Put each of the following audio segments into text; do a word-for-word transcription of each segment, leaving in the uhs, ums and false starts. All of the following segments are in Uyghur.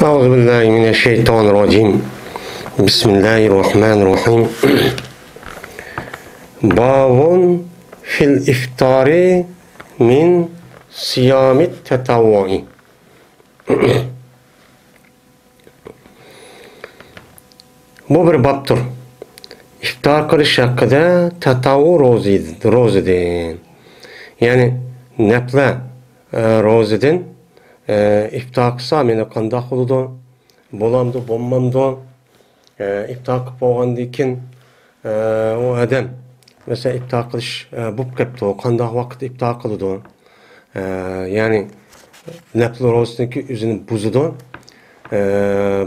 أعوذ بالله من الشيطان الرجيم. بسم الله الرحمن الرحيم. باب في الإفطار من صيام التطوع. بۇ بىر بابتۇر. ئىپتار قىلىش ھەققىدە تەتەۋۋۇ روزىدىن، روزىدىن. يەنى نەپلە، ئە، روزىدىن، ئە، ئىپتار قىلسا مېنى قانداق بولىدۇ؟ بولامدۇ، بولمامدۇ؟ ئە، ئىپتار قىلىپ بولغاندىن كېيىن، ئە، ئۇ ئادەم، مەسىلەن، ئىپتار قىلىش، ئە، بوپ قېپتۇ. قانداق ۋاقىتتا ئىپتار قىلىدۇ؟ ئە، يەنى نەپلى روزىسىنىڭكى ئۆزىنى بۇزىدۇ. ئە،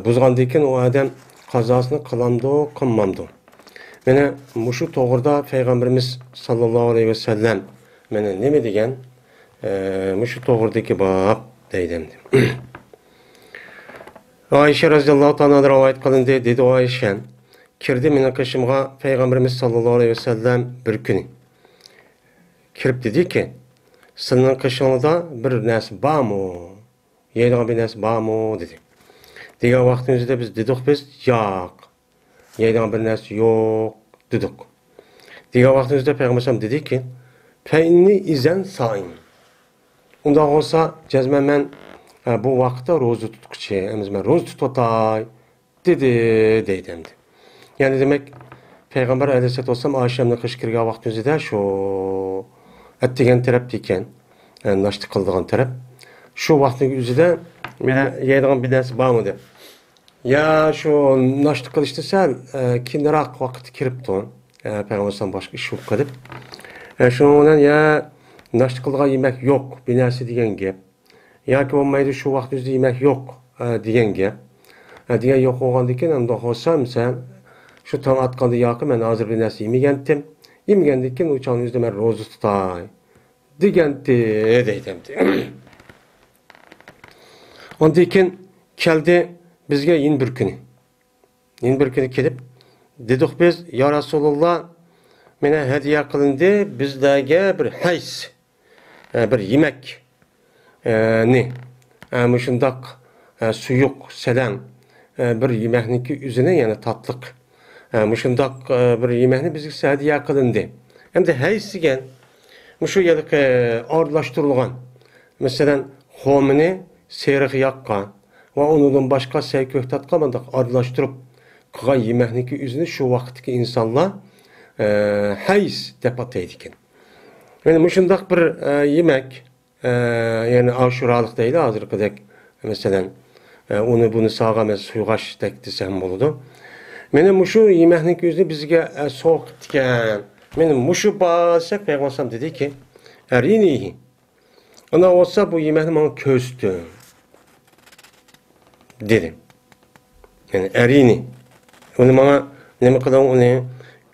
بۇزغاندىن كېيىن ئۇ ئادەم قازاسىنى قىلامدۇ، قىلمامدۇ؟ مانا مۇشۇ توغرىدا پەيغەمبىرىمىز ساللاللاھۇ ئەلەيھى ۋەسەللەم مانا نېمە دېگەن؟ ئە، مۇشۇ توغرىدىكى باب دەيدۇ ئەمدى. ئائىشە رەزىياللاھۇ تائالا ئانھادىن رىۋايەت قىلىندى، دېدى ئۇ ئائىشە، كىردى مېنىڭ قېشىمغا پەيغەمبىرىمىز ساللاللاھۇ ئەلەيھى ۋەسەللەم بىر كۈنى. كىرىپ دېدىكى، سىلىنىڭ قېشىڭلاردا بىر نەرسە بارمۇ؟ يەيدىغان بىر نەرسە بارمۇ؟ دېدى. دېگەن ۋاقتىمىزدا بىز دېدۇق، بىز ياق. يەيدىغان بىر نەرسە يوق دېدۇق. دېگەن ۋاقتىمىزدا پەيغەمبەر ئەلەيھىسسالام دېدىكى، فەئىننى ئىزەن سائىم. ئۇنداق بولسا، جەزمەن مەن، ئە، بۇ ۋاقىتتا روزا تۇتقۇچى، ئەمەس مەن روزا تۇتۇۋاتاي، دېدى، دەيدۇ ئەمدى. يەنى دېمەك، پەيغەمبەر ئەلەيھىسسالاتۇ ۋەسسالام ئائىشەمنىڭ قېشىغا كىرگەن ۋاقتىمىزدا شۇ ئەتىگەن تەرەپتە ئىكەن، ئە، ناشتا قىلىدىغان تەرەپ. شۇ ۋاقىتنىڭ ئۆزىدە مانا يەيدىغان بىر نەرسە بارمۇ دەپ. يا شۇ ناشتا قىلىشتا سەل، ئە، كېيىنراق ۋاقىتتا كىرىپتۇ. ئە، پەيغەمبەر ئەلەيھىسسالام باشقا ئىش بولۇپ قېلىپ. ئە، شۇنىڭ بىلەن يا ناشتا قىلىدىغان يېمەك يوق، بىر نەرسە دېگەن گەپ. ياكى بولمايدۇ، شۇ ۋاقىت ئۆزىدە يېمەك يوق، ئە، دېگەن گەپ. ئە، دېگەن يوق بولغاندىن كېيىن، ئەمدى بولسا، مىسال، شۇ تاڭ ئاتقاندا ياقى مەن ھازىر بىر نەرسە يېمىگەنتىم. يېمىگەندىن كېيىن ئۇ چاغنىڭ ئۆزىدە مەن روزا تۇتاي دېگەنتى، دەيدۇ ئەمدى. ئاندىن كېيىن كەلدى بىزگە يەنە بىر كۈنى. يەنە بىر كۈنى كېلىپ، دېدۇق بىز، يا رەسۇلاللا، مانا ھەدىيە قىلىندى بىزلەرگە بىر ھەيس، ئە، بىر يېمەك، ئە، نى، ئە، مۇشۇنداق، ئە، سۇيۇق، سەلەڭ، ئە، بىر يېمەكنىڭكى ئۆزىنى، يەنى تاتلىق، ئە، مۇشۇنداق، ئە، بىر يېمەكنى بىزگە ھەدىيە قىلىندى. ئەمدى ھەيس دېگەن مۇشۇ ھېلىقى ئارىلاشتۇرۇلغان، مەسىلەن، خورمىنى سېرىق ياغقا ۋە ئۇنىڭدىن باشقا سەي كۆكتاتقا مۇنداق ئارىلاشتۇرۇپ قىلغان يېمەكنىڭكى ئۆزىنى شۇ ۋاقىتتىكى ئىنسانلار، ئە، ھەيس دەپ ئاتايدىكەن. يەنى مۇشۇنداق بىر، ئە، يېمەك، ئە، يەنى ئاشۇرالىق دەيلى ھازىرقىدەك، مەسىلەن، ئە، ئۇنى بۇنى سالغان، مەسىلەن، سۇيغاشتەك دېسەم بولىدۇ. مانا مۇشۇ يېمەكنىڭكى ئۆزىنى بىزگە، ئە، سوۋغا قىپتىكەن. مانا مۇشۇ بار دېسەك، پەيغەمبەر ئەلەيھىسسالام دېدىكى، ئەرىنىھى. ئۇنداق بولسا بۇ يېمەكنى ماڭا كۆرسىتىڭ، دېدى. يەنى ئەرىنى. ئۇنى ماڭا نېمە قىلىڭ، ئۇنى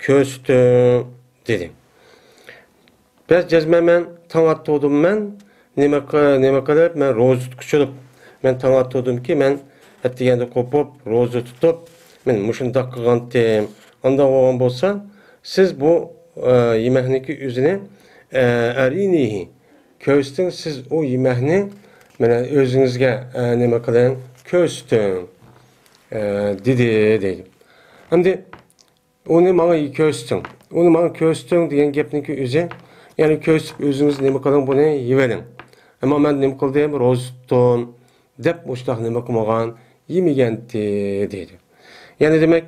كۆرسىتىڭ، دېدى. بەس جەزمەن مەن تاڭ ئاتتۇردۇم مەن، نېمە قى-، نېمە قىلىپ، مەن روزا تۇتقۇچى بولۇپ، مەن تاڭ ئاتتۇردۇمكى، مەن ئەتىگەندە قوپۇپ، روزا تۇتۇپ، مەن مۇشۇنداق قىلغانتىم. ئانداق بولغان بولسا، سىز بۇ، ئە، يېمەكنىڭكى ئۆزىنى، ئە، ئەرىنىھى، كۆرسىتىڭ، سىز ئۇ يېمەكنى مانا ئۆزىڭىزگە، ئە، نېمە قىلىڭ، كۆرسىتىڭ، ئە، دېدى، دەيدۇ. ئەمدى ئۇنى ماڭا كۆرسىتىڭ، ئۇنى ماڭا كۆرسىتىڭ دېگەن گەپنىڭكى ئۆزى، يەنى كۆرسىتىپ ئۆزىڭىز نېمە قىلىڭ، بۇنى يېۋېلىڭ. ئەمما مەن نېمە قىلدىم، روزا تۇتتۇم دەپ مۇشۇنداق نېمە قىلمىغان، يېمىگەنتى، دەيدۇ. يەنى دېمەك،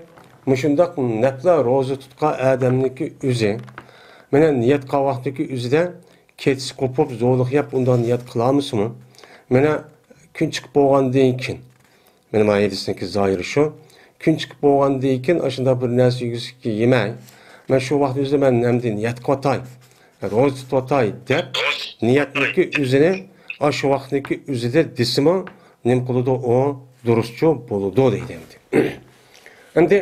مۇشۇنداق نەپلە روزا تۇتقان ئادەمنىڭكى ئۆزى، مانا نىيەت قىلغان ۋاقتىدىكى ئۆزىدە كېچىسى قوپۇپ، زورلۇق يەپ، ئۇنداق نىيەت قىلالمىسىمۇ، مانا كۈن چىقىپ بولغاندىن كېيىن، مانا ما ھەدىسنىڭكى زاھىرى شۇ، كۈن چىقىپ بولغاندىن كېيىن ئاشۇنداق بىر نەرسە يېگۈسى يېمەي، مەن شۇ ۋاقىت ئۆزىدە مەن ئەمدى نىيەت قىلىۋاتاي، روزا تۇتۇۋاتاي دەپ، نىيەتنىڭكى ئۆزىنى ئاشۇ ۋاقىتنىڭكى ئۆزىدە دېسىمۇ، نېمە قىلىدۇ، ئۇ دۇرۇسچۇ بولىدۇ دەيدۇ ئەمدى. ئەمدى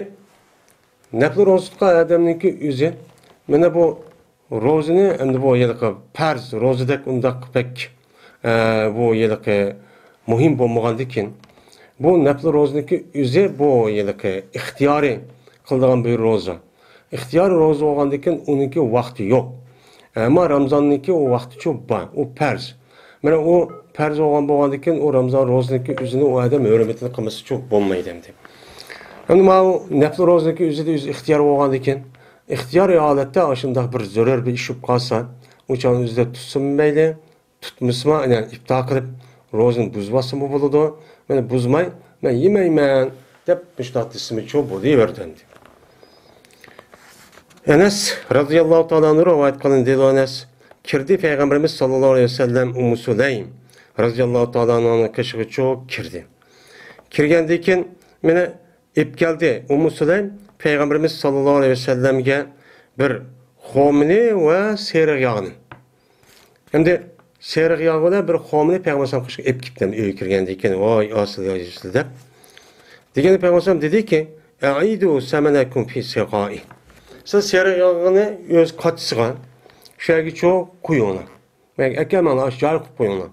نەپلى روزا تۇتقان ئادەمنىڭكى ئۆزى، مانا بۇ روزىنى، ئەمدى بۇ ھېلىقى پەرز روزىدەك ئۇنداق بەك، ئە، بۇ ھېلىقى مۇھىم بولمىغاندىكىن، بۇ نەپلى روزىنىڭكى ئۆزى بۇ ھېلىقى ئىختىيارىي قىلىدىغان بىر روزا. ئىختىيارىي روزا بولغاندىكىن ئۇنىڭكى ۋاقتى يوق. ئەمما رامزاننىڭكى ئۇ ۋاقتىچۇ بار، ئۇ پەرز. مانا ئۇ پەرز بولغان بولغاندىكىن، ئۇ رامىزان روزىنىڭكى ئۆزىنى ئۇ ئادەم ھۆرمىتىنى قىلمىسىچۇ بولمايدۇ ئەمدى. ئەمدى ماۋۇ نەپلى روزىنىڭكى ئۆزىدە ئۆزى ئىختىيار بولغاندىكىن، ئىختىيارىي ھالەتتە ئاشۇنداق بىر زۆرۈر بىر ئىش بولۇپ قالسا، ئۇ چاغنىڭ ئۆزىدە تۇتسىمۇ مەيلى، تۇتمىسىمۇ، يەنى ئىپتار قىلىپ روزىنى بۇزۇۋاتسىمۇ بولىدۇ. مانا بۇزماي، مەن يېمەيمەن دەپ مۇشۇنداق دېسىمۇچۇ بولۇۋېرىدۇ ئەمدى. ئەنەس رازىياللاھۇ تائالا ئەنھۇ رىۋايەت قىلىندى، دېدى ئەنەس، كىردى پەيغەمبىرىمىز ساللاللاھۇ ئەلەيھى ۋەسەللەم ئۇممۇ سۇلەيم رازىياللاھۇ تائالا ئەنھۇنىڭ قېشىغىچۇ كىردى. كىرگەندىن كېيىن مېنى ئېلىپ كەلدى. ئۇممۇ سۇلەيم پەيغەمبىرىمىز ساللاللاھۇ ئەلەيھى ۋەسەللەمگە بىر خورمىنى ۋە سېرىق ياغنى. ئەمدى سېرىق ياغ بىلەن بىر خورمىنى پەيغەمبەر ئەلەيھىسسالام قېشىغا ئېلىپ كېتىپتۇ، ئۆيگە كىرگەندىن كېيىن، ۋاي ئاسىل يايسىز دەپ. دېگەندە پەيغەمبەر ئەلەيھىسسالام دېدىكى، «ئەئىدۇ سەمەنەكۇم فى سىقائى.» سىز سېرىق ياغنى ئۆز قاچىسىغا، شۇ يەرگىچۇ قويۇڭلار. مەن ئەكەلمەڭلار، ئاشۇ جايغا قويۇپ قويۇڭلار.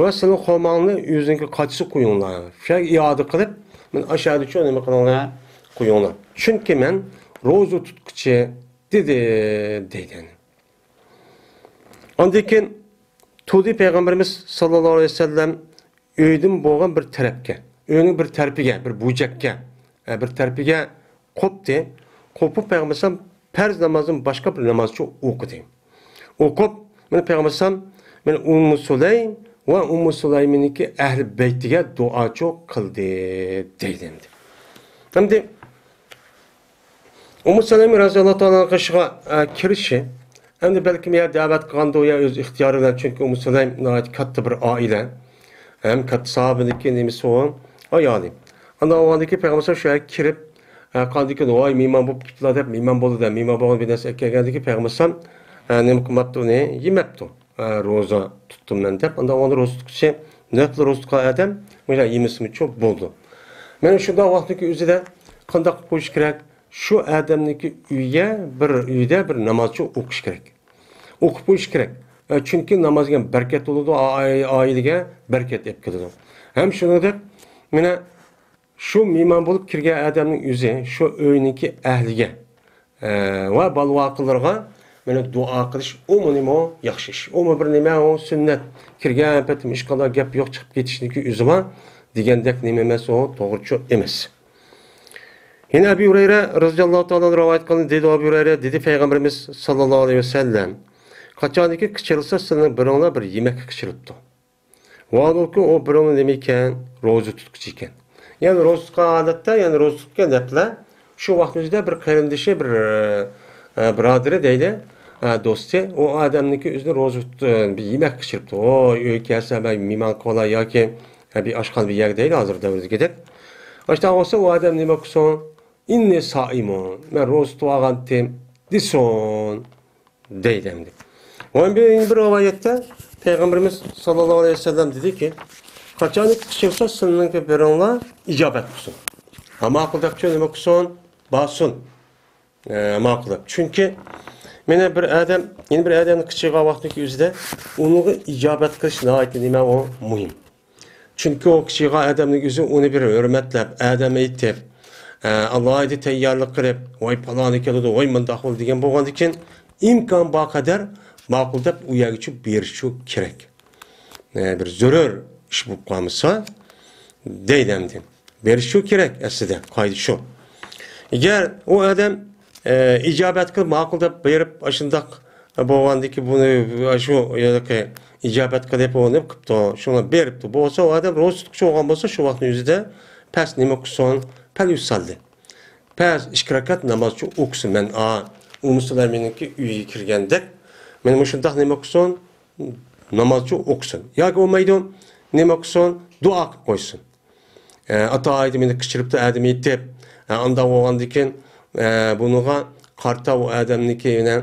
ۋە سىلىنىڭ خورماڭنى ئۆزىنىڭكى قاچىسىغا قويۇڭلار. شۇ يەرگە ئىئادە قىلىپ، مەن ئاشۇ يەردىچۇ نېمە قىلىڭلار، قويۇڭلار. چۈنكى مەن روزا تۇتقۇچى، دېدى، دەيدۇ. ئاندىن كېيىن تۇردى پەيغەمبىرىمىز ساللاللاھۇ ئەلەيھى ۋەسەللەم ئۆيدىن بولغان بىر تەرەپكە، ئۆينىڭ بىر تەرىپىگە، بىر بۇرجەككە، ئە، بىر تەرىپىگە قوپتى. قوپۇپ پەيغەمبەر ئەلەيھىسسالام پەرز نامازدىن باشقا بىر نامازچۇ ئوقۇدى. ئوقۇپ، مانا پەيغەمبەر ئەلەيھىسسالام، مانا ئۇممۇ سۇلەيم ۋە ئۇممۇ سۇلەيمنىڭكى ئەھلى بەيتىگە دۇئاچۇ قىلدى، دەيدۇ ئەمدى. ئەمدى ئۇممۇ سەلەمە رەزىياللاھۇ تائالا قېشىغا، ئە، كىرىشى، ئەمدى بەلكىم يا دەۋەت قىلغاندۇ، يا ئۆز ئىختىيارى بىلەن، چۈنكى ئۇممۇ سەلەمە ناھايىتى كاتتا بىر ئائىلە، ھەم كاتتا ساھابىنىڭكى نېمىسى ئۇ، ئايالى. ئاندىن ئاۋۋالدىكى پەيغەمبەر شۇ يەرگە كىرىپ، ئە، قاندىكىن، ۋاي، مېھمان بولۇپ كېتىپلا دەپ، مېھمان بولدى دە، مېھمان بولغان بىر نەرسە ئەكەلگەندىكى پەيغەمبەر ئە، نېمە قىلماپتۇ ئۇنى؟ يېمەپتۇ. ئە، روزا تۇتتۇم مەن دەپ، ئاندىن ئۇنى روزا تۇتقۇچى، نۆۋەتلىك روزا تۇتقان ئادەم مۇشۇنداق يېمىسىمۇچۇ بولىدۇ. مانا شۇنداق ۋاقىتنىڭكى ئۆزىدە قانداق قىلىپ قويۇش كېرەك؟ شۇ ئادەمنىڭكى ئۆيىگە بىر، ئۆيدە بىر نامازچۇ ئوقۇش كېرەك. ئوقۇپ قويۇش كېرەك. ئە، چۈنكى ناماز دېگەن بەرىكەت بولىدۇ، ئا-، ئا-، ئائىلىگە بەرىكەت ئېلىپ كېلىدۇ. ھەم شۇنىڭدەك، مانا شۇ مېھمان بولۇپ كىرگەن ئادەمنىڭ ئۆزى شۇ ئۆينىڭكى ئەھلىگە، ئە، ۋە بالا-ۋاقىلىرىغا مانا دۇئا قىلىش، ئۇمۇ نېمە، ياخشى ئىش. ئۇمۇ بىر نېمە، ئۇ سۈننەت. كىرگەن پېتىم ھېچقانداق گەپ يوق، چىقىپ كېتىشنىڭكى ئۆزى بار دېگەندەك نېمە ئەمەس، ئۇ توغرىچۇ ئەمەس. يەنە ئەبى ھۇرەيرە رەزىياللاھۇ تائالا ئەنھۇ رىۋايەت قىلدى، دېدى ئەبى ھۇرەيرە، دېدى پەيغەمبىرىمىز ساللاللاھۇ ئەلەيھى ۋەسەللەم، قاچانكى قىچىرىسا سىلەرنىڭ بىرىڭلار بىر يېمەككە قىچىرىپتۇ. ۋاھالبۇلكى ئۇ بىرىڭلار نېمە ئىكەن؟ روزا تۇتقۇچى ئىكەن. يەنى روزا تۇتقان ھالەتتە، يەنى روزا تۇتقان دەپلا، شۇ ۋاقىتنىڭ ئۆزىدە بىر قېرىندىشى، بىر، ئە، بۇرادىرى دەيلى، ئە، دوستى، ئۇ ئادەمنىڭكى ئۆزىنى روزا تۇت-، بىر يېمەك قىچىرىپتۇ. ۋوي، ئۆيگە كەلسە، مەن مېھمان قىلىۋالاي ياكى، ئە، بىر ئاشخانا بىر يەرگە دەيلى، ھازىر دەۋردىكىدەك. ئاشۇنداق بولسا، ئۇ ئادەم نېمە قىلسۇن؟ «ئىننى سائىمۇن، مەن روزا تۇتۇۋالغانتىم» دېسۇن. دەيدۇ ئەمدى. ۋە بىر، بىر رىۋايەتتە پەيغەمبىرىمىز ساللاللاھۇ ئەلەيھى ۋەسەللەم دېدىكى، قاچانكى قىچىرسا سىلىنىڭكى بىرىڭلار ئىجابەت قىلسۇن. ھە، ماقۇل دەپچۇ نېمە قىلسۇن؟ بارسۇن. ئە، ماقۇل دەپ. چۈنكى مانا بىر ئادەم، يەنە بىر ئادەمنى قىچىرغان ۋاقتىدىكى ئۆزىدە ئۇنىڭغا ئىجابەت قىلىش ناھايىتى نېمە ئۇ؟ مۇھىم. چۈنكى ئۇ قىچىرغان ئادەمنىڭ ئۆزى ئۇنى بىر ھۆرمەتلەپ، ئادەم ئېيتىپ، ئە، ئالاھىدە تەييارلىق قىلىپ، ۋاي پالانى كېلىدۇ، ۋاي مۇنداق بولدى دېگەن بولغاندىكىن، ئىمكان بار قەدەر ماقۇل دەپ ئۇ يەرگىچۇ بېرىشچۇ كېرەك. ئە، بىر زۆرۈر ئىش بولۇپ قالمىسا، دەيدۇ ئەمدى. بېرىشچۇ كېرەك ئەسلىدە، قائىدە شۇ. ئەگەر ئۇ ئادەم، ئە، ئىجابەت قىلىپ، ماقۇل دەپ بېرىپ، ئاشۇنداق بولغاندىكى بۇنى، شۇ يەردىكى ئىجابەت قىلىپ، ئۇنى قىپتۇ، شۇڭا بېرىپتۇ. بولسا ئۇ ئادەم روزا تۇتقۇچى بولغان بولسا، شۇ ۋاقىتنىڭ ئۆزىدە پەس نېمە قىلسۇن؟ پەل يۇساللى. پەس ئىككى رەكەت نامازچۇ ئوقۇسۇن. مەن، ئا، ئۇممۇ سۇلەيمىننىڭكى ئۆيىگە كىرگەندەك، مانا مۇشۇنداق نېمە قىلسۇن؟ نامازچۇ ئوقۇسۇن. ياكى بولمايدۇ، نېمە قىلسۇن؟ دۇئا قىلىپ قويسۇن. ئە، ئاتا ئايدى مېنى قىچىرىپتۇ، ئادەم ئېيتىپ. ئە، ئانداق بولغاندىكىن، ئە، بۇنىڭغا قارىتا ئۇ ئادەمنىڭكى يەنە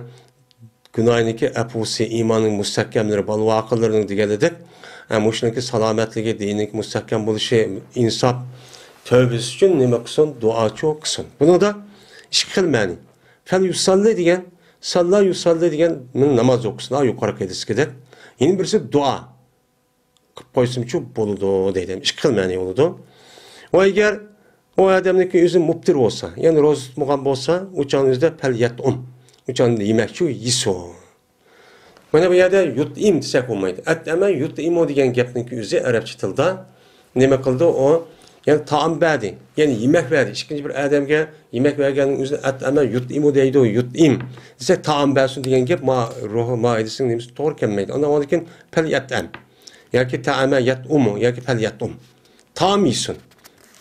گۇناھىنىڭكى ئەپۇسى، ئىماننىڭ مۇستەھكەملىرى، بالا ۋاقىلىرىنىڭ دېگەنلىدەك، ئە، مۇشۇنىڭكى سالامەتلىكى، دىنىنىڭكى مۇستەھكەم بولۇشى، ئىنساپ، تەۋبىسى ئۈچۈن نېمە قىلسۇن؟ دۇئاچۇ قىلسۇن. بۇنىڭدا ئىككى خىل مەنى. فەل يۇساللى دېگەن، ساللا يۇساللى دېگەن ناماز ئوقۇسۇن، يۇقىرىقى ھەدىستىكىدەك. يەنە بىرسى دۇئا قىلىپ قويسىمچۇ بولىدۇ دەيدۇ. ئىككى خىل مەنى بولىدۇ. ۋە ئەگەر ئۇ ئادەمنىڭكى ئۆزى مۇپتىر بولسا، يەنى روزا تۇتمىغان بولسا، ئۇ چاغنىڭ ئۆزىدە پەل يەتئۇم. ئۇ چاغدا يېمەكچۇ يېسۇن. مانا بۇ يەردە يۇتئىم دېسەك بولمايدۇ. ئەتئەمە يۇتئىمۇ دېگەن گەپنىڭكى ئۆزى ئەرەبچە تىلدا نېمە قىلدى ئۇ؟ يەنى تائام بەردى، يەنى يېمەك بەردى. ئىككىنچى بىر ئادەمگە يېمەك بەرگەننىڭ ئۆزىنى ئەتئەمە يۇتئىمۇ دەيدۇ، يۇتئىم دېسەك، تائام بەرسۇن دېگەن گەپ ما روھ مائىدىسىنىڭ نېمىسى توغرا كەلمەيدۇ. ئاندىن ئاندىن كېيىن پەليەتئەم ياكى تائەمە يەتئۇمۇ ياكى پەليەتئۇم. تائام يېسۇن.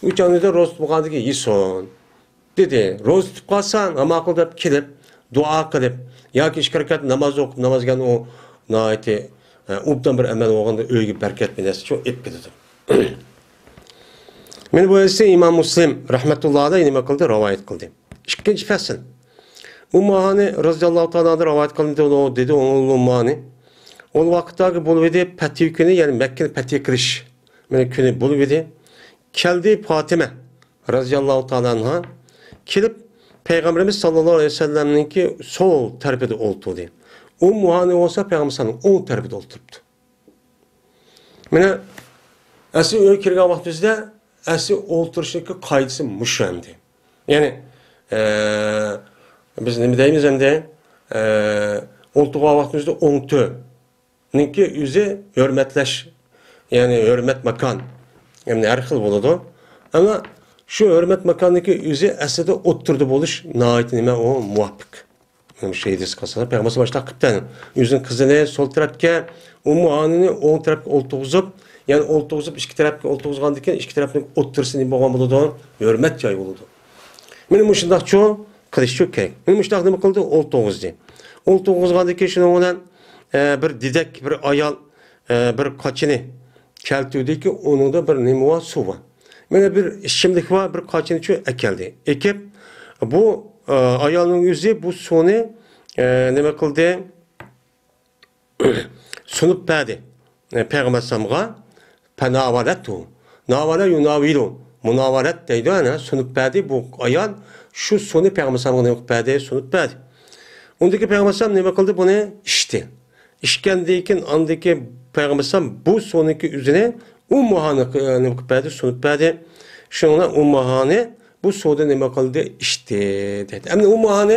ئۈچ ئايدا روزا تۇتمىغاندىكىن يېسۇن. دېدى، روزا تۇتۇپ قالساڭ، ھە ماقۇل دەپ كېلىپ، دۇئا قىلىپ، ياكى ئىككى رەكەت ناماز ئوقۇپ، ناماز دېگەن ئۇ ناھايىتى، ئە، ئوبدان بىر ئەمەل بولغاندا ئۆيگە بەرىكەت بىر نەرسە شۇ ئېلىپ كېلىدۇ. مانا بۇ ھەدىسنى ئىمام مۇسلىم رەھمەتۇللا ئەلەيھ نېمە قىلدى؟ رىۋايەت قىلدى. ئىككىنچى پەسىل. ئۇممۇ ھانى رازىياللاھۇ تائالا ئەنھا رىۋايەت قىلدى، دېدى ئۇممۇ ھانى. ئۇ ۋاقىتتاكى بولۇۋىدى، پەتھى كۈنى، يەنى مەككىنى پەتھى قىلىش. مانا كۈنى بولۇۋىدى. كەلدى پاتىمە رازىياللاھۇ تائالا ئەنھا كېلىپ، پەيغەمبىرىمىز ساللاللاھۇ ئەلەيھى ۋەسەللەمنىڭكى سول تەرىپىدە ئولتۇردى. ئۇممۇ ھانى بولسا پەيغەمبىرىمىزنىڭ ئوڭ تەرىپىدە ئولتۇرۇپتۇ. مانا، ئەسلى ئۆيگە كىرگەن ۋاقتىمىزدا ئەسلى ئولتۇرۇشنىڭكى قائىدىسى مۇشۇ ئەمدى. يەنى، ئە، بىز نېمە دەيمىز ئەمدى؟ ئە، ئولتۇرغان ۋاقتىمىزدا ئوڭ تۆ نىڭكى ئۆزى ھۆرمەتلەش، يەنى ھۆرمەت ماكان، يەنى ھەر خىل بولىدۇ. ئەمما شۇ ھۆرمەت ماكاننىڭكى ئۆزى ئەسلىدە ئوتتۇرىدا بولۇش ناھايىتى نېمە ئۇ مۇۋاپىق. مانا شۇ ھەدىسكە ئاساسەن، پەيغەمبەر ئاشۇنداق قىپتۇ. ئۆزىنىڭ قىزىنى سول تەرەپكە، ئۇممۇ ھانىنى ئوڭ تەرەپكە ئولتۇرغۇزۇپ، يەنى ئولتۇرغۇزۇپ ئىككى تەرەپكە ئولتۇرغۇزغاندىن كېيىن ئىككى تەرەپنىڭ ئوتتۇرىسى نېمە بولغان بولىدۇ؟ ھۆرمەت جايى بولىدۇ. مانا مۇشۇنداقچۇ قىلىشچۇ كېرەك. مانا مۇشۇنداق نېمە قىلدى؟ ئولتۇرغۇزدى. ئولتۇرغۇزغاندىن كېيىن شۇنىڭ بىلەن، ئە، بىر دېدەك، بىر ئايال، ئە، بىر قاچىنى كەلتۈردىكى، ئۇنىڭدا بىر نېمە بار؟ سۇ بار. مانا بىر ئىچىملىك بار، بىر قاچىنى شۇ ئەكەلدى. ئەكىپ، بۇ، ئە، ئايالنىڭ ئۆزى بۇ سۇنى، ئە، نېمە قىلدى؟ سۇنۇپ بەردى، ئە، پەيغەمبەر ئەلەيھىسسالامغا. پەناۋەلەتۇ. ناۋەلە يۇناۋىلۇ. مۇناۋەلەت دەيدۇ، ئەنە، سۇنۇپ بەردى. بۇ ئايال شۇ سۇنى پەيغەمبەر ئەلەيھىسسالامغا نېمە قىلىپ بەردى؟ سۇنۇپ بەردى. ئۇندىكى پەيغەمبەر ئەلەيھىسسالام نېمە قىلدى؟ بۇنى ئىچتى. ئىچكەندىن كېيىن، ئاندىكى پەيغەمبەر ئەلەيھىسسالام بۇ سۇنىڭكى ئۆزىنى ئۇممۇ ھانىغا، ئە، نېمە قىلىپ بەردى؟ سۇنۇپ بەردى. شۇنىڭ بىلەن ئۇممۇ ھانى بۇ سۇدىن نېمە قىلدى؟ ئىچتى، دەيدۇ. ئەمدى ئۇممۇ ھانى،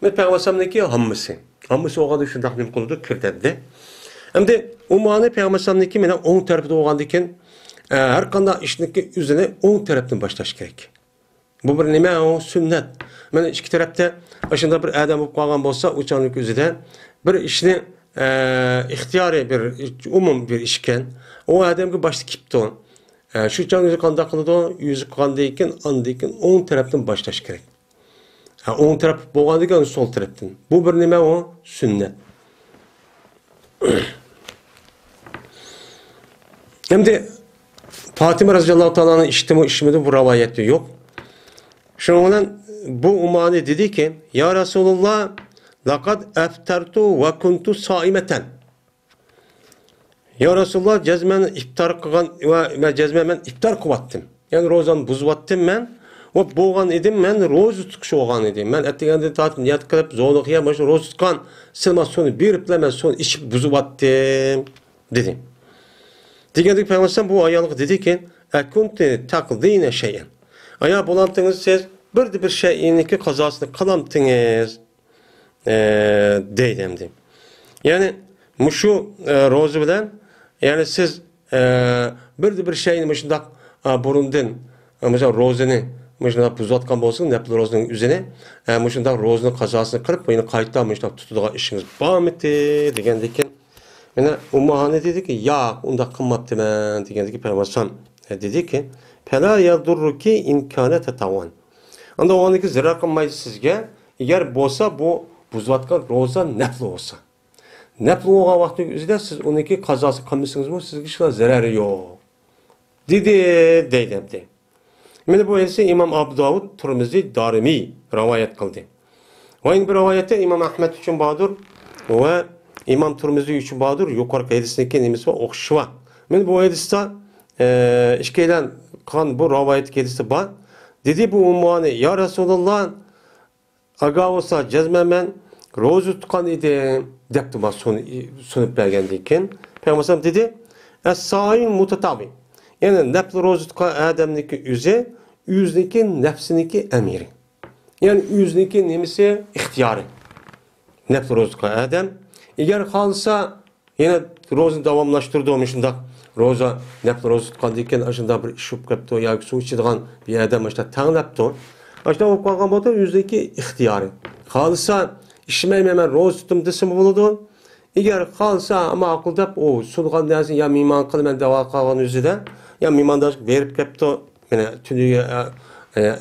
مەن پەيغەمبەر ئەلەيھىسسالامنىڭكى ھاممىسى. ھاممىسى بولغاندا شۇنداق نېمە قىلىدۇ؟ كىردەتتى. ئەمدى ئۇممۇ ھانى پەيغەمبەر ئەلەيھىسسالامنىڭكى مانا ئوڭ تەرىپىدە بولغاندىكىن، ئە، ھەر قانداق ئىشنىڭكى ئۆزىنى ئوڭ تەرەپتىن باشلاش كېرەك. بۇ بىر نېمە؟ ئۇ سۈننەت. مانا ئىككى تەرەپتە ئاشۇنداق بىر ئادەم بولۇپ قالغان بولسا، ئۇ چاغنىڭكى ئۆزىدە بىر ئىشنى، ئە، ئىختىيارىي بىر، ئومۇمىي بىر ئىشكەن. ئۇ ئادەمگە باشتا كېلىپتۇ. ئە، شۇ چاغ ئۆزى قانداق قىلىدۇ؟ ئۆزى قىلغاندىن كېيىن، ئاندىن كېيىن ئوڭ تەرەپتىن باشلاش كېرەك. ھە، ئوڭ تەرەپ بولغاندىن كېيىن سول تەرەپتىن. بۇ بىر نېمە ئۇ؟ سۈننەت. ئەمدى پاتىمە رەزىياللاھۇ تائالا ئەنھا ئىچتىمۇ ئىچمىدى، بۇ رىۋايەتتە يوق. شۇنىڭ بىلەن بۇ ئۇممۇ ھانى دېدىكى، يا رەسۇلاللا، لەقەد ئەفتەرتۇ ۋە كۇنتۇ سائىمەتەن. يا رەسۇلاللا، جەزمەن ئىپتار قىلغان ۋە، ۋە جەزمەن مەن ئىپتار قىلىۋاتتىم. يەنى روزامنى بۇزۇۋاتتىم مەن. ۋە بولغان ئىدىم، مەن روزا تۇتقۇچى بولغان ئىدىم. مەن ئەتىگەندىن تارتىپ نىيەت قىلىپ، زورلۇق يەپ، مانا شۇ روزا تۇتقان، سىلەر ماڭا سۇنى بېرىپلا، مەن سۇنى ئىچىپ بۇزۇۋاتتىم، دېدى. دېگەندىكىن پەيغەمبەر بۇ ئايالغا دېدىكى، ئەكۇنتى تەقدىنە شەيئەن. ئايا، بولامتىڭىز سىز بىردە بىر شەيئىنىڭكى قازاسىنى قىلامتىڭىز؟ ئە، دەيدۇ ئەمدى. يەنى مۇشۇ، ئە، روزا بىلەن، يەنى سىز، ئە، بىردە بىر شەيئىنى مۇشۇنداق، ئە، بۇرۇندىن، ئە، مۇشۇ روزىنى مۇشۇنداق بۇزۇۋاتقان بولسىڭىز، نەپلى روزىنىڭ ئۆزىنى، ئە، مۇشۇنداق روزىنىڭ قازاسىنى قىلىپ، يەنە قايتا مۇشۇنداق تۇتىدىغان ئىشىڭىز بارمىدى؟ دېگەندىكىن، مانا ئۇممۇ ھانى دېدىكى، ياق، ئۇنداق قىلماپتىمەن، دېگەندىكىن پەيغەمبەر ئەلەيھىسسالام، ئە، دېدىكى، پەلا يەزۇررۇكى ئىن كانە تەتەۋۋۇئەن. ئاندىن ئۇنىڭكى زەرەر قىلمايدۇ سىزگە، ئەگەر بولسا بۇ بۇزۇۋاتقان روزا نەپلى بولسا. نەپلى بولغان ۋاقتىنىڭ ئۆزىدە سىز ئۇنىڭكى قازاسى قىلمىسىڭىزمۇ سىزگە ھېچقانداق زەرەرى يوق، دېدى، دەيدۇ ئەمدى. مانا بۇ ھەدىسنى ئىمام ئابۇ داۋۇد، تۇرمۇزى، دارىمى رىۋايەت قىلدى. ۋە يەنە بىر رىۋايەتتە ئىمام ئەھمەد ئۈچۈن باردۇر ۋە ئىمام تۇرمۇزى ئۈچۈن باردۇر، يۇقىرىقى ھەدىسنىڭكى نېمىسى بار؟ ئوخشىشى بار. مانا بۇ ھەدىستە، ئە، ئىككىيلەن قىلغان بۇ رىۋايەتتىكى ھەدىستە بار. دېدى بۇ ئۇممۇ ھانى، يا رەسۇلاللا، ئاگاھ بولسا، جەزمەن مەن روزا تۇتقان ئىدىم، دەپتۇ، مانا سۇنى، سۇنۇپ بەرگەندىن كېيىن. پەيغەمبەر ئەلەيھىسسالام دېدى، ئەسسائىم مۇتەتەۋۋى. يەنى نەپلى روزا تۇتقان ئادەمنىڭكى ئۆزى، ئۆزىنىڭكى نەپسىنىڭكى ئەمىرى. يەنى ئۆزىنىڭكى نېمىسى؟ ئىختىيارى. نەپلى روزا تۇتقان ئادەم، ئەگەر خالىسا، يەنە روزىنى داۋاملاشتۇرىدۇ، مۇشۇنداق روزا، نەپلى روزا تۇتقاندىن كېيىن، ئاشۇنداق بىر ئىش بولۇپ كەپتۇ ياكى سۇ ئىچىدىغان بىر ئادەم ئاشۇنداق تەڭلەپتۇ. ئاشۇنداق بولۇپ قالغان بولسا، ئۆزىنىڭكى ئىختىيارى. خالىسا، ئىچمەيمەن، مەن روزا تۇتتۇم دېسىمۇ بولىدۇ. ئەگەر خالىسا، ماقۇل دەپ، ئۇ سۇنغان نەرسىنى يا مېھمان قىلىمەن دەۋا قالغان ئۆزىدە، يا مېھمانداشلىق بېرىپ كەپتۇ، مانا تۈنۈگۈن، ئە، ئە،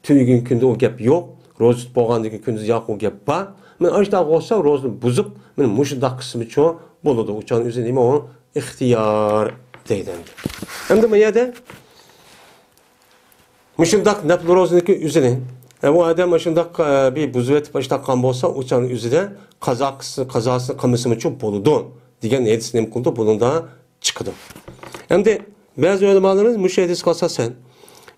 تۈنۈگۈن كۈندە ئۇ گەپ يوق، روزا تۇتۇپ بولغاندىن كېيىن كۈندۈز ياق، ئۇ گەپ بار. مەن ئاشۇنداق بولسا، روزىنى بۇزۇپ، مانا مۇشۇنداق قىلسىمۇچۇ بولىدۇ. ئۇ چاغنىڭ ئۆزى نېمە ئۇ؟ ئىختىيار دەيدۇ ئەمدى. ئەمدى بۇ يەردە مۇشۇنداق نەپلى روزىنىڭكى ئۆزىنى، ئە، ئۇ ئادەم ئاشۇنداق، ئە، بىر بۇزۇۋېتىپ ئاشۇنداق قىلغان بولسا، ئۇ چاغنىڭ ئۆزىدە قازا قىلسا، قازاسىنى قىلمىسىمۇچۇ بولىدۇ دېگەن ھەدىس نېمە قىلىدۇ؟ بۇنىڭدا چىقىدۇ. ئەمدى بەزى ئۆلىمالىرىمىز مۇشۇ ھەدىسكە ئاساسەن،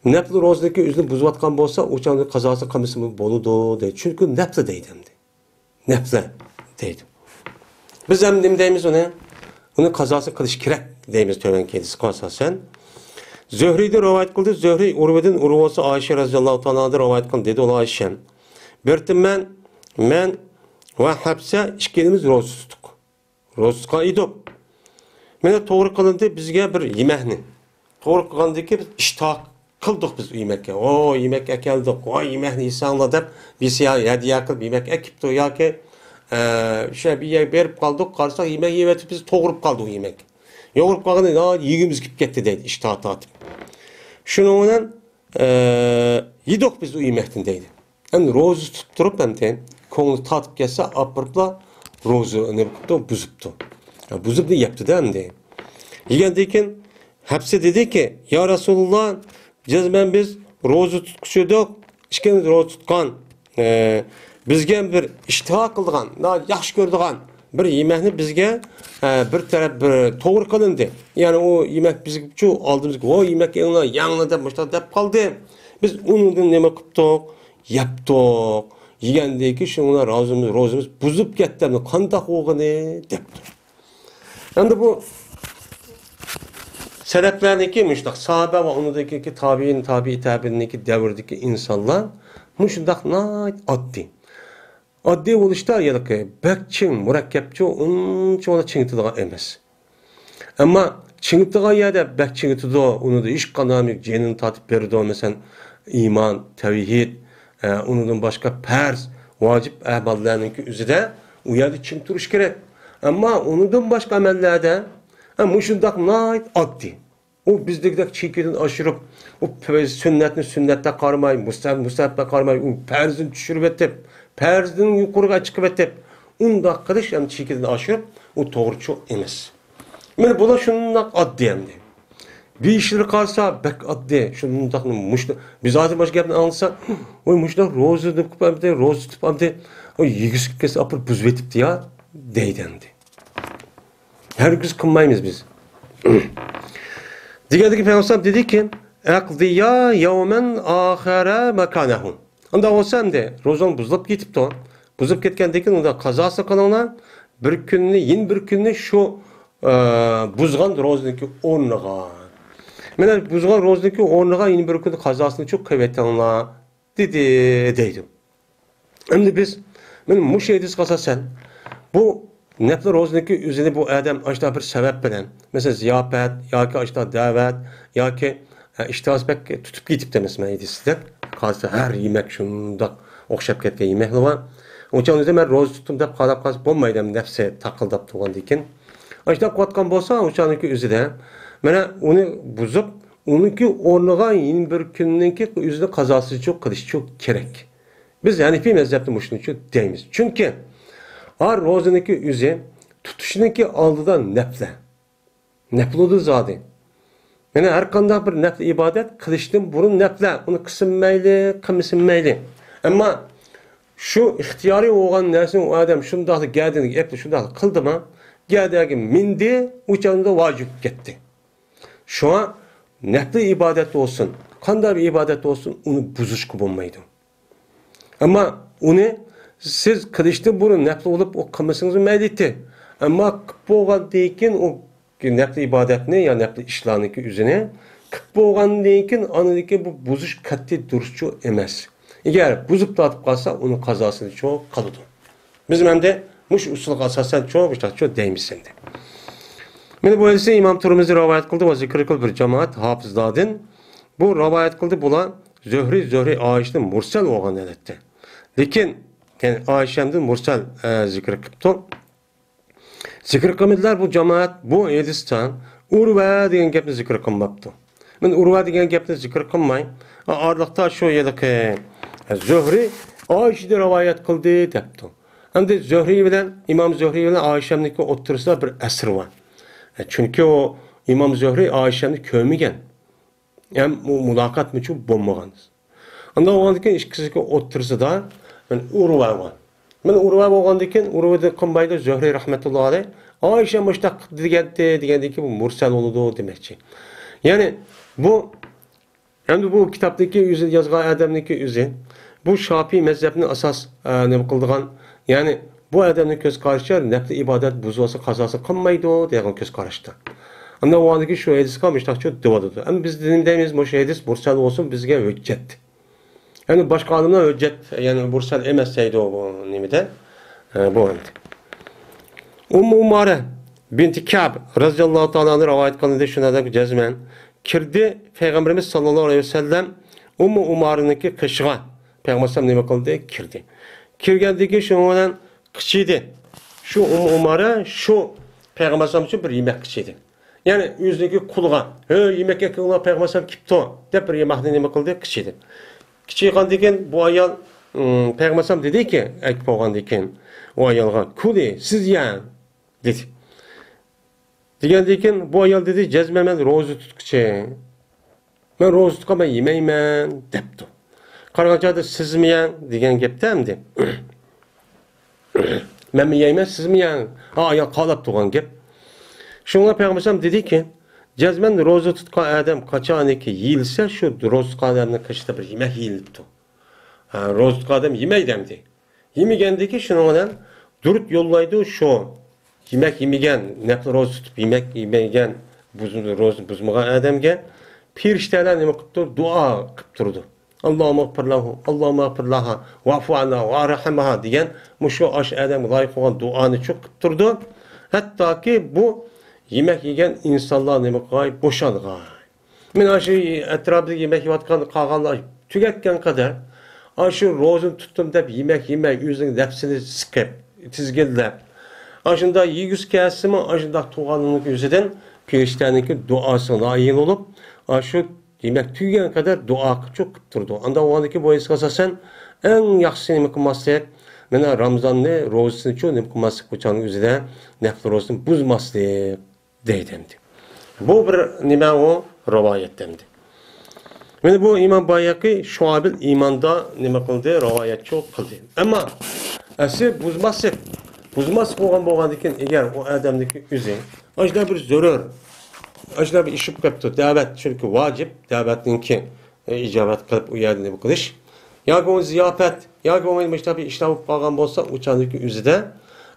نەپلى روزىنىڭكى ئۆزىنى بۇزۇۋاتقان بولسا، ئۇ چاغنى قازاسى قىلمىسىمۇ بولىدۇ دەيدۇ. چۈنكى نەپلى دەيدۇ ئەمدى. نەپلى دەيدۇ. بىز ھەم نېمە دەيمىز ئۇنى؟ ئۇنى قازاسى قىلىش كېرەك دەيمىز تۆۋەنكى ھەدىسكە ئاساسەن. زۆھرىدىن رىۋايەت قىلدى. زۆھرى ئۇرۋىدىن، ئۇرۋا بولسا ئائىشە رەزىياللاھۇ تائالا رىۋايەت قىلدى. دېدى ئۇلار ئائىشەم. بىر تېم مەن، مەن ۋە ھەپسە ئىككىمىز روزا تۇتتۇق. روزا تۇتقان ئىدۇق. مانا توغرا قىلىندى بىزگە بىر يېمەكنى. توغرا قىلغاندىن كېيىن بىز ئىشتىھا قىلدۇق بىز ئۇ يېمەككە. ۋو، يېمەك ئەكەلدۇق، ۋاي يېمەكنى يېسەڭلار دەپ بىرسى يا ھەدىيە قىلىپ يېمەك ئەكىپتۇ ياكى، ئە، شۇ بىر يەرگە بېرىپ قالدۇق، قارىساق يېمەك يەۋېتىپ بىز توغرىپ قالدى ئۇ يېمەك. يوغۇرۇپ قالغىنى يېگۈمىز كېلىپ كەتتى دەيدۇ ئىشتىھا تارتىپ. شۇنىڭ بىلەن ئە، يېدۇق بىز ئۇ يېمەكتىن دەيدۇ. ئەمدى روزا تۇتۇپ تۇرۇپ ئەمدى كۆڭلى تارتىپ كەتسە ئاپىرىپلا روزا نېمە قىپتۇ، بۇزۇپتۇ. يا، بۇزۇپ دە يەپتۇ-دە ئەمدى. يېگەندىن كېيىن ھەپسە دېدىكى، يا رەسۇلاللا، جەزمەن بىز روزا تۇتقۇچى ئىدۇق، ئىككىمىز روزا تۇتقان. ئە، بىزگە بىر ئىشتىھا قىلىدىغان، ياخشى كۆرىدىغان بىر يېمەكنى بىزگە، ئە، بىر تەرەپ بىر توغرا قىلىندى. يەنى ئۇ يېمەك بىزگىچۇ ئالدىمىزغا، ۋو، يېمەك ئېلىڭلار، يەڭلار دەپ مۇشۇنداق دەپ قالدى. بىز ئۇنىڭدىن نېمە قىپتۇق؟ يەپتۇق. يېگەندىن كېيىن شۇنىڭ بىلەن روزىمىز، روزىمىز بۇزۇلۇپ كەتتى. ئەمدى قانداق بولغىنى دەپتۇ. ئەمدى بۇ سەلەپلەرنىڭكى مۇشۇنداق ساھابە ۋە ئۇنىڭدىن كېيىنكى تابىئىن، تابىئى تابىئىننىڭكى دەۋرىدىكى ئىنسانلار مۇشۇنداق ناھايىتى ئاددىي. ئاددىي بولۇشتا ھېلىقى بەك چىڭ، مۇرەككەپچۇ، ئۇنچىۋالا چىڭىتىدىغان ئەمەس. ئەمما چىڭىتىدىغان يەردە بەك چىڭىتىدۇ، ئۇنىڭدا ھېچقانداق جېنىنى تارتىپ بېرىدۇ، مەسىلەن، ئىمان، تەۋھىد، ئە، ئۇنىڭدىن باشقا پەرز، ۋاجىپ ئەمەللەرنىڭكى ئۆزىدە ئۇ يەردە چىڭ تۇرۇش كېرەك. ئەمما ئۇنىڭدىن باشقا ئەمەللەردە، ئە، مۇشۇنداق ناھايىتى ئاددىي. ئۇ بىزدىكىدەك چېكىدىن ئاشۇرۇپ، ئۇ پ-، سۈننەتنى سۈننەتتە قارىماي، مۇستەھەب مۇستەھەبتە قارىماي، ئۇ پەرزنى چۈشۈرۈۋېتىپ، پەرزدىن يۇقىرىغا چىقىۋېتىپ، ئۇنداق قىلىش ھەم چېكىدىن ئاشۇرۇپ، ئۇ توغرىچۇ ئەمەس. مانا بۇلار شۇنداق ئاددىي ئەمدى. بىر ئىشلىرى قارىسا بەك ئاددىي، شۇنداقنى مۇشۇ، بىز ھازىر مۇشۇ گەپنى ئاڭلىسا، ۋاي مۇشۇنداق روزا تۇتۇپ ئەمدى، روزا تۇتۇپ ئەمدى، ئۇ يېگۈسى كەلسە ئاپىرىپ بۇزۇۋېتىپتۇ يا، دەيدۇ ئەمدى. ھەرگىز قىلمايمىز بىز. دېگەندىكىن پەيغەمبەر دېدىكى، ئەقدىيا يەۋمەن ئاخەرە مەكانەھۇ. ئۇنداق بولسا ئەمدى روزاڭ بۇزۇلۇپ كېتىپتۇ. بۇزۇپ كەتكەندىن كېيىن ئۇندا قازاسى قىلىڭلار. بىر كۈننى، يەنە بىر كۈننى شۇ، ئە، بۇزغان روزىنىڭكى ئورنىغا. مانا بۇزغان روزىنىڭكى ئورنىغا يەنە بىر كۈننى قازاسىنى شۇ قىلىۋېتىڭلار، دېدى، دەيدۇ. ئەمدى بىز، مانا مۇشۇ ھەدىسكە ئاساسەن، بۇ نەپلى روزىنىڭكى ئۆزىنى بۇ ئادەم ئاشۇنداق بىر سەۋەب بىلەن، مەسىلەن، زىياپەت ياكى ئاشۇنداق دەۋەت ياكى، ئە، ئىشتىھاسى بەك تۇتۇپ كېتىپتۇ، مەسىلەن، ھەدىستە. قالسا ھەر يېمەك شۇنداق ئوخشاپ كەتكەن يېمەكلا بار. ئۇنىڭ ئۈچۈن مەن روزا تۇتتۇم دەپ قاراپ قالسا بولمايدۇ، نەپسى تاقىلداپ تۇرغاندىن كېيىن. ئاشۇنداق قىلىۋاتقان بولسا، ئۇنىڭكى ئۆزىدە، مانا ئۇنى بۇزۇپ، ئۇنىڭكى ئورنىغا يەنە بىر كۈننىڭكى ئۆزىنى قازاسىچۇ قىلىشچۇ كېرەك. بىز ھەنىفىي مەزھەپتە مۇشۇنىچۇ دەيمىز. چۈنكى ھە روزىنىڭكى ئۆزى تۇتۇشنىڭكى ئالدىدا نەپلە. نەپلۇدۇر زادى. يەنى ھەر قانداق بىر نەپلى ئىبادەت قىلىشتىن بۇرۇن نەپلە. ئۇنى قىلسىمۇ مەيلى، قىلمىسىمۇ مەيلى. ئەمما شۇ ئىختىيارىي بولغان نەرسىنى ئۇ ئادەم شۇنداقلا گەدىنىگە ئېلىپ شۇنداقلا قىلدىما، گەدەگە مىندى، ئۇ چاغدا ۋاجىپ كەتتى. شۇڭا نەپلى ئىبادەت بولسۇن، قانداق بىر ئىبادەت بولسۇن، ئۇنى بۇزۇشقا بولمايدۇ. ئەمما ئۇنى سىز قىلىشتىن بۇرۇن نەپلى بولۇپ، ئۇ قىلمىسىڭىزمۇ مەيلى ئىدى. ئەمما قىلىپ بولغاندىن كېيىن ئۇ نەپلى ئىبادەتنى يا نەپلى ئىشلارنىڭكى ئۆزىنى قىلىپ بولغاندىن كېيىن ئاندىن كېيىن بۇ بۇزۇش قەتئىي دۇرۇسچۇ ئەمەس. ئەگەر بۇزۇپ تارتىپ قالسا، ئۇنىڭ قازاسىچۇ قالىدۇ. بىز ئەمدى مۇشۇ ئۇسۇلغا ئاساسەن چۇ، مۇشۇنداق چۇ دەيمىز ئەمدى. مانا بۇ ھەدىسنى ئىمام تۈرمىزى رىۋايەت قىلدى ۋە زىكىر قىلىپ بىر جامائەت ھاپىزلاردىن. بۇ رىۋايەت قىلدى بۇلار زۆھرى، زۆھرى ئائىشىدىن مۇرسەل بولغان ھالەتتە. لېكىن، يەنى ئائىشەمدىن مۇرسەل، ئە، زىكىر قىپتۇ. زىكىر قىلمىدىلار بۇ جامائەت بۇ ھەدىستە ئۇرۋە دېگەن گەپنى زىكىر قىلماپتۇ. مەن ئۇرۋە دېگەن گەپنى زىكىر قىلماي، ئارىلىقتا شۇ ھېلىقى زۆھرى ئائىشىدىن رىۋايەت قىلدى دەپتۇ. ئەمدى زۆھرى بىلەن، ئىمام زۆھرى بىلەن ئائىشەمنىڭكى ئوتتۇرىسىدا بىر ئەسىر بار. چۈنكى ئۇ ئىمام زۆھرى ئائىشەمنى كۆرمىگەن. ھەم ئۇ مۇلاقاتمۇچۇ بولمىغان. ئاندىن بولغاندىن كېيىن ئىككىسىنىڭكى ئوتتۇرىسىدا مەن ئۇرۋا بار. مەن ئۇرۋا بولغاندىن كېيىن ئۇرۋىدىن قىلمايدۇ زۆھرى رەھمەتۇللا ئەلەيھ. ئائىشە مۇشتاق دېگەنتى، دېگەندىن كېيىن بۇ مۇرسەل بولىدۇ دېمەكچى. يەنى بۇ، ئەمدى بۇ كىتابنىڭكى ئۆزى، يازغان ئادەمنىڭكى ئۆزى، بۇ شاپىي مەزھەپنى ئاساس، ئە، نېمە قىلىدىغان، يەنى بۇ ئادەمنىڭ كۆز قارىشىچە نەپلى ئىبادەت بۇزۇلسا قازاسى قىلمايدۇ دېگەن كۆز قاراشتا. ئەمدى ئۇ ئاندىكى شۇ ھەدىسكە مۇشتاق چۈشىنىپ دەۋاتىدۇ. ئەمدى بىز نېمە دەيمىز؟ مۇشۇ ھەدىس مۇرسەل بولسۇن بىزگە ھۆججەت. يەنى باشقا ئالىملار ھۆججەت، يەنى مۇرسەل ئەمەس دەيدۇ بۇ نېمىدە، ئە، بۇ ھەدىس. ئۇممۇ ئۇمارە بىنتى كەب رەزىياللاھۇ تائالا ئەنھا رىۋايەت قىلىندى، شۇنىڭدەك جەزمەن كىردى پەيغەمبىرىمىز ساللاللاھۇ ئەلەيھى ۋەسەللەم ئۇممۇ ئۇمارىنىڭكى قېشىغا. پەيغەمبەر ئەلەيھىسسالام نېمە قىلدى؟ كىردى. كىرگەندىن كېيىن شۇنىڭ بىلەن قىچىدى. شۇ ئۇممۇ ئۇمارە شۇ پەيغەمبەر ئەلەيھىسسالام ئۈچۈن بىر يېمەك قىچىدى. يەنى ئۆزىنىڭكى قۇلىغا، ھۆي، يېمەك ئەكىلىڭلار، پەيغەمبەر ئەلەيھىسسالام كېپتۇ، دەپ بىر يېمەكنى نېمە قىلدى؟ قىچىدى. قىچىغاندىن كېيىن بۇ ئايال، ئىم، پەيغەمبەر ئەلەيھىسسالام دېدىكى، ئەكىپ بولغاندىن كېيىن ئۇ ئايالغا، كۇلى، سىز يەڭ، دېدى. دېگەندىن كېيىن بۇ ئايال دېدى، جەزمەن مەن روزا تۇتقۇچى. مەن روزا تۇتقان، مەن يېمەيمەن، دەپتۇ. قارىغان چاغدا سىزمۇ يەڭ دېگەن گەپتە ئەمدى. مەنمۇ يەيمەن، سىزمۇ يەڭ. ھا، ئايال قالاپ تۇرغان گەپ. شۇڭا پەيغەمبەر ئەلەيھىسسالام دېدىكى، جەزمەن روزا تۇتقان ئادەم قاچانكى يېيىلسە، شۇ روزا تۇتقان ئادەمنىڭ قېشىدا بىر يېمەك يېيىلىپتۇ. ھا، روزا تۇتقان ئادەم يېمەيدۇ ئەمدى. يېمىگەندىكى شۇنىڭ بىلەن دۇرۇت يوللايدۇ شۇ. يېمەك يېمىگەن، نەپلى روزا تۇتۇپ يېمەك يېمىگەن، بۇزۇ-، روزىنى بۇزمىغان ئادەمگە پېرىشتەلەر نېمە قىپتۇ؟ دۇئا قىپ تۇرىدۇ. ئاللاھۇممەغفىر لەھۇ، ئاللاھۇممەغفىر لەھا، ۋەئفۇ ئەنھا، ۋەئرھەمھا دېگەن مۇشۇ ئاشۇ ئادەمگە لايىق بولغان دۇئانى چۇ قىپ تۇرىدۇ. ھەتتاكى بۇ يېمەك يېگەن ئىنسانلار نېمە قىلغاي؟ بوشانغاي. مەن ئاشۇ ئەتراپىدا يېمەك يەۋاتقان قالغانلار تۈگەتكەن قەدەر، ئاشۇ روزىنى تۇتتۇم دەپ يېمەك يېمەي، ئۆزىنىڭ نەپسىنى سىقىپ، تىزگىنلەپ، ئاشۇنداق يېگۈسى كەلسىمۇ، ئاشۇنداق تۇغاننىڭ ئۆزىدىن پېرىشتەنىڭكى دۇئاسىغا نائىل بولۇپ، ئاشۇ يېمەك تۈگىگەن قەدەر دۇئا قىلىپ تۇرىدۇ. ئانداق بولغاندىكىن بۇ ھەدىسكە ئاساسەن، ئەڭ ياخشىسى نېمە قىلماسلىق؟ مانا رامزاننى، روزىسىنىچۇ نېمە قىلماسلىق؟ بۇ چاغنىڭ ئۆزىدە نەپلى روزىنى بۇزماسلىق. دەيدۇ ئەمدى. بۇ بىر نېمە ئۇ رىۋايەت ئەمدى. مانا بۇ ئىمام بايھەقى شۇئەبىل ئىماندا نېمە قىلدى؟ رىۋايەتچۇ قىلدى. ئەمما ئەسلى بۇزماسلىق، بۇزماسلىق بولغان بولغاندىكىن ئەگەر ئۇ ئادەمنىڭكى ئۆزى ئاشۇنداق بىر زۆرۈر، ئاشۇنداق بىر ئىش بولۇپ قېپتۇ، دەۋەت، چۈنكى ۋاجىپ دەۋەتنىڭكى، ئە، ئىجابەت قىلىپ ئۇ يەردە نېمە قىلىش. ياكى بۇ زىياپەت، ياكى بۇ مۇشۇنداق بىر ئىشلار بولۇپ قالغان بولسا، ئۇ چاغدىكى ئۆزىدە،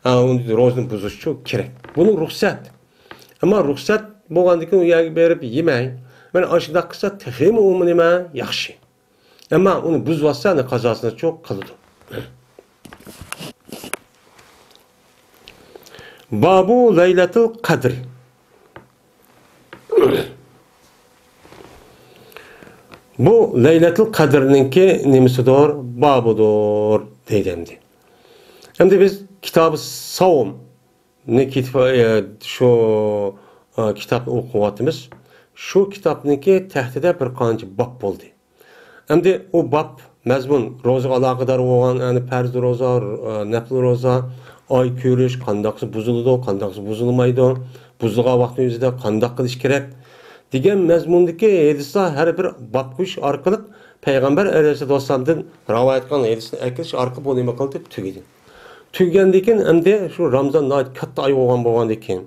ئە، ئۇنى روزىنى بۇزۇشچۇ كېرەك. بۇنى رۇخسەت. ئەمما رۇخسەت بولغاندىن كېيىن ئۇ يەرگە بېرىپ يېمەي، مانا ئاشۇنداق قىلسا تېخىمۇ ئۇمۇ نېمە ياخشى. ئەمما ئۇنى بۇزۇۋاتسا، ئەنە قازاسىنىچۇ قىلىدۇ. بابۇ لەيلەتۇل قەدرى. بۇ لەيلەتۇل قەدرنىڭكى نېمىسىدۇر؟ بابىدۇر دەيدۇ ئەمدى. ئەمدى بىز كىتابى ساۋم نى كېتىپ، ئە، شۇ، ئە، كىتابنى ئوقۇۋاتىمىز. شۇ كىتابنىڭكى تەھتىدە بىر قانچە باب بولدى. ئەمدى ئۇ باب مەزمۇن، روزىغا ئالاقىدار بولغان، يەنى پەرز روزا، ئە، نەپلى روزا، ئاي كۆرۈش، قانداقسى بۇزۇلىدۇ، قانداقسى بۇزۇلمايدۇ، بۇزۇلغان ۋاقىتنىڭ ئۆزىدە قانداق قىلىش كېرەك دېگەن مەزمۇندىكى ھەدىسلەر ھەر بىر باب قويۇش ئارقىلىق پەيغەمبەر ئەلەيھىسسالاتۇ ۋەسسالامدىن رىۋايەت قىلىنغان ھەدىسنى ئەكېلىش ئارقىلىق بۇ نېمە قىلدى؟ تۈگىدى. تۈگىگەندىن كېيىن ئەمدى شۇ رامزان ناھايىتى كاتتا ئاي بولغان، بولغاندىن كېيىن،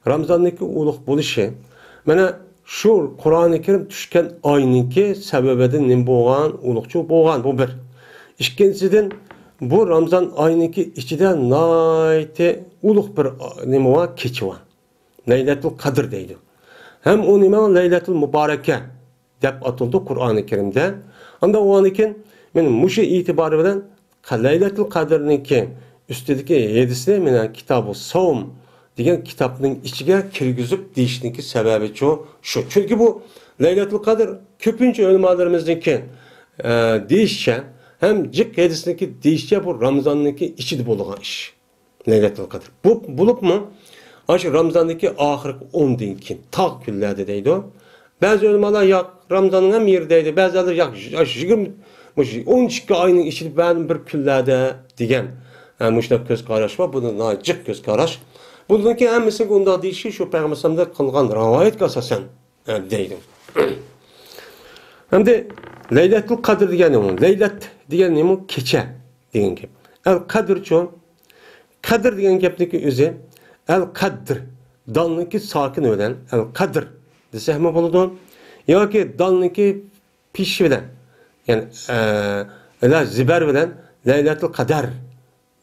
رامزاننىڭكى ئۇلۇغ بولۇشى، مانا شۇ قۇرئانى كەرىم چۈشكەن ئاينىڭكى سەۋەبىدىن نېمە بولغان؟ ئۇلۇغچۇ بولغان، بۇ بىر. ئىككىنچىدىن، بۇ رامزان ئاينىڭكى ئىچىدە ناھايىتى ئۇلۇغ بىر، نېمە بار؟ كېچە بار. لەيلەتۇل قەدىر دەيدۇ. ھەم ئۇ نېمە؟ لەيلەتۇل مۇبارەكە دەپ ئاتىلىدۇ قۇرئانى كەرىمدە. ئانداق بولغاندىن كېيىن، مانا مۇشۇ ئېتىبارى بىلەن لەيلەتۇل قەدىرنىڭكى ئۈستىدىكى ھەدىسنى مانا كىتابۇ سوم دېگەن كىتابنىڭ ئىچىگە كىرگۈزۈپ دېيىشنىڭكى سەۋەبىچۇ شۇ. چۈنكى بۇ لەيلەتۇل قەدىر كۆپىنچە ئۆلىمالىرىمىزنىڭكى، ئە، دېيىشىچە، ھەم جىق ھەدىسنىڭكى دېيىشىچە بۇ رامىزاننىڭكى ئىچىدە بولىدىغان ئىش. لەيلەتۇل قەدىر. بۇ، بولۇپمۇ ئاشۇ رامىزاندىكى ئاخىرقى ئوندىن كېيىن تاغ كۈنلەردە دەيدۇ. بەزى ئۆلىمالار ياق، رامىزاننىڭ ھەم يېرى دەيدۇ. بەزىلەر ياق، ئاشۇ يىگىرمە، مۇشۇ ئون ئىككى ئاينىڭ ئىچىدە بەزى بىر كۈنلەردە دېگەن، ئە، مۇشۇنداق كۆز قاراش بار. بۇ ناھايىتى جىق كۆز قاراش. بۇنىڭكى ھەممىسىگە ئۇنداق دېيىشى شۇ پەيغەمبەر ئەلەيھىسسالامدىن قىلغان رىۋايەتكە ئاساسەن، ئە، دەيدۇ. ئەمدى لەيلەتۇل قەدىر دېگەن نېمە؟ لەيلەت دېگەن نېمە؟ كېچە دېگەن گەپ. ئەل قەدىرچۇ؟ قەدىر دېگەن گەپنىڭكى ئۆزى ئەل قەدر، دالنىڭكى ساكىنى بىلەن ئەل قەدر دېسەكمۇ بولىدۇ. ياكى دالنىڭكى پېشى بىلەن، يەنى، ئە، ئىلا زىبەر بىلەن لەيلەتۇل قەدەر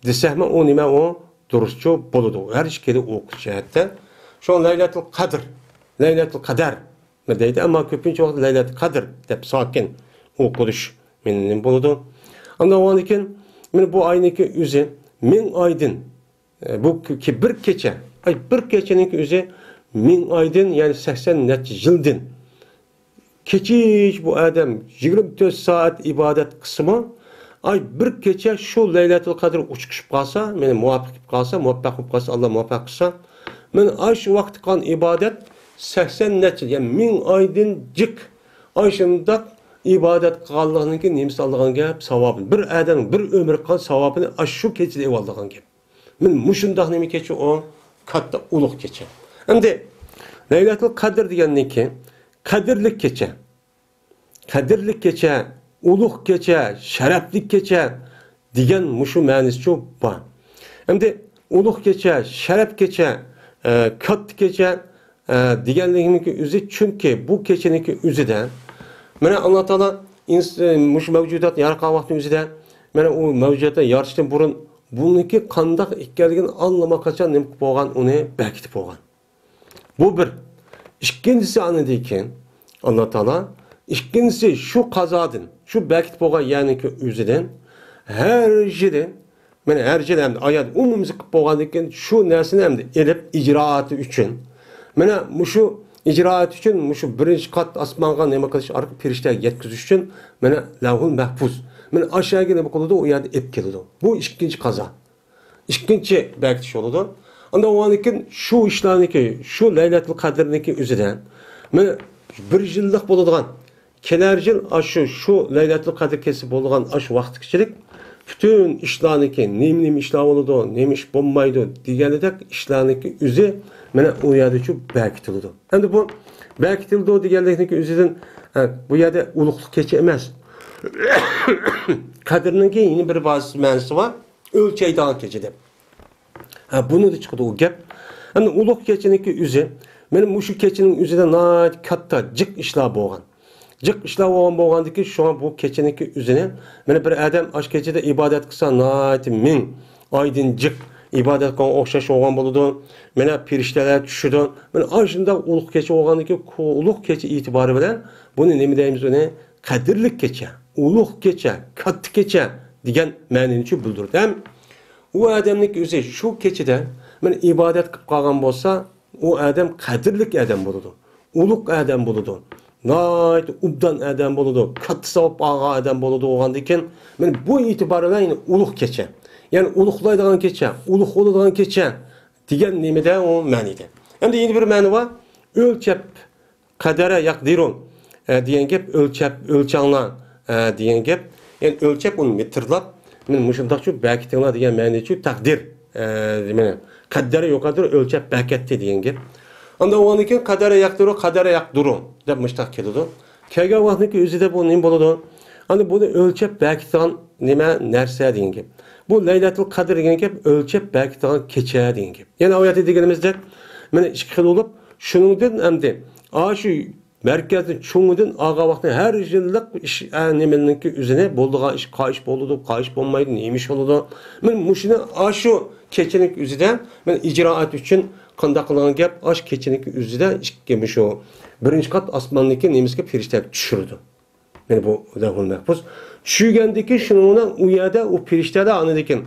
دېسەكمۇ ئۇ نېمە ئۇ؟ دۇرۇسچۇ بولىدۇ. ھەر ئىككىلى ئوقۇش جەھەتتە. شۇڭا لەيلەتۇل قەدىر، لەيلەتۇل قەدەر دەيدۇ. ئەمما كۆپىنچە ۋاقىت لەيلەتۇل قەدىر دەپ ساكىن ئوقۇلۇش مېنى نېمە بولىدۇ. ئاندىن ئاندىن كېيىن مانا بۇ ئاينىڭكى ئۆزى مىڭ ئايدىن، ئە، بۇ كى-، بىر كېچە، ئاي، بىر كېچىنىڭكى ئۆزى مىڭ ئايدىن، يەنى سەكسەن نەچچە يىلدىن كېچىچە بۇ ئادەم يىگىرمە تۆت سائەت ئىبادەت قىلسىمۇ، ئاي، بىر كېچە شۇ لەيلەتۇل قەدىر ئۇچۇشۇپ قالسا، مانا مۇۋەپپەق بولۇپ قالسا، مۇۋەپپەق بولۇپ قالسا، ئاللا مۇۋەپپەق قىلسا، مانا ئاشۇ ۋاقىتتا قىلغان ئىبادەت سەكسەن نەچچە، يەنى مىڭ ئايدىن جىق ئاشۇنداق ئىبادەت قىلغانلىقنىڭكى نېمىسى ئالىدىغان گەپ؟ ساۋابىنى. بىر ئادەم بىر ئۆمۈر قىلغان ساۋابىنى ئاشۇ كېچىدە ئېلىۋالىدىغان گەپ. مانا مۇشۇنداق نېمە كېچە ئۇ؟ كاتتا ئۇلۇغ كېچە. ئەمدى لەيلەتۇل قەدىر دېگەننىڭكى قەدىرلىك كېچە. قەدىرلىك كېچە، ئۇلۇغ كېچە، شەرەپلىك كېچە دېگەن مۇشۇ مەنىسىچۇ بار. ئەمدى ئۇلۇغ كېچە، شەرەپ كېچە، ئە، كاتتا كېچە، ئە، دېگەنلىكنىڭكى ئۆزى، چۈنكى بۇ كېچىنىڭكى ئۆزىدە، مانا، ئاللا تائالا ئىنس-، مۇشۇ مەۋجۇدات ياراتقان ۋاقىتنىڭ ئۆزىدە، مانا، ئۇ مەۋجۇداتنى يارىتىشتىن بۇرۇن بۇنىڭكى قانداق ئىكەنلىكىنى ئاللىماقاچان نېمە قىلىپ بولغان، ئۇنى بەكىتىپ بولغان. بۇ بىر. ئىككىنچىسى، ئاندىن كېيىن ئاللا تائالا، ئىككىنچىسى، شۇ قازادىن، شۇ بەكىتىپ بولغان يەرنىڭكى ئۆزىدىن ھەر يىلى، مانا، ھەر يىلى ئەمدى ئايەت ئومۇمىي قىلىپ بولغاندىن كېيىن شۇ نەرسىنى ئەمدى ئېلىپ ئىجرائاتى ئۈچۈن، مانا، مۇشۇ ئىجرائات ئۈچۈن، مۇشۇ بىرىنچى قات ئاسمانغا نېمە قىلىش ئارقىلىق پېرىشتىلەرگە يەتكۈزۈش ئۈچۈن، مانا، لەۋھۇل مەھپۇز، مانا، ئاشۇ يەرگە نېمە قىلىدۇ؟ ئۇ يەردە ئېلىپ كېلىدۇ. بۇ ئىككىنچى قازا. ئىككىنچى بەكىتىش بولىدۇ. ئاندىن ئاندىن كېيىن شۇ ئىشلارنىڭكى، شۇ لەيلەتۇل قەدىرنىڭكى ئۆزىدە، مانا، بىر يىللىق بولىدىغان، كېلەر يىل ئاشۇ، شۇ لەيلەتۇل قەدىر كېچىسى بولىدىغان ئاشۇ ۋاقىتقىچىلىك پۈتۈن ئىشلارنىڭكى، نېمە، نېمە ئىشلار بولىدۇ، نېمە ئىش بولمايدۇ دېگەندەك ئىشلارنىڭكى ئۆزى، مانا، ئۇ يەردىچۇ بەكىتىلىدۇ. ئەمدى بۇ بەكىتىلىدۇ دېگەنلىكنىڭكى ئۆزىدىن، ئە، بۇ يەردە ئۇلۇغلۇق كېچە ئەمەس. قەدىرنىڭكى يەنە بىر باشقا مەنىسى بار. ئۆلچەيدىغان كېچە دەپ. ھە، بۇنىڭدا چىقىدۇ ئۇ گەپ. ئەمدى ئۇلۇغ كېچىنىڭكى ئۆزى، مانا مۇشۇ كېچىنىڭ ئۆزىدە ناھايىتى كاتتا، جىق ئىشلار بولغان. جىق ئىشلار بولغان بولغاندىكى، شۇڭا بۇ كېچىنىڭكى ئۆزىنى، مانا بىر ئادەم ئاشۇ كېچىدە ئىبادەت قىلسا، ناھايىتى مىڭ ئايدىن جىق ئىبادەت قىلغان ئوخشاش بولغان بولىدۇ. مانا پېرىشتىلەر چۈشىدۇ. مانا ئاشۇنداق ئۇلۇغ كېچە بولغاندىكى، ئۇلۇغ كېچە ئېتىبارى بىلەن بۇنى نېمە دەيمىز ئۇنى؟ قەدىرلىك كېچە، ئۇلۇغ كېچە، كاتتا كېچە دېگەن مەنىنى بىلدۈرىدۇ. ھەم ئۇ ئادەمنىڭ ئۆزى شۇ كېچىدە مانا ئىبادەت قىلىپ قالغان بولسا، ئۇ ئادەم قەدىرلىك ئادەم بولىدۇ، ئۇلۇغ ئادەم بولىدۇ، ناھايىتى ئوبدان ئادەم بولىدۇ، كاتتا ساۋاب ئالغان ئادەم بولىدۇ. بولغاندىن كېيىن، مانا بۇ ئېتىبار بىلەن يەنە ئۇلۇغ كېچە، يەنى ئۇلۇغلايدىغان كېچە، ئۇلۇغ بولىدىغان كېچە دېگەن نېمىدە ئۇ مەنىدە. ئەمدى يەنە بىر مەنە بار. ئۆلچەپ قەدەرە يەقدىرۇ، ئە، دېگەن گەپ، ئۆلچەپ، ئۆلچەڭلار، ئە، دېگەن گەپ. يەنى ئۆلچەپ، ئۇنى مېتىرلاپ، مانا مۇشۇنداقچۇ بەكىتىڭلار دېگەن مەنىچۇ تەقدىر. ئە، نېمە، قەددەرە يۇقىرىدۇر، ئۆلچەپ بەكەتتى دېگەن گەپ. ئاندىن ئۇنىڭدىن كېيىن قەدەرە يەقدىرۇ، قەدەرە يەقدۇرۇ دەپ مۇشتاق كېلىدۇ. كەلگەن ۋاقىتنىڭكى ئۆزىدە بۇ نېمە بولىدۇ؟ ئەمدى بۇنى ئۆلچەپ بەكىتىدىغان نېمە، نەرسە دېگەن گەپ. بۇ لەيلەتۇل قەدىر دېگەن گەپ، ئۆلچەپ بەكىتىدىغان كېچە دېگەن گەپ. يەنە ئايەتتە دېگىنىمىزدەك، مانا ئىككى خىل بولۇپ، شۇنىڭدىن ئەمدى ئاشۇ مەركەزدىن چوڭىدىن ئالغان ۋاقىتنى ھەر يىللىق ئىش، ئە، نېمىنىڭكى ئۆزىنى بولىدىغان ئىش، قايىش بولىدۇ، قايىش بولمايدۇ، نېمە ئىش بولىدۇ. مانا مۇشۇنى ئاشۇ كېچىنىڭ ئۆزىدە، مانا ئىجرائات ئۈچۈن قانداق قىلغان گەپ، ئاشۇ كېچىنىڭكى ئۆزىدە ئىككى، مۇشۇ بىرىنچى قات ئاسماننىڭكى نېمىسىگە پېرىشتە چۈشۈرىدۇ. يەنى بۇ لەۋھۇل مەھپۇز. چۈشۈرگەندىكىن شۇنىڭ بىلەن ئۇ يەردە ئۇ پەرىشتىلەر ئاندىن كېيىن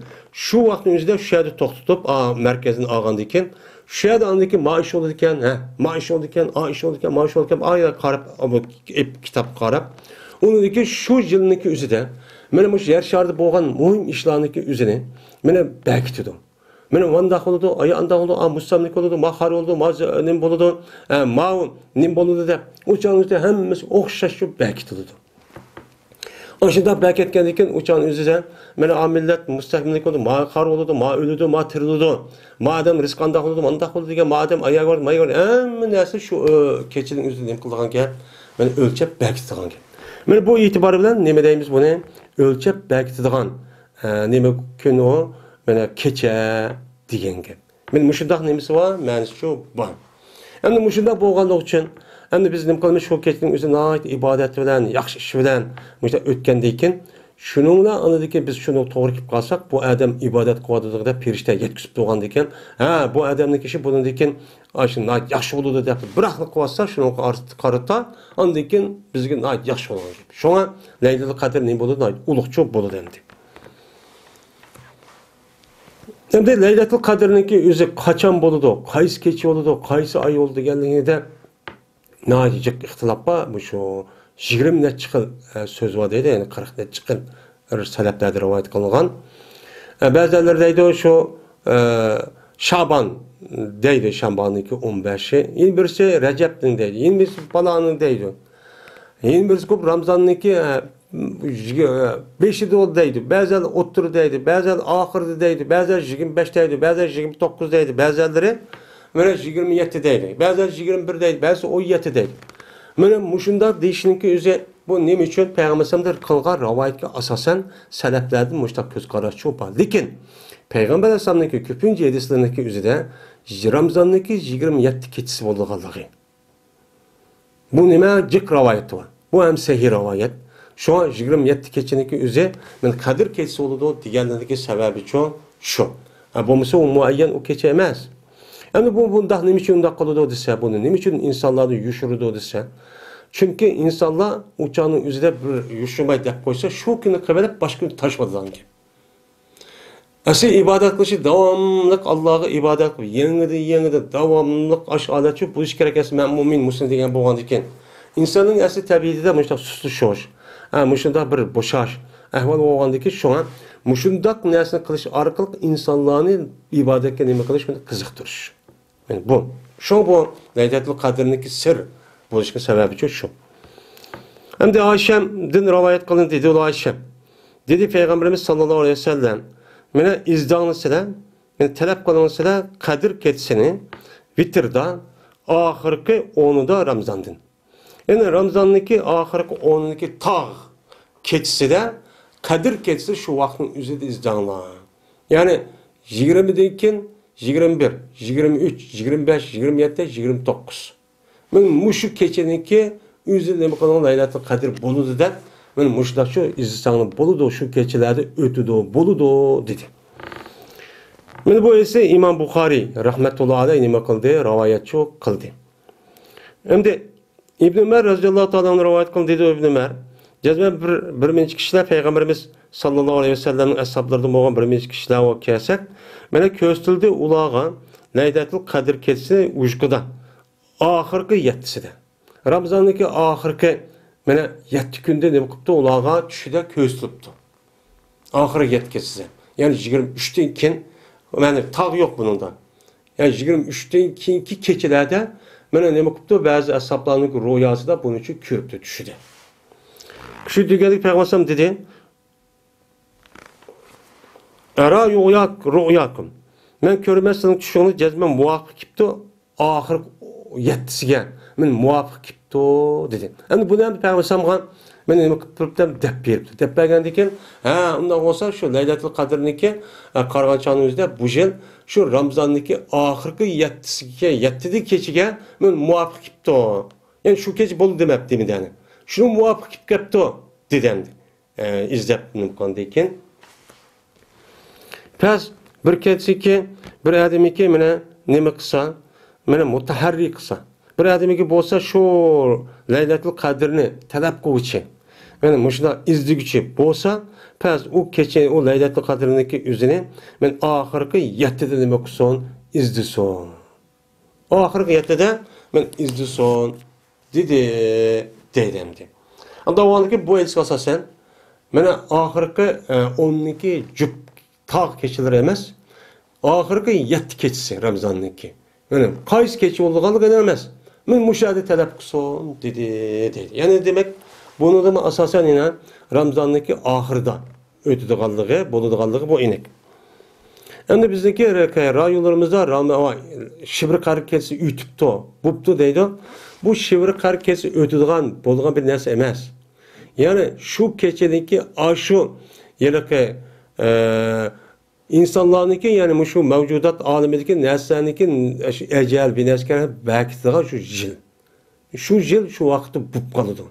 شۇ ۋاقىتنىڭ ئۆزىدە شۇ يەردە توختىتىپ، ئا، مەركەزدىن ئالغاندىن كېيىن شۇ يەردە ئاندىن كېيىن ما ئىش بولىدىكەن، ھە، ما ئىش بولىدىكەن، ئا ئىش بولىدىكەن، ما ئىش بولىدىكەن، ئا يەرگە قاراپ، بۇ كىتابقا قاراپ، ئۇنىڭدىن كېيىن شۇ يىلنىڭكى ئۆزىدە مانا مۇشۇ يەر شارىدا بولغان مۇھىم ئىشلارنىڭكى ئۆزىنى مانا بەركىتىدۇ. مانا مۇنداق بولىدۇ، ئاي ئانداق بولىدۇ، ئا مۇساملىك بولىدۇ، ما خار بولىدۇ، ما ز-، نېمە بولىدۇ، ئە، ما نېمە بولىدۇ دەپ، ئۇ چاغنىڭ ئۆزىدە ھەممىسى ئوخشاش شۇ بەركىتىلىدۇ. ئاشۇنداق بەركەتكەندىن كېيىن ئۇ چاغنىڭ ئۆزىدە مانا ئا مىللەت مۇستەھكەملىك بولىدۇ، ما خار بولىدۇ، ما ئۆلىدۇ، ما تىرىلىدۇ، ما ئادەم رىزقى ئانداق بولىدۇ، مانداق بولىدۇ دېگەن، ما ئادەم ئاياغ بار، ما ئاياغ بار، ھەممە نەرسە شۇ، ئۆ، كېچىنىڭ ئۆزىدە نېمە قىلىدىغان گەپ، مانا ئۆلچەپ بەركىتىدىغان گەپ. مانا بۇ ئېتىبارى بىلەن نېمە دەيمىز بۇنى؟ ئۆلچەپ بەركىتىدىغان، ئە، نېمە كۈن ئۇ؟ مانا كېچە دېگەن گەپ. مانا مۇشۇنداق نېمىسى بار، مەنىسىچۇ بار. ئەمدى مۇشۇنداق بولغانلىقى ئۈچۈن، ئەمدى بىز نېمە قىلىمىز؟ شۇ كېچىنىڭ ئۆزى ناھايىتى ئىبادەت بىلەن، ياخشى ئىش بىلەن مۇشۇنداق ئۆتكەندىن كېيىن، شۇنىڭ بىلەن ئاندىن كېيىن بىز شۇنى توغرا كېلىپ قالساق، بۇ ئادەم ئىبادەت قىلىۋاتىدۇ دەپ پەرىشتە يەتكۈزۈپ تۇرغاندىن كېيىن، ھە، بۇ ئادەمنىڭ ئىشى بۇنىڭدىن كېيىن ئاشۇ ناھايىتى ياخشى بولىدۇ دەپ بىراقلا قىلىۋاتسا، شۇنىڭغا قارىتا ئاندىن كېيىن بىزگە ناھايىتى ياخشى بولغان گەپ. شۇڭا لەيلىتۇل قەدىر نېمە بولىدۇ؟ ناھايىتى ئۇلۇغچۇ بولىدۇ ئەمدى. ئەمدى لەيلەتۇل قەدىرنىڭكى ئۆزى قاچان بولىدۇ، قايسى كېچە بولىدۇ، قايسى ئاي بولىدۇ دېگەنلىكىدە ناھايىتى جىق ئىختىلاپ بار. مۇشۇ يىگىرمە نەچچە خىل، ئە، سۆز بار دەيدۇ، يەنى قىرىق نەچچە خىل سەلەفلەردە رىۋايەت قىلىنغان. ئە، بەزىلەر دەيدۇ شۇ، ئە، شابان دەيدۇ، شاباننىڭكى ئون بەشى، يەنە بىرسى رەجەبنىڭ دەيدۇ، يەنە بىرسى پالانىڭ دەيدۇ. يەنە بىرسى كۆپ رامزاننىڭكى، ئە، يىگىرمە بەشىدە دەيدۇ، بەزىلەر ئوتتۇرا دەيدۇ، بەزىلەر ئاخىرىدا دەيدۇ، بەزىلەر يىگىرمە بەش دەيدۇ، بەزىلەر يىگىرمە توققۇز دەيدۇ، بەزىلىرى مانا يىگىرمە يەتتە دەيدۇ، بەزىلەر يىگىرمە بىر دەيدۇ، بەزىسى ئون يەتتە دەيدۇ. مانا مۇشۇنداق دېيىشنىڭكى ئۆزى بۇ نېمە ئۈچۈن؟ پەيغەمبەر ئەلەيھىسسالامدىن قىلغان رىۋايەتكە ئاساسەن سەلەفلەردىن مۇشۇنداق كۆز قاراشچۇ بار. لېكىن پەيغەمبەر ئەلەيھىسسالامنىڭكى كۆپىنچە ھەدىسلىرىنىڭكى ئۆزىدە رامزاننىڭكى يىگىرمە يەتتە كېچىسى بولىدىغانلىقى. بۇ نېمە؟ جىق رىۋايەت بار. بۇ ھەم سەھىھ رىۋايەت. شۇڭا يىگىرمە يەتتە كېچىنىڭكى ئۆزى مانا قەدىر كېچىسى بولىدۇ دېگەنلىكى سەۋەبىچۇ شۇ. ئە، بولمىسا ئۇ مۇئەييەن ئۇ كېچە ئەمەس. ئەمدى بۇ بۇنداق نېمە ئۈچۈن ئۇنداق قىلىدۇ دېسە، بۇنى نېمە ئۈچۈن ئىنسانلاردىن يوشۇرىدۇ دېسە، چۈنكى ئىنسانلار ئۇ چاغنىڭ ئۆزىدە بىر يوشۇرماي دەپ قويسا، شۇ كۈنى قىلىۋېلىپ باشقا كۈنى تاشلىۋېتىدىغان گەپ. ئەسلى ئىبادەت قىلىشى داۋاملىق ئاللاغا ئىبادەت قىلىپ، يېڭىدىن يېڭىدىن داۋاملىق ئاشۇ ھالەتچۇ بولۇشى كېرەك. ئەسلى مەن مۇئمىن، مۇسلىم دېگەن بولغاندىكىن، ئىنساننىڭ ئەسلى تەبىئىتىدە مۇشۇنداق سۇسلىشىش، ھە، مۇشۇنداق بىر بوشاش ئەھۋال بولغاندىكىن، شۇڭا مۇشۇنداق نەرسىنى قىلىش ئارقىلىق ئىنسانلارنى ئىبادەتكە نېمە قىلىش، بۇنى قىزىقتۇرۇش. يەنى بۇ. شۇڭا بۇ لەيلەتۇل قەدىرنىڭكى سىر بولۇشىنىڭ سەۋەبىچۇ شۇ. ئەمدى ئائىشەدىن رىۋايەت قىلىندى، دېدى ئۇ ئائىشە. دېدى پەيغەمبىرىمىز ساللاللاھۇ ئەلەيھى ۋەسەللەم، مانا ئىزدەڭلىسىلەر، مانا تەلەپ قىلىڭلىسىلەر قەدىر كېچىسىنى ۋىتىردا ئاخىرقى ئونىدا رامزاندىن. يەنى رامزاننىڭكى ئاخىرقى ئونىدىكى تاغ كېچىسىدە، قەدىر كېچىسى شۇ ۋاقىتنىڭ ئۆزىدە ئىزدەڭلار. يەنى يىگىرمىدىن كېيىن يىگىرمە بىر، يىگىرمە ئۈچ، يىگىرمە بەش، يىگىرمە يەتتە، يىگىرمە توققۇز. مانا مۇشۇ كېچىنىڭكى ئۆزى نېمە قىلىدۇ، لەيلەتۇل قەدىر بولىدۇ دەپ، مانا مۇشۇنداق شۇ ئىزدىسەڭلار بولىدۇ، شۇ كېچىلەردە ئۆتىدۇ، بولىدۇ، دېدى. مانا بۇ ئېسى ئىمام بۇخارىي رەھمەتۇللا ئەلەيھ نېمە قىلدى، رىۋايەتچۇ قىلدى. ئەمدى ئىبن ئۆمەر رەزىياللاھۇ تائالا ئەنھۇ رىۋايەت قىلدى، دېدى ئىبن ئۆمەر، جەزمەن بىر، بىر نەچچە كىشىلەر پەيغەمبىرىمىز ساللاللاھۇ ئەلەيھى ۋەسەللەمنىڭ ئەسھابلىرىدىن بولغان بىر نەچچە كىشىلەر كەلسەك، مانا كۆرسىتىلدى ئۇلارغا لەيلەتۇل قەدىر كېچىسى ئۇيقۇدا، ئاخىرقى يەتتىسىدە. رامزاننىڭكى ئاخىرقى، مانا يەتتە كۈندە نېمە قىپتۇ؟ ئۇلارغا چۈشىدە كۆرسىتىلىپتۇ. ئاخىرى يەتكەنسىز. يەنى يىگىرمە ئۈچتىن كېيىن، يەنى تاغ يوق بۇنىڭدا. يەنى يىگىرمە ئۈچتىن كېيىنكى كېچىلەردە مانا نېمە قىپتۇ؟ بەزى ئەسھابلارنىڭ رۇياسىدا بۇنى چۈ كۆرۈپتۇ چۈشىدە. چۈش دېگەنلىك پەيغەمبەر ئەلەيھىسسالام دېدى، «ئەرا رۇياكۇم، مەن كۆرىمەن سىزنىڭ چۈشىڭىز جەزمەن مۇۋاپىق كېپتۇ، ئاخىرقى يەتتىسىگە مەن مۇۋاپىق كېپتۇ» دېدى. ئەمدى بۇنى ئەمدى پەيغەمبەر ئەلەيھىسسالامغا مەن نېمە قىلىپ تۇرۇپتىم دەپ بېرىپتۇ. دەپ بەرگەندىن كېيىن، ھە، ئۇنداق بولسا شۇ لەيلەتۇل قەدىرنىڭكى، ئە، قارىغان چاغنىڭ ئۆزىدە بۇ يىل شۇ رامزاننىڭكى ئاخىرقى يەتتىسىگە، يەتتىدە كېچىگە مەن مۇۋاپىق كېپتۇ. يەنى شۇ كېچە بولدى دېمەپتىمىدى، يەنى شۇنىڭ مۇۋاپىق كېلىپ كەپتۇ دېدى ئەمدى. ئە، ئىزدەپ نېمە قىلغاندىن كېيىن. پەس بىر كەتسىكى، بىر ئادىمىكى مانا نېمە قىلسا، مانا مۇتەھەررى قىلسا. بىر ئادىمىكى بولسا شۇ لەيلەتۇل قەدىرنى تەلەپ قىلغۇچى. يەنى مۇشۇنداق ئىزدىگۈچى بولسا، پەس ئۇ كېچە، ئۇ لەيلەتۇل قەدىرنىڭكى ئۆزىنى مەن ئاخىرقى يەتتىدە نېمە قىلسۇن؟ ئىزدىسۇن. ئاخىرقى يەتتىدە مەن ئىزدىسۇن، دېدى، دەيدۇ ئەمدى. ئەمدى ئاۋۋالقى بۇ ھەدىسكە ئاساسەن، مانا ئاخىرقى، ئە، ئوننىڭكى جۈپ تاغ كېچىلىرى ئەمەس، ئاخىرقى يەتتە كېچىسى رامزاننىڭكى. يەنى قايسى كېچە بولىدىغانلىقى ئېنىق ئەمەس. مەن مۇشۇ يەردە تەلەپ قىلسۇن، دېدى، دەيدۇ. يەنى دېمەك، بۇنىڭدىمۇ ئاساسەن يەنە رامزاننىڭكى ئاخىرىدا ئۆتىدىغانلىقى، بولىدىغانلىقى بۇ ئېنىق. ئەمدى بىزنىڭكى رايونلىرىمىزدا رام-، شىۋرى قەدىر كېچىسى ئۆتۈپتۇ، بوپتۇ دەيدۇ. بۇ شىۋرى قەدىر كېچىسى ئۆتىدىغان، بولىدىغان بىر نەرسە ئەمەس. يەنى شۇ كېچىدىكى ئاشۇ ھېلىقى، ئە، ئىنسانلارنىڭكى، يەنى مۇشۇ مەۋجۇدات ئالىمىدىكى نەرسىلەرنىڭكى ئەجەل بىر نەرسىگە بەرىكىتىدىغان شۇ يىل. شۇ يىل شۇ ۋاقىتتا بوپ قالىدۇ.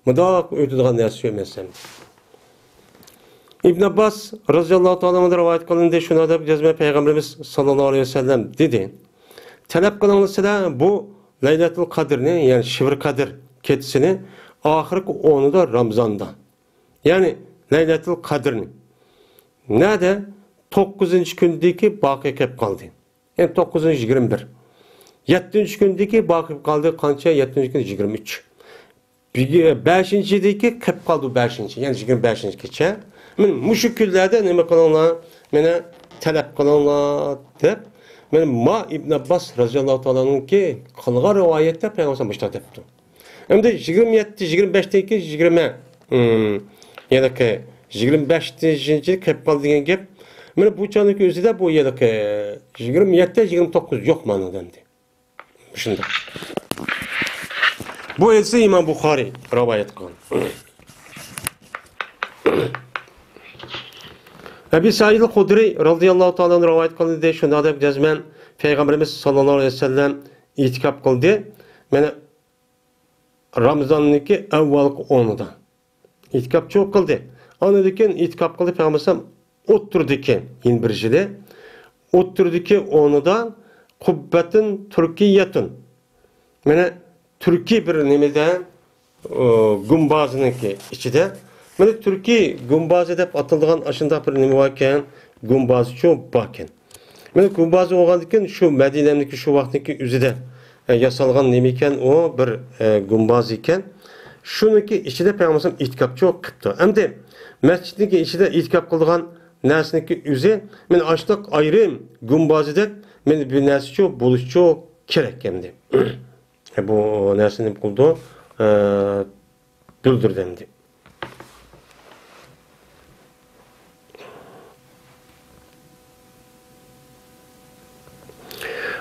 مۇنداق ئۆتىدىغان نەرسە يوق ئەمەس. ئىبن ئابباس رازىياللاھۇ تائالا ئەنھۇدىن رىۋايەت قىلىندى، شۇنداق دەپ يازماي پەيغەمبىرىمىز ساللاللاھۇ ئەلەيھى ۋەسەللەم دېدى، تەلەپ قىلىڭلار سىلەر بۇ لەيلەتۇل قەدىرنى، يەنى شىۋرى قەدىر كېچىسىنى ئاخىرقى ئونىدا رامزاندا. يەنى لەيلەتۇل قەدىرنى. نەدە؟ توققۇزىنچى كۈندىكى باقى قېلىپ قالدى. يەنى توققۇزىنچى يىگىرمە بىر. يەتتىنچى كۈندىكى باقى قېلىپ قالدى. قانچە؟ يەتتىنچى كۈن يىگىرمە ئۈچ. بىگە-، بەشىنچىدىكى قېلىپ قالدى، بەشىنچى، يەنى يىگىرمە بەشىنچى كېچە. مانا مۇشۇ كۈنلەردە نېمە قىلىڭلار؟ مانا تەلەپ قىلىڭلار، دەپ، مانا ما ئىبن ئابباس رازىياللاھۇ تائالانىڭكى قىلغان رىۋايەتتە پەيغەمبەر مۇشۇنداق دەپتۇ. ئەمدى يىگىرمە يەتتە، يىگىرمە بەشتىن كېيىن يىگىرمە، ئىم، يەنى يىگىرمە بەشىنچى قېلىپ قالدى دېگەن گەپ. مانا بۇ چاغنىڭكى ئۆزىدە بۇ يەنى يىگىرمە يەتتە، يىگىرمە توققۇز يوق مانا ئەمدى. شۇنداق. بۇ ھەدىسنى ئىمام بۇخارىي رىۋايەت قىلغان. ئەبى سەئىد خۇدرىي رازىياللاھۇ تائالا ئەنھۇ رىۋايەت قىلدى، شۇنداق دەپ جەزمەن پەيغەمبىرىمىز ساللاللاھۇ ئەلەيھى ۋەسەللەم ئېتىكاپ قىلدى. مانا رامىزاننىڭكى ئەۋۋەلقى ئونىدا. ئېتىكاپچۇ قىلدى. ئاندىن كېيىن ئېتىكاپ قىلدى پەيغەمبەر ئەلەيھىسسالام ئوتتۇرىدىكى، يەنە بىر يىلى. ئوتتۇرىدىكى ئورنىدا قۇببەتۇن تۈركىيەتۇن. مانا تۈركىي بىر نېمىدە، ئۇ، گۇمبازىنىڭكى ئىچىدە. مانا تۈركىي گۇمبازى دەپ ئاتىلىدىغان ئاشۇنداق بىر نېمە باركەن، گۇمبازچۇ باركەن. مانا گۇمبازى بولغاندىكىن شۇ مەدىنەنىڭكى شۇ ۋاقىتنىڭكى ئۆزىدە، ئە، ياسالغان نېمە ئىكەن، ئۇ بىر، ئە، گۇمباز ئىكەن. شۇنىڭكى ئىچىدە پەيغەمبەر ئېتىكاپچۇ قىپتۇ. ئەمدى مەسچىتنىڭكى ئىچىدە ئېتىكاپ قىلىدىغان نەرسىنىڭكى ئۆزى، مانا ئاشۇنداق ئايرىم گۇمبازىدەك، مانا بىر نەرسىچۇ بولۇشچۇ كېرەك ئەمدى. بۇ نەرسىنى نېمە قىلىدۇ؟ ئە، بىلدۈردى ئەمدى.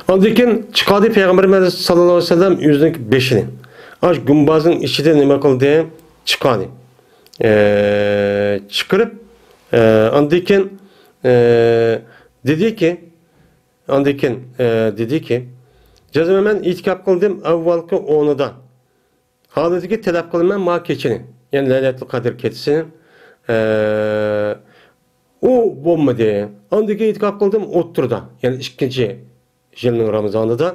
ئاندىن كېيىن چىقاردى پەيغەمبىرىمىز ساللاللاھۇ ئەلەيھى ۋەسەللەم ئۆزىنىڭ بېشىنى. ئاشۇ گۇمبازنىڭ ئىچىدە نېمە قىلدى؟ چىقاردى. ئە، چىقىرىپ، ئە، ئاندىن كېيىن، ئە، دېدىكى، ئاندىن كېيىن، ئە، دېدىكى، جەزمەن مەن ئېتىكاپ قىلدىم ئەۋۋەلقى ئونىدا. ھالىدىكى تەلەپ قىلىمەن ما كېچىنى، يەنى لەيلەتۇل قەدىر كېچىسى. ئە، ئۇ بولمىدى. ئاندىن كېيىن ئېتىكاپ قىلدىم ئوتتۇرىدا، يەنى ئىككىنچى يىلنىڭ رامىزانىدا.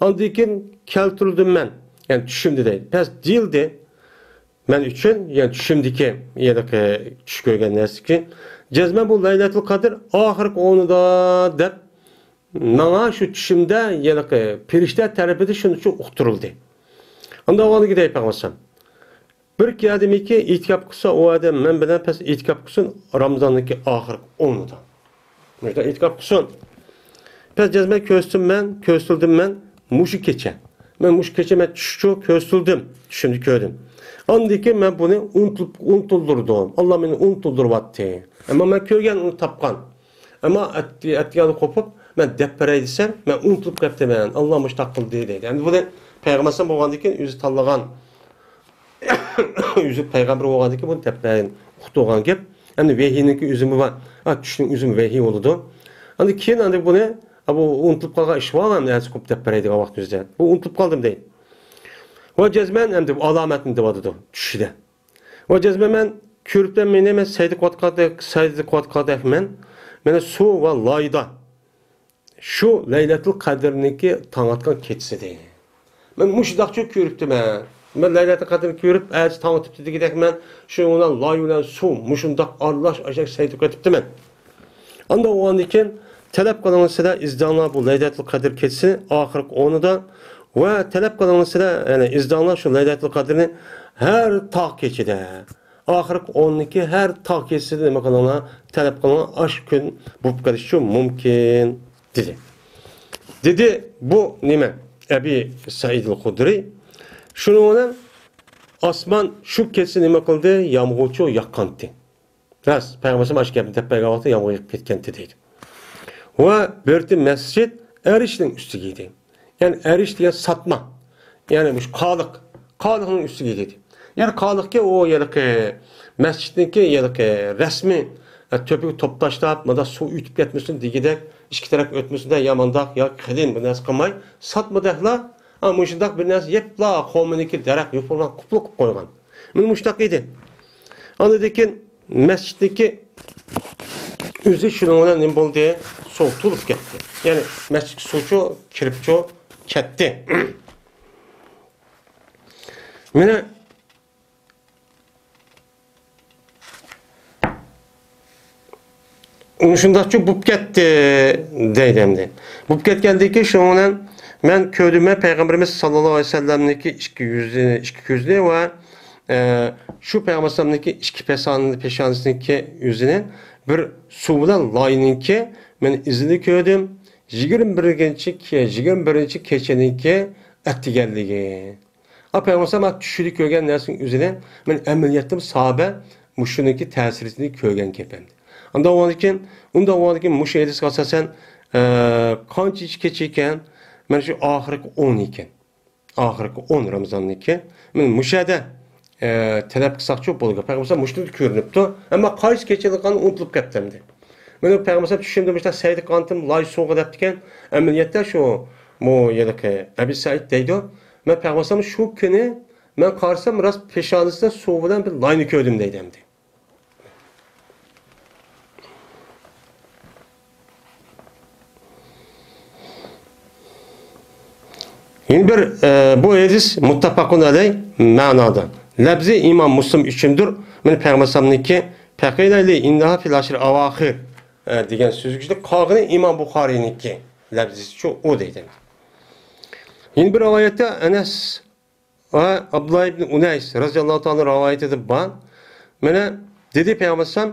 ئاندىن كېيىن كەلتۈردۈم مەن، يەنى چۈشۈمدە دەيدۇ. پەس دېيىلدى مەن ئۈچۈن، يەنى چۈشۈمدىكى، يەنى چۈش كۆرگەن نەرسىكى. جەزمەن بۇ لەيلەتۇل قەدىر ئاخىرقى ئونىدا دەپ ماڭا شۇ چۈشۈمدە ھېلىقى پەرىشتە تەرىپىدە شۇنىڭ ئۈچۈن ئۇقتۇرۇلدى. ئاندىن ئاۋۋالىگىدەك پەيغەمبەر بىر ئادەمكى ئېتىكاپ قىلسا، ئۇ ئادەم مەن بىلەن پەس ئېتىكاپ قىلسۇن، رامىزاننىڭكى ئاخىرقى ئونىدا. مۇشۇنداق ئېتىكاپ قىلسۇن. پەس جەزمەن كۆرسىتىم مەن، كۆرسىتىلدىم مەن، مۇشۇ كېچە. مەن مۇشۇ كېچە مەن چۈشچۇ كۆرسىتىلدىم، چۈشۈمدە كۆردۈم. ئاندىن كېيىن مەن بۇنى ئۇنتۇلۇپ، ئۇنتۇلدۇردۇم. ئاللا مېنى ئۇنتۇلدۇرۇۋەتتى. ئەمما مەن كۆرگەن، ئۇنى تاپقان. ئەمما ئەت-، ئەتىگەندە قوپۇپ، مەن دەپ بېرەي دېسەم، مەن ئۇنتۇلۇپ قېپتىمەن، ئاللا مۇشۇنداق قىلدى دەيدۇ. ئەمدى بۇنى پەيغەمبەر بولغاندىن كېيىن ئۆزى تاللىغان، ئۆزى پەيغەمبەر بولغاندىن كېيىن بۇنى دەپ بەرگەن، ئۇقتۇرغان گەپ. ئەمدى ۋەھىينىڭكى ئۆزىمۇ بار، ئا، چۈشنىڭ ئۆزىمۇ ۋەھىي بولىدۇ. ئەمدى كېيىن ئەمدى بۇنى، ئا، بۇ ئۇنتۇلۇپ قالغان ئىش بار، ئەمدى ئەتىسى قوپۇپ دەپ بېرەي دېگەن ۋاقىت ئۆزىدە. بۇ ئۇنتۇلۇپ قالدىم دەيدۇ. ۋە جەزمەن ئەمدى بۇ ئالامەتنى دەۋاتىدۇ چۈشىدە. ۋە جەزمەن مەن كۆرۈپتىمەن، مېنى مەن سەجدە قىلىۋاتقاندەك، سەجدە قىلىۋاتقاندەكمەن. مانا سۇ ۋە لايدا. شۇ لەيلەتۇل قەدىرنىڭكى تاڭ ئاتقان كېچىسى دەيدۇ. مەن مۇشۇنداقچۇ كۆرۈپتىمەن. مەن لەيلەتۇل قەدىرنى كۆرۈپ، ئەتىسى تاڭ ئېتىپتۇ دېگۈدەك، مەن شۇنىڭ بىلەن لاي بىلەن سۇ مۇشۇنداق ئارىلاش ئاشەك سەيدە قېتىپتىمەن. ئاندىن ئۇندىن كېيىن تەلەپ قىلىڭلار سىلەر ئىزدەڭلار بۇ لەيلەتۇل قەدىر كېچىسى ئاخىرقى ئونىدا ۋە تەلەپ قىلىڭلار سىلەر، يەنى ئىزدەڭلار شۇ لەيلەتۇل قەدىرنى ھەر تاغ كېچىدە، ئاخىرقى ئوننىڭكى ھەر تاغ كېچىسىدە نېمە قىلىڭلار، تەلەپ قىلىڭلار، ئاشۇ كۈن بولۇپ قېلىشى مۇمكىن، دېدى. دېدى، بۇ نېمە؟ ئەبى سەئىدىل خۇدرىي. شۇنىڭ بىلەن ئاسمان شۇ كېچىسى نېمە قىلدى؟ يامغۇرچۇ ياغقانتى. راست، پەيغەمبەر ئاشۇ گەپنى دەپ بەرگەن ۋاقىتتا يامغۇر يېغىپ كەتكەنتى دەيدۇ. ۋە بىر مەسچىت ئەرشنىڭ ئۈستىگە ئىدى. يەنى ئەرش دېگەن ساتما. يەنى مۇشۇ قالىق. قالىقنىڭ ئۈستىگە ئىدى. يەنى قالىقكى ئۇ ھېلىقى مەسچىتنىڭكى ھېلىقى رەسمىي، ئە، تۆپىگە توپ تاشلاپ، مۇنداق سۇ ئۆتۈپ كەتمىسۇن دېگۈدەك، ئىككى تەرەپ ئۆتمىسۇن دە يامانداق ياكى قېلىن بىر نەرسە قىلماي، ساتمىدەكلا، ئە، مۇشۇنداق بىر نەرسە يەپلا قومىنىڭكى دەرەخ يوپۇرماق قۇپلا قىلىپ قويغان. مانا مۇشۇنداق ئىدى. ئاندىن كېيىن مەسچىتنىڭكى ئۆزى شۇنىڭ بىلەن نېمە بولدى؟ سۇغا تولۇپ كەتتى. يەنى مەسچىتكە سۇچۇ كىرىپچۇ كەتتى. مانا مۇشۇنداقچۇ بوپ كەتتى دەيدۇ ئەمدى. بوپ كەتكەندىن كېيىن شۇنىڭ بىلەن مەن كۆردۈم، مەن پەيغەمبىرىمىز ساللاللاھۇ ئەلەيھى ۋەسەللەمنىڭكى ئىككى يۈزى، ئىككى كۆزىنى ۋە، ئە، شۇ پەيغەمبەر ئەلەيھىسسالامنىڭكى ئىككى پېسانىنى، پېشانىسىنىڭكى يۈزىنى بىر سۇ بىلەن لاينىڭكى مەن ئىزىنى كۆردۈم. يىگىرمە بىرىنچى كې-، يىگىرمە بىرىنچى كېچىنىڭكى ئەتىگەنلىكى. ئا، پەيغەمبەر ئەلەيھىسسالام چۈشىدە كۆرگەن نەرسىنىڭ ئۆزىنى مەن ئەمەلىيەتتە ساھابە مۇشۇنىڭكى تەسىرىنى كۆرگەن گەپ ئەمدى. ئۇنداق بولغاندىن كېيىن، ئۇنداق بولغاندىن كېيىن مۇشۇ ھەدىسكە ئاساسەن، ئە، قانچىنچى كېچە ئىكەن؟ مانا شۇ ئاخىرقى ئون ئىكەن. ئاخىرقى ئون رامىزاننىڭكى. مانا مۇشۇ يەردە، ئە، تەلەپ قىلساقچۇ بولىدۇ. پەيغەمبەر ئەلەيھىسسالام مۇشۇنى كۆرۈنۈپتۇ. ئەمما قايسى كېچىلىكىنى ئۇنتۇلۇپ كەتتى ئەمدى. مانا پەيغەمبەر ئەلەيھىسسالام چۈشۈمدە مۇشۇنداق سەيدە قانتىم لاي سۇغا دەپتىكەن. ئەمەلىيەتتە شۇ مۇ ھېلىقى ئەبى سەئىد دەيدۇ. مەن پەيغەمبەر ئەلەيھىسسالام شۇ كۈنى مەن قارىسام راست پېشانىسىدا سۇ بىلەن بىر لاينى كۆردۈم دەيدۇ ئەمدى. يەنە بىر، ئە، بۇ ھەدىس مۇتتەپەقۇن ئەلەي مەنادا. لەپزى ئىمام مۇسلىم ئۈچۈندۇر. مانا پەيغەمبەر ئەلەيھىسسالامنىڭكى، «فەقىلە لى ئىننەھا فىل ئەشرىل ئەۋاخىر»، ئە، دېگەن سۆزگىچىلىك قالغىنى ئىمام بۇخارىينىڭكى لەپزىسىچۇ ئۇ دەيدۇ. يەنە بىر رىۋايەتتە ئەنەس ۋە ئابدۇللا ئىبن ئۇنەيس رەزىياللاھۇ تائالا رىۋايىتىدە بار. مانا دېدى پەيغەمبەر ئەلەيھىسسالام،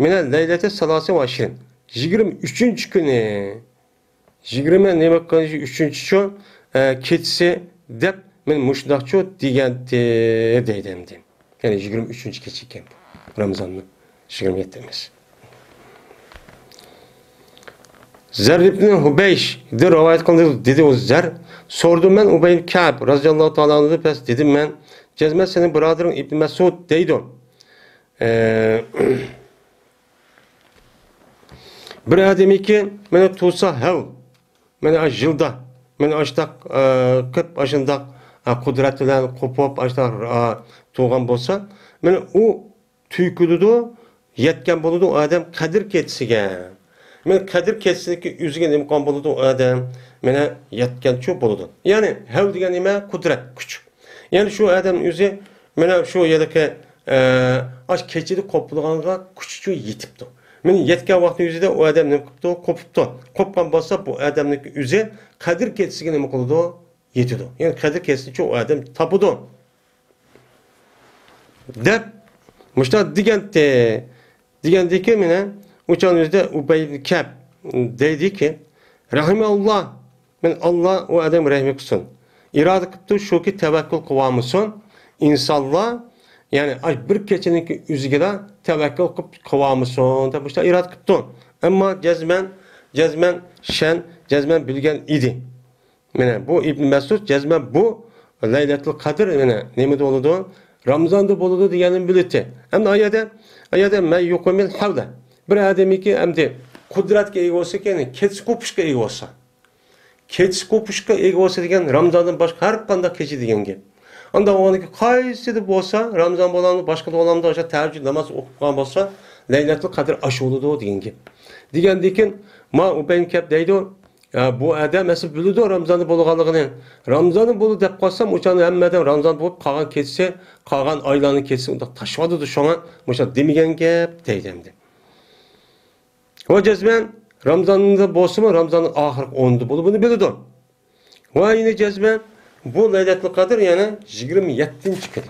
مانا لەيلەتە سالاسە ۋە ئىشرىن، يىگىرمە ئۈچىنچى كۈنى، يىگىرمە نېمە قىلىش ئۈچىنچى شۇ، ئە، كېچىسى دەپ مانا مۇشۇنداقچۇ دېگەنتى دەيدۇ ئەمدى. يەنى يىگىرمە ئۈچىنچى كېچە ئىكەن بۇ. رامىزاننىڭ يىگىرمە يەتتە ئەمەس. زەر ئىبن ھۇبەيشدىن رىۋايەت قىلىندى، دېدى ئۇ زەر. سورىدىم مەن ئۇبەي ئىبن كەئب رەزىياللاھۇ تائالا ئەنھۇدىن، پەس دېدىم مەن، جەزمەن سېنىڭ بۇرادىرىڭ ئىبن مەسئۇد دەيدۇ. ئە، بىر ئادەمكى مانا تۇرسا ھەۋ، مانا ئاشۇ يىلدا، مانا ئاشۇنداق، ئە، قىپ ئاشۇنداق، ئە، قۇدرەت بىلەن قوپۇپ ئاشۇنداق، ئە، تۇرغان بولسا، مانا ئۇ تۈركۈلىدۇ، يەتكەن بولىدۇ ئۇ ئادەم قەدىر كېچىسىگە. مانا قەدىر كېچىسىدىكى ئۆزىگە نېمە قىلغان بولىدۇ ئۇ ئادەم؟ مانا يەتكەنچۇ بولىدۇ. يەنى ھەۋ دېگەن نېمە؟ قۇدرەت، كۈچ. يەنى شۇ ئادەم ئۆزى مانا شۇ ھېلىقى، ئە، ئاش كېچىدە قوپىدىغانغا كۈچىچۇ يېتىپتۇ. مانا يەتكەن ۋاقىتنىڭ ئۆزىدە ئۇ ئادەم نېمە قىپتۇ؟ قوپۇپتۇ. قوپقان بولسا بۇ ئادەمنىڭ ئۆزى قەدىر كېچىسىگە نېمە قىلىدۇ؟ يېتىدۇ. يەنى قەدىر كېچىسىچۇ ئۇ ئادەم تاپىدۇ. دەپ مۇشۇنداق دېگەنتى. دېگەندىكى مانا ئۇ چاغنىڭ ئۆزىدە ئۇبەي ئىبن كەئب دەيدىكى، رەھىمەھۇللا، مانا ئاللا ئۇ ئادەمگە رەھمى قىلسۇن. ئىرادە قىپتۇ شۇكى تەۋەككۈل قىلىۋالمىسۇن ئىنسانلار، يەنى ئاش بىر كېچىنىڭكى ئۆزىگىلا تەۋەككۈل قىپ-، قىلىۋالمىسۇن دەپ مۇشۇنداق ئىرادە قىپتۇ. ئەمما جەزمەن، جەزمەن شەن، جەزمەن بىلگەن ئىدى. مانا بۇ ئىبن مەسئۇد جەزمەن بۇ لەيلەتۇل قەدىر مانا نېمىدە بولىدۇ؟ رامىزاندا بولىدۇ دېگەننى بىلدى. ئەمدى ئايەدە، ئايەدە مەن يۇقىمىل ھەۋلە. بىر ئادەمكى ئەمدى قۇدرەتكە ئىگە بولسا، يەنى كېچىسى قوپۇشقا ئىگە بولسا. كېچىسى قوپۇشقا ئىگە بولسا دېگەن رامىزاندىن باشقا ھەر قانداق كېچە دېگەن گەپ. ئانداق بولغاندىكى قايسىدا بولسا، رامىزان بولامدۇ، باشقا بولامدۇ، ئاشۇ تەھەججۇد ناماز ئوقۇغان بولسا، لەيلەتۇل قەدىر ئاشۇ بولىدۇ دېگەن گەپ. دېگەندىكىن ما ئۇبەي كەپ دەيدۇ، يا، بۇ ئادەم ئەسلى بىلىدۇ رامزاندا بولغانلىقىنى. رامزاندا بولدى دەپ قالسام، ئۇچاندا ھەممە ئادەم رامزان بولۇپ، قالغان كېچىسى، قالغان ئايلارنىڭ كېچىسى ئۇنداق تاشلاۋاتىدۇ. شۇڭا مۇشۇ دېمىگەن گەپ دەيدۇ ئەمدى. ۋە جەزمەن رامزاندا بولسىمۇ، رامزاننىڭ ئاخىرقى ئونىدا بولۇپ، بۇنى بىلىدۇ. ۋە يەنە جەزمەن بۇ لەيلەتۇل قەدىر يەنە يىگىرمە يەتتىنچى كۈن.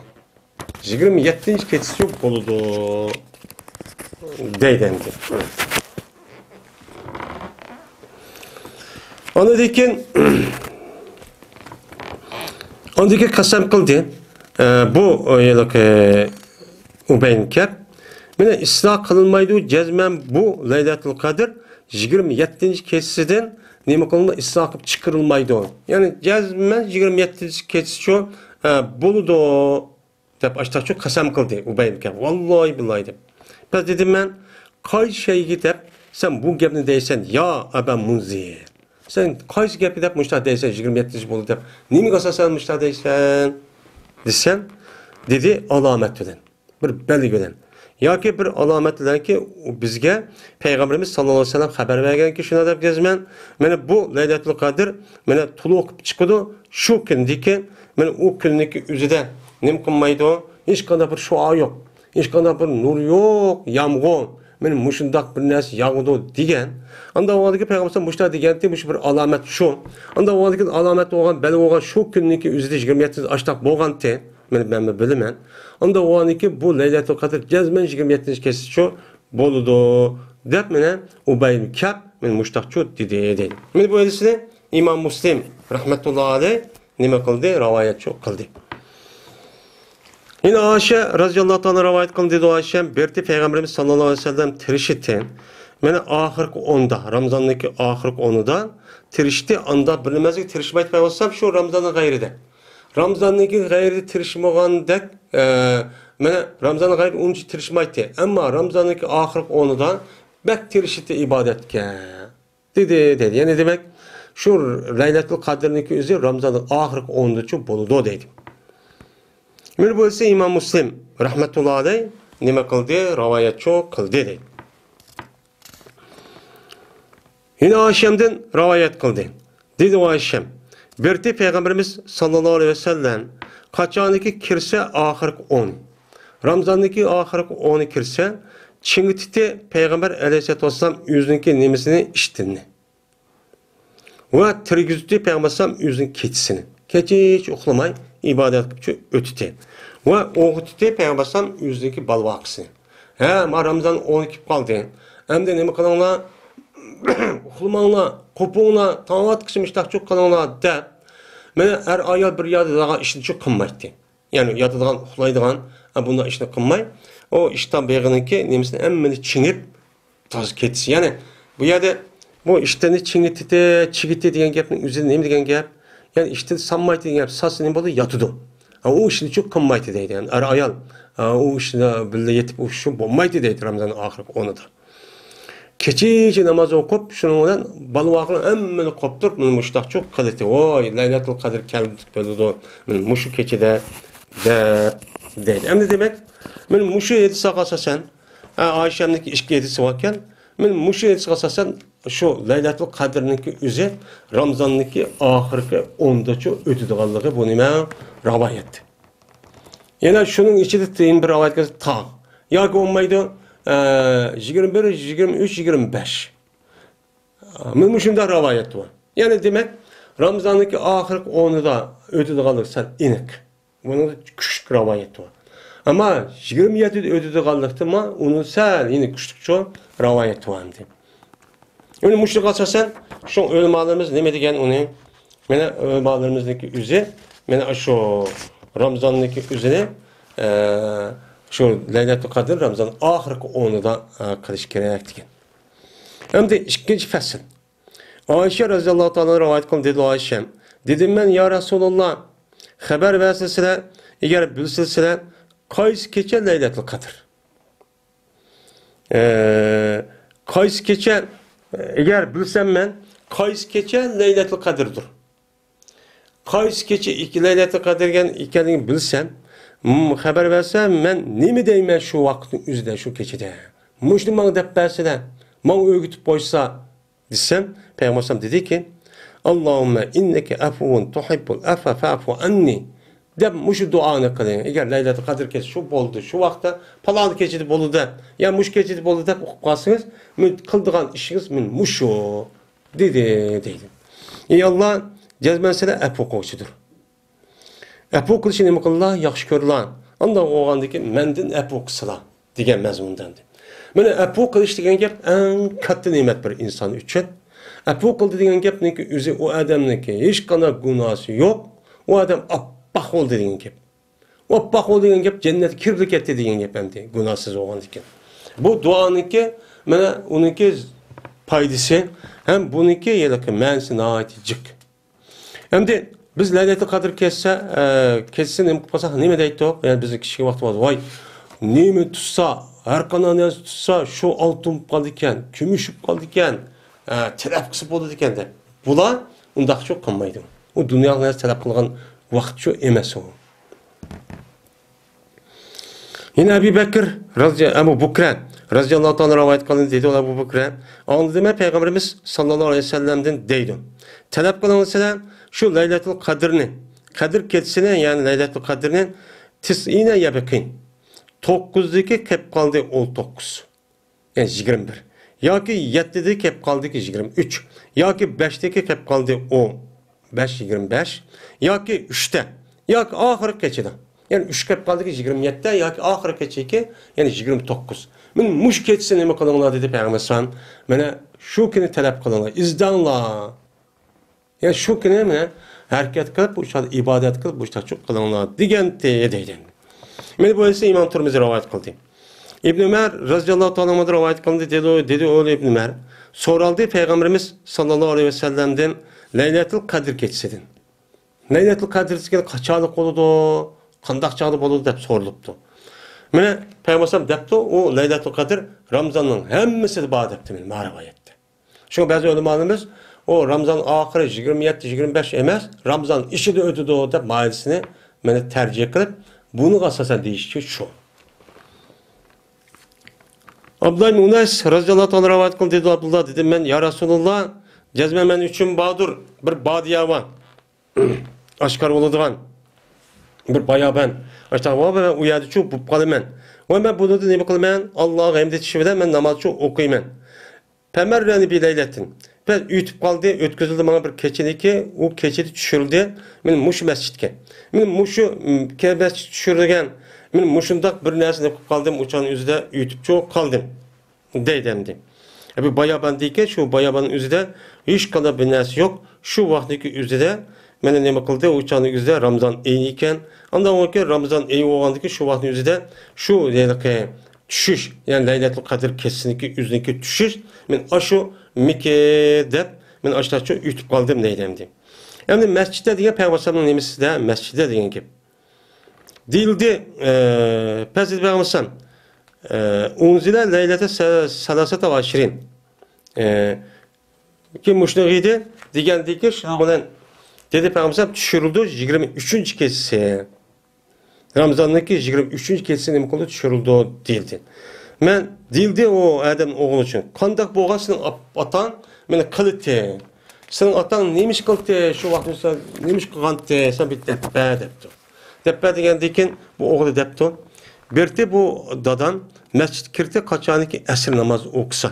يىگىرمە يەتتىنچى كېچىسى بولىدۇ دەيدۇ ئەمدى. ئاندىن كېيىن، ئاندىن كېيىن قەسەم قىلدى. ئە، بۇ، ئە، ھېلىقى ئۇبەي بىن كەئب. مانا ئىسلا قىلىنمايدۇ، جەزمەن بۇ لەيلەتۇل قەدىر يىگىرمە يەتتىنچى كېچىسىدىن نېمە قىلىنماي، ئىسلا قىلىپ چىقىرىلمايدۇ. يەنى جەزمەن يىگىرمە يەتتىنچى كېچىسىچۇ، ئە، بولىدۇ دەپ ئاشتاقچۇ قەسەم قىلدى ئۇبەي بىن كەئب. ۋاللاھى بىللاھى دەپ. بەس دېدىم مەن، قايسى شەيگە دەپ سەن بۇ گەپنى دەيسەن، يا ئەبا مۇنزىر؟ سەن قايسى گەپكە دەپ مۇشۇنداق دەيسەن، يىگىرمە يەتتىنچى بولدى دەپ؟ نېمىگە ئاساسەن مۇشۇنداق دەيسەن؟ دېسەم، دېدى، ئالامەت بىلەن. بىر بەلگە بىلەن. ياكى بىر ئالامەت بىلەنكى بىزگە پەيغەمبىرىمىز ساللاللاھۇ ئەلەيھى ۋەسەللەم خەۋەر بەرگەنكى، شۇنداق دەپ جەزمەن، مانا بۇ لەيلەتۇل قەدىر، مانا، تولۇق چىقىدۇ، شۇ كۈندىكى، مانا، ئۇ كۈننىكى ئۆزىدە نېمە قىلمايدۇ؟ ھېچقانداق بىر شوئا يوق، ھېچقانداق بىر نۇر يوق، يامغۇر، مانا، مۇشۇنداق بىر نەرسە ياغىدۇ دېگەن. ئاندا ۋاقىتتىكى پەيغەمبەر مۇشۇنداق دېگەنتى، مۇشۇ بىر ئالامەت شۇ. ئاندا ۋاقىتتىكى ئالامەت بولغان، بەلگە بولغان شۇ كۈننىكى ئۆزىدە يىگىرمە يەتتىنچى ئاشتاق بولغانتى. مانا مەنمۇ بىلىمەن. ئاندا ۋاقىتتىكى بۇ لەيلەتۇل قەدىر جەزمەن يىگىرمە يەتتىنچى كېچىسىچۇ بولىدۇ، دەپ مانا ئۇبەي بىن كەئب مانا مۇشتاقچۇ دېدى، دەيدۇ. مانا بۇ ھەدىسنى ئىمام مۇسلىم رەھمەتۇللاھى ئەلەيھ نېمە قىلدى؟ راۋايەتچۇ قىلدى. يەنە ئائىشە رەزىياللاھۇ تائالا راۋايەت قىلدى، دېدى ئائىشە، بىرتى پەيغەمبىرىمىز ساللاللاھۇ ئەلەيھى ۋەسەللەم تىرىشىتى. مانا ئاخىرقى ئوندا، رامزاننىڭكى ئاخىرقى ئونىدا تىرىشىتى، ئاندا بىر نېمەسىگە تىرىشمايتتى پەيغەمبەر ساللاللاھۇ ئەلەيھى ۋەسەللەم، شۇ رامزاننىڭكى غەيرىدە تىرىشمىغاندەك، ئە، مانا رامزاننىڭ غەيرىدە ئۇنچە تىرىشمايتتى. ئەمما رامزاننىڭكى ئاخىرقى ئونىدا بەك تىرىشىتتى ئىبادەتكە. دېدى، دەيدۇ. يەنى دېمەك، شۇ لەيلەتۇل قەدىرنىڭكى ئۆزى رامزاننىڭ ئاخىرقى ئونىدىچۇ بولىدۇ، دەيدۇ. مانا بۇ ئىسى ئىمام مۇسلىم رەھمەتۇللاھى ئەلەيھ نېمە قىلدى؟ راۋايەتچۇ قىلدى، دەيدۇ. يەنە ئائىشەمدىن راۋايەت قىلدى. دېدى ئائىشەم، بىرتى پەيغەمبىرىمىز ساللاللاھۇ ئەلەيھى ۋەسەللەم قاچانكى كىرسە ئاخىرقى ئون، رامزاننىڭكى ئاخىرقى ئونى كىرسە، چىڭىتتى پەيغەمبەر ئەلەيھىسسالاتۇ ۋەسسالام ئۆزىنىڭكى نېمىسىنى، ئىشتىنىنى. ۋە تىرگۈزدى پەيغەمبەر ئەلەيھىسسالام ئۆزىنىڭ كېچىسىنى. كېچە ھېچ ئۇخلىماي، ئىبادەت قىلىپ ئۆتتى. ۋە ئويغىتتى پەيغەمبەر ئەلەيھىسسالام ئۆزىنىڭكى بالىۋاقىسىنى. ھە، ما رامزان ئونى كېلىپ قالدى. ئەمدى نېمە قىلىڭلار؟ ئۇخلىماڭلار، قوپۇڭلار، تاڭ ئاتقىچە مۇشتاقچۇ قىلىڭلار دەپ، مانا ئەر ئايال بىر يەردە دېگەن ئىشنىچۇ قىلمايتتى. يەنى ياتىدىغان، ئۇخلايدىغان، ئە، بۇنداق ئىشنى قىلماي، ئۇ ئىشتان بېغىنىڭكى نېمىسىنى ھەممىنى چىڭىپ، تازا كېتىسى. يەنى بۇ يەردە بۇ ئىشتىنى چىڭىتتى، چىگىتتى دېگەن گەپنىڭ ئۆزى نېمە دېگەن گەپ؟ يەنى ئىشتىن سانمايتتى دېگەن گەپ، ساسا نېمە بولدى؟ ياتىدۇ. ھە، ئۇ ئىشنىچۇ قىلمايتتى دەيدۇ. يەنى ئەر ئايال، ھە، ئۇ ئىشنى بىللە يېتىپ ئۇخلىشى بولمايتتى دەيدۇ رامزاننىڭ ئاخىرقى ئونىدا. كېچىچە ناماز ئوقۇپ، شۇنىڭ بىلەن بالىۋاقلار ھەممىنى قوپتۇرۇپ، مانا مۇشتاقچۇ قىلىتتى. ۋاي، لەيلەتۇل قەدىر كەلدى بولىدۇ، مانا مۇشۇ كېچىدە دەپ دەيدۇ. ئەمدى دېمەك، مانا مۇشۇ ھەدىسقا ئاساسەن، ئە، ئائىشەمنىڭكى ئىككى ھەدىسى باركەن، مانا مۇشۇ ھەدىسقا ئاساسەن شۇ لەيلەتۇل قەدىرنىڭكى ئۆزى رامزاننىڭكى ئاخىرقى ئوندىچۇ ئۆتىدىغانلىقى بۇ نېمە؟ راۋايەت. يەنە شۇنىڭ ئىچىدە يەنە بىر راۋايەت كەلسە تاغ. ياكى بولمايدۇ، ئە، يىگىرمە بىر، يىگىرمە ئۈچ، يىگىرمە بەش. مانا مۇشۇنداق راۋايەت بار. يەنى دېمەك، رامزاننىڭكى ئاخىرقى ئونىدا ئۆتىدىغانلىقى سەل ئېنىق. بۇنىڭدا كۈچلۈك راۋايەت بار. ئەمما يىگىرمە يەتتىدە ئۆتىدىغانلىقتىنمۇ ئۇنىڭ سەل يەنە كۈچلۈكچۇ راۋايەت بار ئەمدى. يەنى مۇشۇنىڭغا ئاساسەن، شۇ ئۆلىمالىرىمىز نېمە دېگەن ئۇنى؟ مانا ئۆلىمالىرىمىزنىڭكى ئۆزى، مانا شۇ رامزاننىڭكى ئۆزىنى، ئە، شۇ لەيلەتۇل قەدىر رامزان ئاخىرقى ئونىدا، ئە، قىلىش كېرەك دېگەن. ئەمدى ئىككىنچى پەسىل. ئائىشە رەزىياللاھۇ تائالا رىۋايەت قىلدى، دېدى ئائىشە. دېدىم مەن، يا رەسۇلاللا، خەۋەر بەرسىلە، ئەگەر بىلسىلە، قايسى كېچە لەيلەتۇل قەدىر؟ ئە، قايسى كېچە، ئەگەر بىلسەم مەن، قايسى كېچە لەيلەتۇل قەدىردۇر؟ قايسى كېچە ئىككى لەيلەتۇل قەدىر ئىكەنلىكىنى بىلسەم، م-، خەۋەر بەرسە، مەن نېمە دەيمەن شۇ ۋاقىتنىڭ ئۆزىدە، شۇ كېچىدە؟ مۇشۇنى ماڭا دەپ بەرسىلە، ماڭا ئۆگىتىپ قويسا، دېسەم، پەيغەمبەر ئەلەيھىسسالام دېدىكى، «ئاللاھۇممە ئىننەكە ئەفۇۋۇن تۇھىببۇل ئەفۋە فەئفۇ ئەننى» دەپ مۇشۇ دۇئانى قىلىڭ. ئەگەر لەيلەتۇل قەدىر كېچىسى شۇ بولدى، شۇ ۋاقىتتا پالان كېچىدە بولدى دەپ، يا مۇشۇ كېچىدە بولدى دەپ ئوقۇپ قالسىڭىز، مەن قىلىدىغان ئىشىڭىز مەن مۇشۇ، دېدى، دەيدۇ. ئى ئاللا، جەزمەن سېنى ئەپۇ قىلغۇچىدۇر. ئەپۇ قىلىشنى نېمە قىلىلا؟ ياخشى كۆرىلا. ئانداق بولغاندىكىن مەندىن ئەپۇ قىلسىلا، دېگەن مەزمۇندا ئەمدى. مانا ئەپۇ قىلىش دېگەن گەپ ئەڭ كاتتا نېمەت بىر ئىنسان ئۈچۈن. ئەپۇ قىلدى دېگەن گەپنىڭكى ئۆزى ئۇ ئادەمنىڭكى ھېچقانداق گۇناھسى يوق. ئۇ ئادەم ئاپئاق بولدى دېگەن گەپ. ئاپئاق بولدى دېگەن گەپ جەننەتكە كىرىپلا كەتتى دېگەن گەپ ئەمدى، گۇناھسىز بولغاندىكىن. بۇ دۇئانىڭكى، مانا ئۇنىڭكى پايدىسى ھەم بۇنىڭكى ھېلىقى مەنىسى ناھايىتى جىق. ئەمدى بىز لەيلەتۇل قەدىر كەتسە، ئە، كەتسە نېمە قىلىپ قالساق، نېمە دەيتتۇق؟ يەنى بىزنىڭ كىچىك ۋاقتىمىزدا، ۋاي، نېمە تۇتسا، ھەر قانداق نەرسە تۇتسا، شۇ ئالتۇن بولۇپ قالىدىكەن، كۈمۈش بولۇپ قالىدىكەن، ئە، تەلەپ قىلسا بولىدىكەن دەپ. بۇلار ئۇنداقچۇ قىلمايدۇ. ئۇ دۇنيالىق نەرسە تەلەپ قىلغان ۋاقىتچۇ ئەمەس ئۇ. يەنە ئەبۇ بەكىر رازى-، ئەبۇ بۇكرە رازىياللاھۇ تائالا رىۋايەت قىلغان دېدى، ئەبۇ بۇكرە، ئاڭلىدىم مەن پەيغەمبىرىمىز ساللاللاھۇ ئەلەيھى ۋەسەللەمدىن دەيدۇ. تەلەپ قىلىڭلار سىلەر شۇ لەيلەتۇل قەدىرنى، قەدىر كېچىسىنى، يەنى لەيلەتۇل قەدىرنى تىسئىنە يەبقىن. توققۇزدىكى كەپ قالدى ئون توققۇز. يەنى يىگىرمە بىر. ياكى يەتتىدە كەپ قالدىكى يىگىرمە ئۈچ. ياكى بەشتىكى كەپ قالدى ئون بەش، يىگىرمە بەش. ياكى ئۈچتە. ياكى ئاخىرقى كېچىدە. يەنى ئۈچ كەپ قالدىكى يىگىرمە يەتتە ياكى ئاخىرقى كېچىكى، يەنى يىگىرمە توققۇز. مانا مۇشۇ كېچىسى نېمە قىلىڭلار دېدى پەيغەمبەر ئەلەيھىسسالام. مانا شۇ كۈنى تەلەپ قىلىڭلار، ئىزدەڭلار. يەنى شۇ كۈنى مانا ھەرىكەت قىلىپ، ئۇ چاغدا ئىبادەت قىلىپ، بۇ چاغدا قىلىڭلار دېگەنتى دەيدۇ. مانا بۇ ھەدىسنى ئىمام تۇرمۇزى رىۋايەت قىلدى. ئىبن ئۆمەر رازىياللاھۇ تائالا ئانھۇدىن رىۋايەت قىلىندى، دېدى، دېدى ئوغلى ئىبن ئۆمەر، سورالدى پەيغەمبىرىمىز ساللاللاھۇ ئەلەيھى ۋەسەللەمدىن لەيلەتۇل قەدىر كېچىسىدىن. لەيلەتۇل قەدىر دېگەن قاچانلىق بولىدۇ، قانداق چاغدا بولىدۇ دەپ سورىلىپتۇ. مانا پەيغەمبەر ئەلەيھىسسالام دەپتۇ، ئۇ لەيلەتۇل قەدىر رامزاننىڭ ھەممىسىدە بار دەپتۇ، مانا ما رىۋايەتتە. شۇڭا بەزى ئۆلىمالىرىمىز، ئۇ رامزان ئاخىرى يىگىرمە يەتتە، يىگىرمە بەش ئەمەس، رامزان ئىچىدە ئۆتىدۇ دەپ مايىلىسىنى مانا تەرجىھ قىلىپ، بۇنىڭغا ئاساسەن دېيىشكى شۇ. ئابدۇللا ئىبن ئۇنەيس رازىياللاھۇ تائالا رىۋايەت قىلدى، دېدى ئابدۇللا، دېدىم مەن، يا رەسۇلۇللا، جەزمەن مەن ئۈچۈن باردۇر بىر بادىيە بار. ئاشكارا بولىدىغان بىر بايابان. ئاشتا ۋە مەن ئۇ يەردىچۇ بولۇپ قالىمەن. ۋە مەن بۇنىڭدا نېمە قىلىمەن؟ ئاللاغا ھەمد ئېيتىش بىلەن مەن نامازچۇ ئوقۇيمەن. پەمەررەنى بى لەيلەتىن. بەس ئۆتۈپ قالدى، ئۆتكۈزۈلدى ماڭا بىر كېچىنىكى، ئۇ كېچىدە چۈشۈرۈلدى مەن مۇشۇ مەسچىتكە. مەن مۇشۇ، م، كە-، مەسچىتكە چۈشۈرۈلگەن، مەن مۇشۇنداق بىر نەرسىنى قىلىپ قالدىم، ئۇ چاغنىڭ ئۆزىدە ئۆتۈپچۇ قالدىم. دەيدۇ ئەمدى. بۇ بايابان دەيدىكەن، شۇ بايابان ئۆزىدە ھېچقانداق بىر نەرسە يوق. شۇ ۋاقىتنىڭكى ئۆزىدە مانا نېمە قىلدى، ئۇ چاغنىڭ ئۆزىدە رامزان ئېيى ئىكەن. ئاندىن كېيىن رامزان ئېيى بولغاندىكىن شۇ ۋاقىتنىڭ ئۆزىدە شۇ ھېلىقى چۈشۈش، يەنى لەيلەتۇل قەدىر كېچىسىنىڭكى ئۆزىنىڭكى چۈشۈش، مەن ئاشۇ مىكى دەپ، مەن ئاشۇنداقچۇ ئۆتۈپ قالدىم دەيدۇ ئەمدى. ئەمدى مەسچىتتە دېگەن پەيغەمبەر ئەلەيھىسسالامنىڭ نېمىسىدە، مەسچىتتە دېگەن گەپ. دېيىلدى، ئە، پەزىل پەيغەمبەر ئەلەيھىسسالام، ئە، ئۇنزىلە لەيلەتە سە-، سالاسەتە ۋە ئىشرىن. ئە، كېيىن مۇشۇنداق ئىدى، دېگەندىكى شۇنىڭ بىلەن دېدى پەيغەمبەر ئەلەيھىسسالام، چۈشۈرۈلدى يىگىرمە ئۈچىنچى كېچىسى. رامزاننىڭكى يىگىرمە ئۈچىنچى كېچىسى نېمە قىلدى؟ چۈشۈرۈلدى دېيىلدى. مەن دېيىلدى ئۇ ئادەمنىڭ ئوغلى ئۈچۈن. قانداق بولغان سېنىڭ ئاپ-، ئاتاڭ مېنى قىلىتى؟ سېنىڭ ئاتاڭ نېمە ئىش قىلتى؟ شۇ ۋاقىتتا سەن نېمە ئىش قىلغانتى؟ سەن بىر دەپ بەر دەپتۇ. دەپ بەر دېگەندىن كېيىن بۇ ئوغلى دەپتۇ. بېرىتى بۇ دادام مەسچىتكە كىرتى، قاچانكى ئەسىر ناماز ئوقۇسا.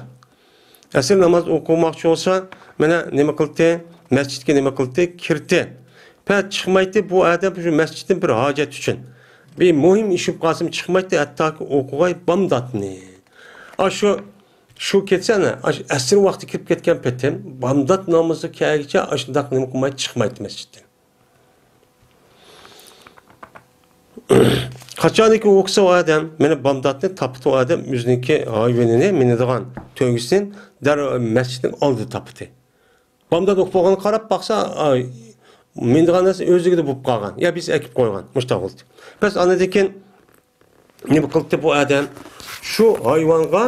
ئەسىر ناماز ئوقۇماقچى بولسا، مانا نېمە قىلتى؟ مەسچىتكە نېمە قىلتى؟ كىرتى. پەت چىقمايتتى بۇ ئادەم شۇ مەسچىتتىن بىر ھاجەت ئۈچۈن. بىر مۇھىم ئىش بولۇپ قالسىمۇ چىقمايتتى، ھەتتاكى ئوقۇغاي بامداتنى. ئاشۇ، شۇ كېچىسى ئەنە، ئاشۇ ئەسىر ۋاقتى كىرىپ كەتكەن پېتىم، بامدات نامىزى كەلگىچە ئاشۇنداق نېمە قىلمايتتى، چىقمايتتى مەسچىتتىن. قاچانكى ئوقۇسا ئۇ ئادەم، مانا بامداتنى تاپتى ئۇ ئادەم، ئۆزىنىڭكى ھايۋىنىنى مىنىدىغان تۆگىسىنى دەررۇ مەسچىتنىڭ ئالدىدا تاپتى. بامدات ئوقۇپ بولغانغا قاراپ باقسا، ئاي، مىنىدىغان نەرسە ئۆزلۈكىدە بولۇپ قالغان. يا بىرسى ئەكىپ قويغان، مۇشۇنداق بولدى. بەس ئاندىن كېيىن نېمە قىلدى بۇ ئادەم؟ شۇ ھايۋانغا،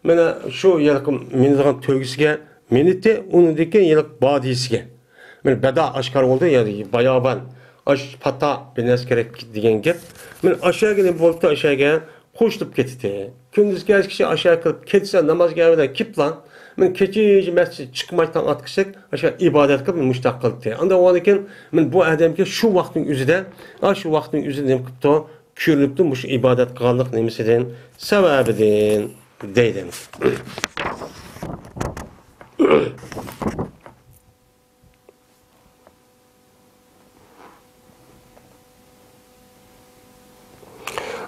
مانا شۇ ھېلىقى مىنىدىغان تۆگىسىگە مىنىتتى، ئۇنىڭدىن كېيىن ھېلىقى بادىيىسىگە. مانا بەدا ئاشكارا بولدى، يەنى بايابان، ئاش پاتا بىر نەرسە كېرەك دېگەن گەپ. مانا ئاشۇ يەرگە نېمە بولدى؟ ئاشۇ يەرگە قوشۇلۇپ كېتىتتى. كۈندۈزكى ھەر كىشى ئاشۇ كېلىپ كېتىسە، نامازغا ئەۋەتە كېلىپلا، مەن كېچىچە مەسچىتكە چىقماي، تاڭ ئاتقۇچە ئاشۇ ئىبادەت قىلىپ، مۇشتاق قىلدى. ئاندىن ئۇنىڭدىن كېيىن مەن بۇ ئادەمگە شۇ ۋاقىتنىڭ ئۆزىدە، ئاشۇ ۋاقىتنىڭ ئۆزىدە نېمە قىپتۇ؟ كۆرۈنۈپتۇ، مۇشۇ ئىبادەت قىلغانلىق نېمىسىدىن، سەۋەبىدىن دەيدۇ.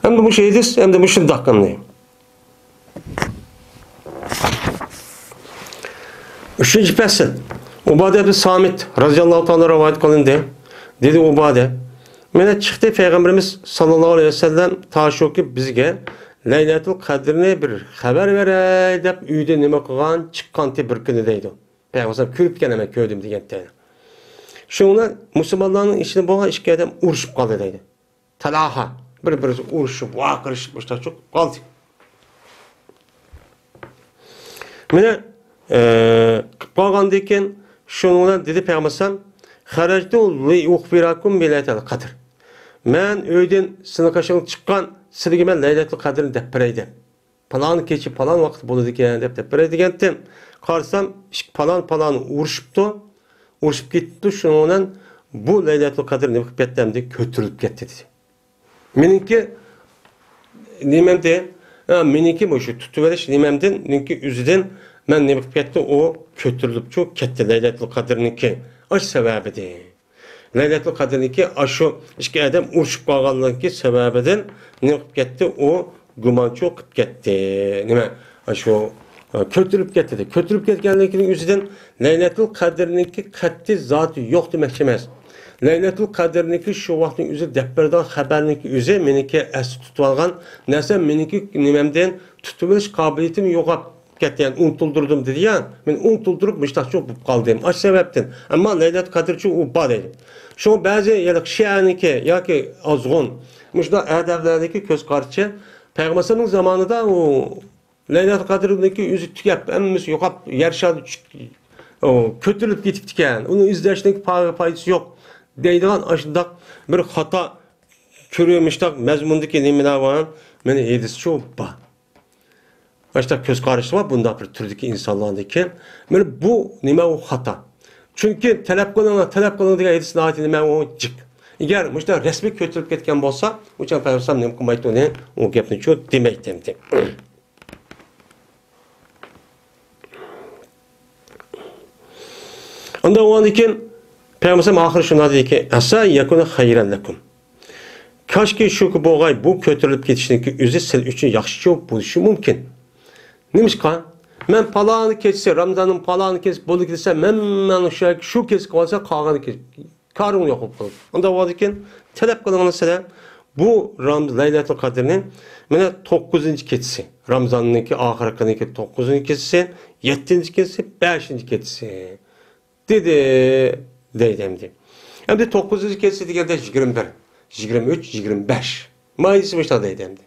ئەمدى مۇشۇ ھەدىس، ئەمدى مۇشۇنداق ئەمدى. ئۈچىنچى پەسىل. ئۇبادە ئىبن سامىت رەزىياللاھۇ تائالا رىۋايەت قىلىندى. دېدى ئۇبادە، مانا چىقتى پەيغەمبىرىمىز ساللاللاھۇ ئەلەيھى ۋەسەللەم تاشۇكى بىزگە لەيلەتۇل قەدىرنى بىر خەۋەر بېرەي دەپ ئۆيدە نېمە قىلغان، چىققانتى بىر كۈنى دەيدۇ. پەيغەمبەر كۆرۈپتىكەن، مەن كۆردۈم دېگەنتى. شۇنىڭ بىلەن مۇسۇلمانلارنىڭ ئىچىدە بولغان ئىككى ئادەم ئۇرۇشۇپ قالدى دەيدۇ. تالاھا، بىر-بىرسى ئۇرۇشۇپ، ۋارقىرىشىپ، مۇشتاق چوقۇپ قالدى. مانا، ئە، قىلىپ قالغاندىن كېيىن شۇنىڭ بىلەن دېدى پەيغەمبەر ئەلەيھىسسالام، خەرەجتۇ لىئۇخبىرەكۇم بىلەيلەتىل قەدر. مەن ئۆيدىن سىلىنىڭ قېشىڭىزغا چىققان، سىلىگە مەن لەيلەتۇل قەدىرنى دەپ بېرەي دەپ. پالان كېچە، پالان ۋاقىت بولىدىكەن دەپ، دەپ بېرەي دېگەنتىم. قارىسام، ئىككى پالان، پالان ئۇرۇشۇپتۇ. ئۇرۇشۇپ كېتىپتۇ. شۇنىڭ بىلەن بۇ لەيلەتۇل قەدىر نېمە قىلىپ كەتتى ئەمدى؟ كۆتۈرۈلۈپ كەتتى دېدى. مېنىڭكى نېمەمدىن، ھە، مېنىڭكى مۇشۇ تۇتۇۋېلىش نېمەمدىن، مېنىڭكى ئۆزىدىن مەن نېمە قىلىپ كەتتى؟ ئۇ كۆتۈرۈلۈپچۇ كەتتى لەيلەتۇل قەدىرنىڭكى. ئاش سەۋەبىدىن. لەيلەتۇل قەدىرنىڭكى ئاشۇ ئىككى ئادەم ئۇرۇشۇپ قالغانلىقى سەۋەبىدىن نېمە قىلىپ كەتتى؟ ئۇ گۇمانچۇ قىلىپ كەتتى. نېمە؟ ئاشۇ، ئە، كۆتۈرۈلۈپ كەتتى. كۆتۈرۈلۈپ كەتكەنلىكىنىڭ ئۆزىدىن لەيلەتۇل قەدىرنىڭكى قەتئىي زاتى يوق دېمەكچى ئەمەس. لەيلەتۇل قەدىرنىڭكى شۇ ۋاقىتنىڭ ئۆزى دەپ بېرىدىغان خەۋەرنىڭكى ئۆزى مېنىڭكى ئەستە تۇتۇۋالغان نەرسە مېنىڭكى نېمەمدىن تۇتۇۋېلىش قابىلىيىتىم يوقاپ كەتتى، يەنى ئۇنتۇلدۇردۇم دېدى يا، مەن ئۇنتۇلدۇرۇپ مۇشتاقچۇ بولۇپ قالدىم. ئاشۇ سەۋەبتىن. ئەمما لەيلەتۇل قەدىرچۇ ئۇ بار دەيدۇ. شۇڭا بەزى يەنە شىئەنىڭكى ياكى ئازغۇن مۇشۇنداق ئادەملەرنىڭكى كۆز قارىشى، پەيغەمبەر ئەلەيھىسسالامنىڭ زامانىدا ئۇ لەيلەتۇل قەدىرنىڭكى ئۆزى تۈگەپ، ھەممىسى يوقاپ، يەر شارىدا چۈشۈپ، ئۇ كۆتۈرۈلۈپ كېتىپتىكەن. ئۇنى ئىزدەشنىڭ پا-، پايدىسى يوق دەيدىغان ئاشۇنداق بىر خاتا كۆرۈنۈشلۈك مەزمۇندىكى نېمىلەر بار؟ مانا ھەدىسچۇ بار. ئاشۇنداق كۆز قارىشى بار بۇنداق بىر تۈردىكى ئىنسانلاردىكى. مانا بۇ نېمە ئۇ خاتا. چۈنكى تەلەپ قىلىڭلار، تەلەپ قىلىڭ دېگەن ھەدىس ناھايىتى نېمە ئۇ جىق. ئەگەر مۇشۇنداق رەسمىي كۆتۈرۈلۈپ كەتكەن بولسا، ئۇ چاغ پەيغەمبەر نېمە قىلمايتتى ئۇنى؟ ئۇ گەپنى چۇ دېمەيتتى. ئاندىن ئۇنىڭدىن كېيىن پەيغەمبەر ئاخىرى شۇنداق دېدىكى، «ئەسا يەكۇنە خەيرەن لەكۇم.» كاشكى شۇكى بولغاي، بۇ كۆتۈرۈلۈپ كېتىشنىڭكى ئۆزى سىلەر ئۈچۈن ياخشىچۇ بولۇشى مۇمكىن. نېمىشقا؟ مەن پالان كېچىسى، رامزاننىڭ پالان كېچىسى بولدى دېسە، مەن، مەن شۇ، شۇ كېچىسى قالسا قالغان كېچە كارىڭ يوق بولۇپ قالىدۇ. ئۇنداق بولغاندىكىن تەلەپ قىلىڭلار سىلەر بۇ رام-، لەيلەتۇل قەدىرنى مانا توققۇزىنچى كېچىسى، رامزاننىڭكى ئاخىرقىنىڭكى توققۇزىنچى كېچىسى، يەتتىنچى كېچىسى، بەشىنچى كېچىسى دېدى، دەيدۇ ئەمدى. ئەمدى توققۇزىنچى كېچىسى دېگەندە يىگىرمە بىر، يىگىرمە ئۈچ، يىگىرمە بەش. مايىسى مۇشۇنداق دەيدۇ ئەمدى.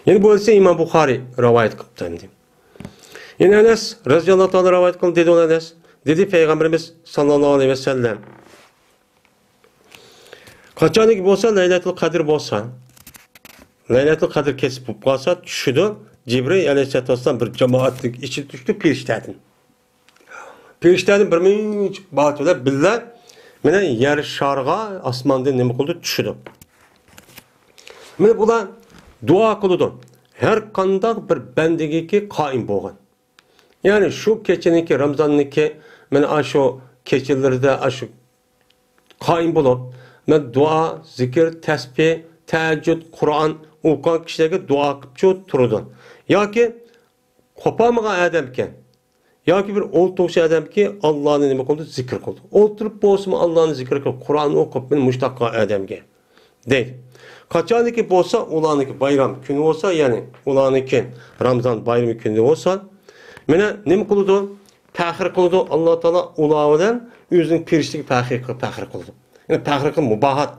يەنە بۇ ھەدىسنى ئىمام بۇخارىي رىۋايەت قىلىپتۇ ئەمدى. يەنە ئەنەس رەزىياللاھۇ تائالا رىۋايەت قىلدى، دېدى ئۇ ئەنەس. دېدى پەيغەمبىرىمىز ساللاللاھۇ ئەلەيھى ۋەسەللەم، قاچانكى بولسا لەيلەتۇل قەدىر بولسا، لەيلەتۇل قەدىر كېچىسى بولۇپ قالسا، چۈشىدۇ. جىبرىل ئەلەيھىسسالاتۇ ۋەسسالام بىر جامائەتنىڭ ئىچىدە چۈشتى پېرىشتەدىن. پېرىشتەدىن بىر مۇنچە بات بىلەن بىللە مانا يەر شارىغا ئاسماندىن نېمە قىلىدۇ؟ چۈشىدۇ. مانا بۇلار دۇئا قىلىدۇ. ھەر قانداق بىر بەندىگىكى قائىم بولغان. يەنى شۇ كېچىنىڭكى، رامزاننىڭكى، مانا ئاشۇ كېچىلىرىدە ئاشۇ قائىم بولۇپ، مانا دۇئا، زىكىر، تەسبىھ، تەھەججۇد، قۇرئان ئوقۇغان كىشىلەرگە دۇئا قىلىپچۇ تۇرىدۇ. ياكى قوپالمىغان ئادەمكەن. ياكى بىر ئولتۇرغۇچى ئادەمكى ئاللانى نېمە قىلىدۇ؟ زىكىر قىلىدۇ. ئولتۇرۇپ بولسىمۇ ئاللانى زىكىر قىلىپ، قۇرئان ئوقۇپ، مانا مۇشتاق قىلغان ئادەمگە دەيدۇ. قاچانكى بولسا ئۇلارنىڭكى بايرام كۈنى بولسا، يەنى ئۇلارنىڭكى رامزان بايرىمى كۈنى بولسا، مانا نېمە قىلىدۇ؟ پەخىر قىلىدۇ. ئاللا تائالا ئۇلار بىلەن ئۆزىنىڭ پېرىشتىگە پەخىر قىلىپ، پەخىر قىلىدۇ. يەنى پەخىر قىلىپ مۇباھات.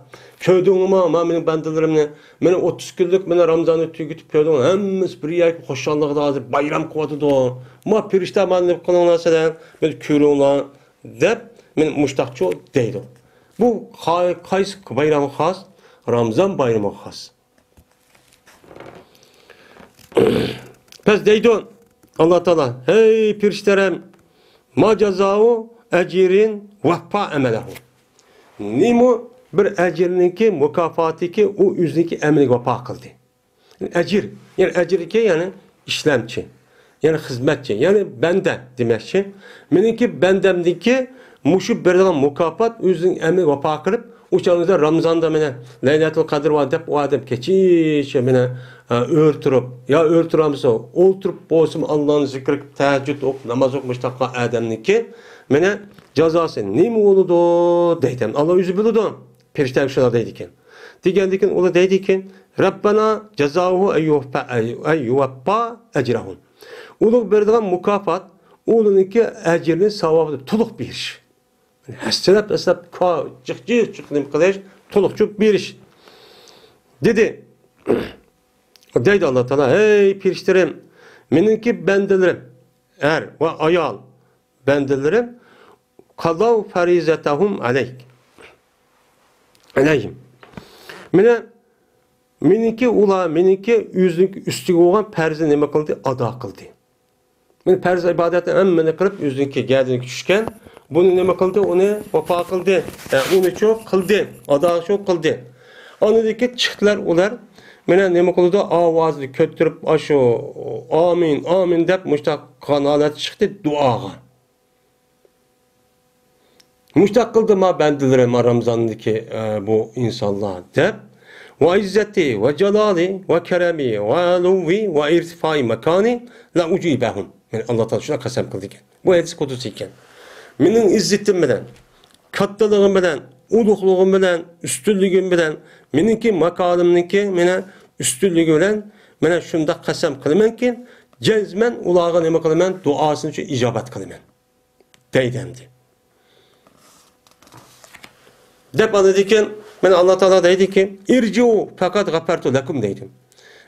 كۆردۈڭلارمۇ، ما مېنىڭ بەندىلىرىمنى، مانا ئوتتۇز كۈنلۈك مانا رامزاننى تۈگىتىپ كۆردۈڭلار، ھەممىسى بىر يەرگە خۇشاللىقىدا ھازىر بايرام قىلىۋاتىدۇ. ما پېرىشتە مانا نېمە قىلىڭلار سىلەر، بىر كۆرۈڭلار دەپ، مانا مۇشتاقچۇ دەيدۇ. بۇ قا-، قايسى بايرامغا خاس؟ رامزان بايرىمىغا خاس. پەس دەيدۇ ئاللا تائالا: «ھەي پېرىشتىلەرم، ما جازاۋۇ ئەجرىن ۋەففا ئەمەلەھۇ.» نېمە بىر ئەجىرنىڭكى مۇكاپاتىكى ئۇ ئۆزىنىڭكى ئەمىلىگە ۋاپا قىلدى. ئەجىر، يەنى ئەجىركى، يەنى ئىشلەمچى، يەنى خىزمەتچى، يەنى بەندە دېمەكچى. مېنىڭكى بەندەمدىكى مۇشۇ بېرىدىغان مۇكاپات ئۆزىنىڭ ئەمىلىگە ۋاپا قىلىپ، ئۇ چاغدا رامىزاندا مېنى لەيلەتۇل قەدىر بار دەپ، ئۇ ئادەم كېچىچە مېنى، ئە، ئۆرە تۇرۇپ، يا ئۆرە تۇرالمىسا، ئولتۇرۇپ بولسىمۇ ئاللانى زىكىر قىلىپ، تەھەججۇد ئوقۇپ، ناماز ئوقۇپ، مۇشۇنداق قىلغان ئادەمنىڭكى مېنى جازاسى نېمە بولىدۇ دەيدۇ. ئاللا ئۆزى بىلىدۇ. پېرىشتە شۇنداق دەيدىكەن. دېگەندىكىن ئۇلار دەيدىكەن: «رەببەنا جازاھۇ ئەن يۇۋەففا، ئەن يۇۋەففا ئەجرەھۇ.» ئۇلارغا بېرىدىغان مۇكاپات، ئۇلارنىڭكى ئەجرىنى، ساۋابىنى تولۇق بېرىش. ھەسسىلەپ، ھەسسىلەپ، جىق، جىق، جىق نېمە قىلىش، تولۇقچە بېرىش. دېدى. دەيدۇ ئاللا تائالا: «ھەي پېرىشتىلىرىم، مېنىڭكى بەندىلىرىم، ئەر ۋە ئايال بەندىلىرىم، قەزەۋ فەرىزەتەھۇم ئەلەيك. ئەلەيھىم. مېنى، مېنىڭكى ئۇلار، مېنىڭكى ئۆزىنىڭكى ئۈستىگە بولغان پەرزنى نېمە قىلدى؟ ئادا قىلدى. مېنى پەرز ئىبادەتنى ھەممىنى قىلىپ، ئۆزىنىڭكى گەدىنىگە چۈشكەن، بۇنى نېمە قىلدى؟ ئۇنى ۋاپا قىلدى. ئە، ئۇنىچۇ قىلدى، ئاداشۇ قىلدى. ئاندىن كېيىن چىقتىلار ئۇلار. مېنى نېمە قىلىدۇ؟ ئاۋازىنى كۆتۈرۈپ، ئاشۇ ئامىن، ئامىن دەپ مۇشۇنداق قىلغان ھالەتتە چىقتى دۇئاغا. مۇشۇنداق قىلدى ما بەندىلىرىم، ما رامزاندىكى، ئە، بۇ ئىنسانلار دەپ. ۋە ئىززەتى ۋە جالالى ۋە كەرەمى ۋە ئۇلۇۋى ۋە ئىرتىفائى ماكانى لە ئۇجىبەھۇم. يەنى ئاللا تائالا شۇنداق قەسەم قىلدىكەن. بۇ ھەدىس قۇدسىيكەن. مېنىڭ ئىززىتىم بىلەن، كاتتىلىقىم بىلەن، ئۇلۇغلۇقۇم بىلەن، ئۈستۈنلۈكۈم بىلەن، مېنىڭكى ماكانىمنىڭكى مېنى ئۈستۈنلۈكى بىلەن، مېنە شۇنداق قەسەم قىلىمەنكى، جەزمەن ئۇلارغا نېمە قىلىمەن؟ دۇئاسىنى شۇ ئىجابەت قىلىمەن. دەيدۇ ئەمدى. دەپ ئاندىن كېيىن مانا ئاللا تائالا دەيدۇكى، «ئىرجىئۇ فەقەد غەفەرتۇ لەكۇم» دەيدۇ.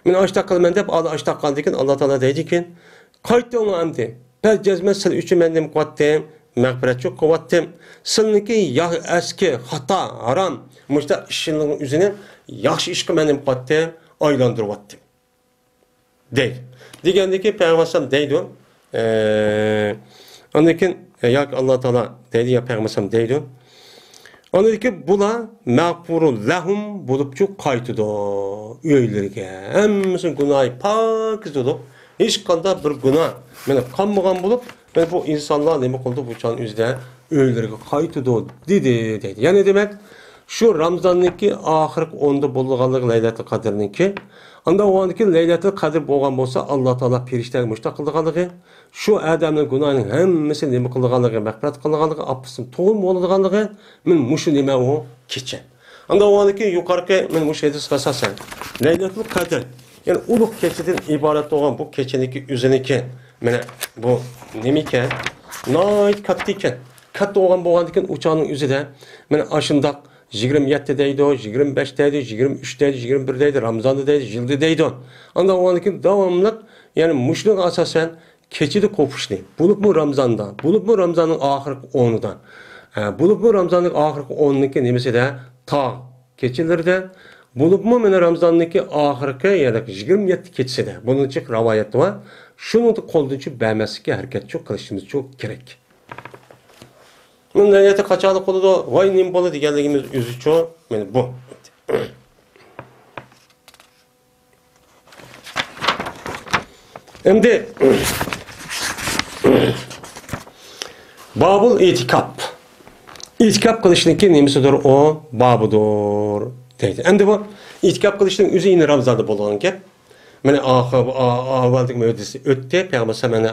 مانا ئاشتاق قىلىمەن دەپ، ئاشتاق قىلغاندىن كېيىن ئاللا تائالا دەيدۇكى، «قايتىڭلار ئەمدى. بەس جەزمەن سىلەر ئۈچۈن مەن نېمە قىلىۋاتتىم؟ مەغپىرەتچۇ قىلىۋاتتىم. سىلىنىڭكى يا-، ئەسكى، خاتا، ھارام، مۇشۇنداق ئىشىڭلارنىڭ ئۆزىنى ياخشى ئىشقا مەن نېمە قىلىۋاتتىم؟ ئايلاندۇرۇۋاتتىم.» دەيدۇ. دېگەندىن كېيىن پەيغەمبەر ئەلەيھىسسالام دەيدۇ، ئە، ئاندىن كېيىن، ئە، ياكى ئاللا تائالا دەيدۇ يا پەيغەمبەر ئەلەيھىسسالام دەيدۇ. ئاندىن كېيىن بۇلار مەغپۇرۇ لەھۇم بولۇپچۇ قايتىدۇ ئۆيلىرىگە. ھەممىسىنىڭ گۇناھى پاكىز بولۇپ، ھېچقانداق بىر گۇناھ مانا قالمىغان بولۇپ، مانا بۇ ئىنسانلار نېمە قىلدى؟ بۇ چاغنىڭ ئۆزىدە ئۆيلىرىگە قايتىدۇ دېدى، دەيدۇ. يەنى دېمەك، شۇ رامزاننىڭكى ئاخىرقى ئوندا بولىدىغانلىقى لەيلەتۇل قەدىرنىڭكى. ئاندا ئۇنىڭكى لەيلەتۇل قەدىر بولغان بولسا، ئاللا تائالا پېرىشتىلەرگە مۇشۇنداق قىلىدىغانلىقى، شۇ ئادەمنىڭ گۇناھىنىڭ ھەممىسى نېمە قىلىدىغانلىقى، مەغپىرەت قىلىدىغانلىقى، ئاپىسىنى توغرا بولىدىغانلىقى، مانا مۇشۇ نېمە ئۇ كېچە. ئاندا ئۇنىڭكى يۇقىرىقى، مانا مۇشۇ ھەدىسكە ئاساسەن، لەيلەتۇل قەدىر، يەنى ئۇلۇغ كېچىدىن ئىبارەت بولغان بۇ كېچىنىڭكى ئۆزىنىڭكى، مانا بۇ نېمە ئىكەن؟ ناھايىتى كاتتا ئىكەن. كاتتا بولغان بولغاندىكىن ئۇ چاغنىڭ ئۆزىدە، مانا ئاشۇنداق يىگىرمە يەتتە دەيدۇ، يىگىرمە بەش دەيدۇ، يىگىرمە ئۈچ دەيدۇ، يىگىرمە بىر دەيدۇ، رامزاندا دەيدۇ، يىلدا دەيدۇ. ئاندا ئۇنىڭدىن كېيىن داۋاملىق، يەنى مۇشۇنىڭغا ئاساسەن كېچىدە قوپۇشنى، بولۇپمۇ رامزاندا، بولۇپمۇ رامزاننىڭ ئاخىرقى ئونىدا، ھە، بولۇپمۇ رامزاننىڭ ئاخىرقى ئونىنىڭكى نېمىسىدە، تاغ كېچىلىرىدە، بولۇپمۇ مانا رامزاننىڭكى ئاخىرقى، يەنى يىگىرمە يەتتە كېچىسىدە. بۇنىڭ جىق رىۋايەت بار. شۇنىڭدا قولدىن چۈشۈپ بەرمەسلىككە ھەرىكەت چۇ قىلىشىمىز چۇ كېرەك. بۇ نىيەتى قاچانلىق بولىدۇ، ۋاي نېمە بولىدۇ دېگەنلىكىمىز ئۆزىچۇ، مانا بۇ. ئەمدى بابۇل ئېتىكاپ. ئېتىكاپ قىلىشنىڭكى نېمىسىدۇر ئۇ؟ بابىدۇر دەيدۇ. ئەمدى بۇ ئېتىكاپ قىلىشنىڭ ئۆزى يەنە رامزاندا بولىدىغان گەپ. مانا ئاخىر، ئا-، ئاۋۋالدىكى ھەدىس ئۆتتى. پەيغەمبەر ئەلەيھىسسالام مانا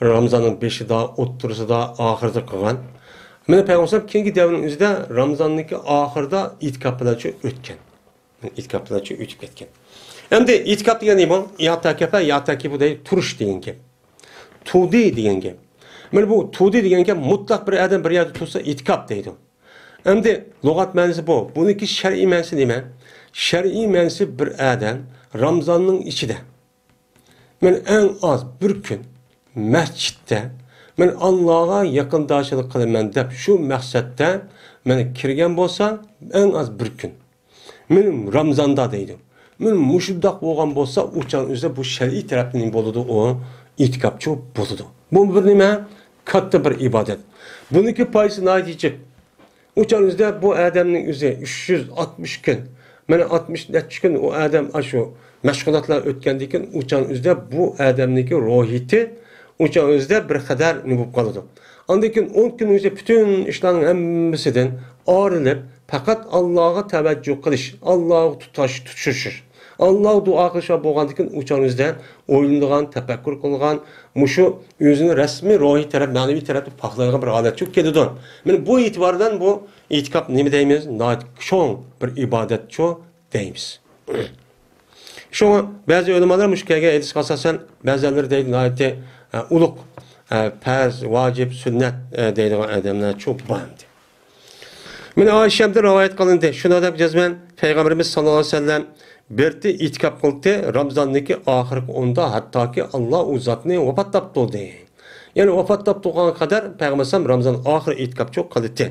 رامزاننىڭ بېشىدا، ئوتتۇرىسىدا، ئاخىرىدا قىلغان. مانا پەيغەمبەر ئەلەيھىسسالام كېيىنكى دەۋرنىڭ ئۆزىدە رامزاننىڭكى ئاخىرىدا ئېتىكاپ بىلەن شۇ ئۆتكەن. ئېتىكاپ بىلەن شۇ ئۆتۈپ كەتكەن. ئەمدى ئېتىكاپ دېگەن نېمە؟ يەئتەكەفە، يەئتەكىفۇ دەيدۇ، تۇرۇش دېگەن گەپ. تۇدى دېگەن گەپ. مانا بۇ تۇدى دېگەن گەپ مۇتلەق بىر ئادەم بىر يەردە تۇرسا ئېتىكاپ دەيدۇ. ئەمدى لۇغەت مەنىسى بۇ. بۇنىڭكى شەرئىي مەنىسى نېمە؟ شەرئىي مەنىسى بىر ئادەم رامزاننىڭ ئىچىدە، مەن ئەڭ ئاز بىر كۈن مەسچىتتە، مەن ئاللاغا يېقىنداشلىق قىلىمەن دەپ شۇ مەقسەتتە مەن كىرگەن بولسا، ئەڭ ئاز بىر كۈن. مەن رامزاندا دەيدۇ. مانا مۇشۇنداق بولغان بولسا، ئۇ چاغنىڭ ئۆزىدە بۇ شەرئىي تەرەپتىن نېمە بولىدۇ؟ ئۇ ئېتىكاپچۇ بولىدۇ. بۇ بىر نېمە؟ كاتتا بىر ئىبادەت. بۇنىڭكى پايدىسى ناھايىتى جىق. ئۇ چاغنىڭ ئۆزىدە بۇ ئادەمنىڭ ئۆزى ئۈچ يۈز ئاتمىش كۈن، مانا ئاتمىش نەچچە كۈن ئۇ ئادەم ئاشۇ مەشغۇلاتلار ئۆتكەندىن كېيىن، ئۇ چاغنىڭ ئۆزىدە بۇ ئادەمنىڭكى روھىيىتى، ئۇ چاغنىڭ ئۆزىدە بىر قەدەر نېمە بولۇپ قالىدۇ. ئاندىن كېيىن ئون كۈننىڭ ئۆزىدە پۈتۈن ئىشلارنىڭ ھەممىسىدىن ئايرىلىپ، پەقەت ئاللاغا تەۋەججۇھ قىلىش، ئاللاغا تۇتاش، تۇتىشىش، ئاللاغا دۇئا قىلىش بولغاندىن كېيىن، ئۇ چاغنىڭ ئۆزىدە ئويلىنىدىغان، تەپەككۇر قىلىدىغان، مۇشۇ ئۆزىنى رەسمىي روھىي تەرەپ، مەنىۋى تەرەپتە پاكلايدىغان بىر ھالەتكە كېلىدۇ. مانا بۇ ئېتىباردىن بۇ ئېتىكاپ نېمە دەيمىز؟ ناھايىتى چوڭ بىر ئىبادەتچۇ دەيمىز. شۇڭا بەزى ئۆلىمالار مۇشۇ كەلگەن ھەدىسكە ئاساسەن، بەزىلىرى دەيدۇ، ناھايىتى، ئە، ئۇلۇغ، ئە، پەرز، ۋاجىپ، سۈننەت، ئە، دەيدىغان ئادەملەرچۇ بار ئەمدى. مانا ئائىشەمدىن رىۋايەت قىلىندى. شۇنداق دەپ جەزمەن پەيغەمبىرىمىز ساللاللاھۇ ئەلەيھى ۋەسەللەم بىرتى ئېتىكاپ قىلدى، رامزاننىڭكى ئاخىرقى ئوندا، ھەتتاكى ئاللا ئۇ زاتنى ۋاپات تاپتۇردى. يەنى ۋاپات تاپتۇرغان قەدەر پەيغەمبەر ئاسسالام رامزان ئاخىرى ئېتىكاپچۇ قىلدى.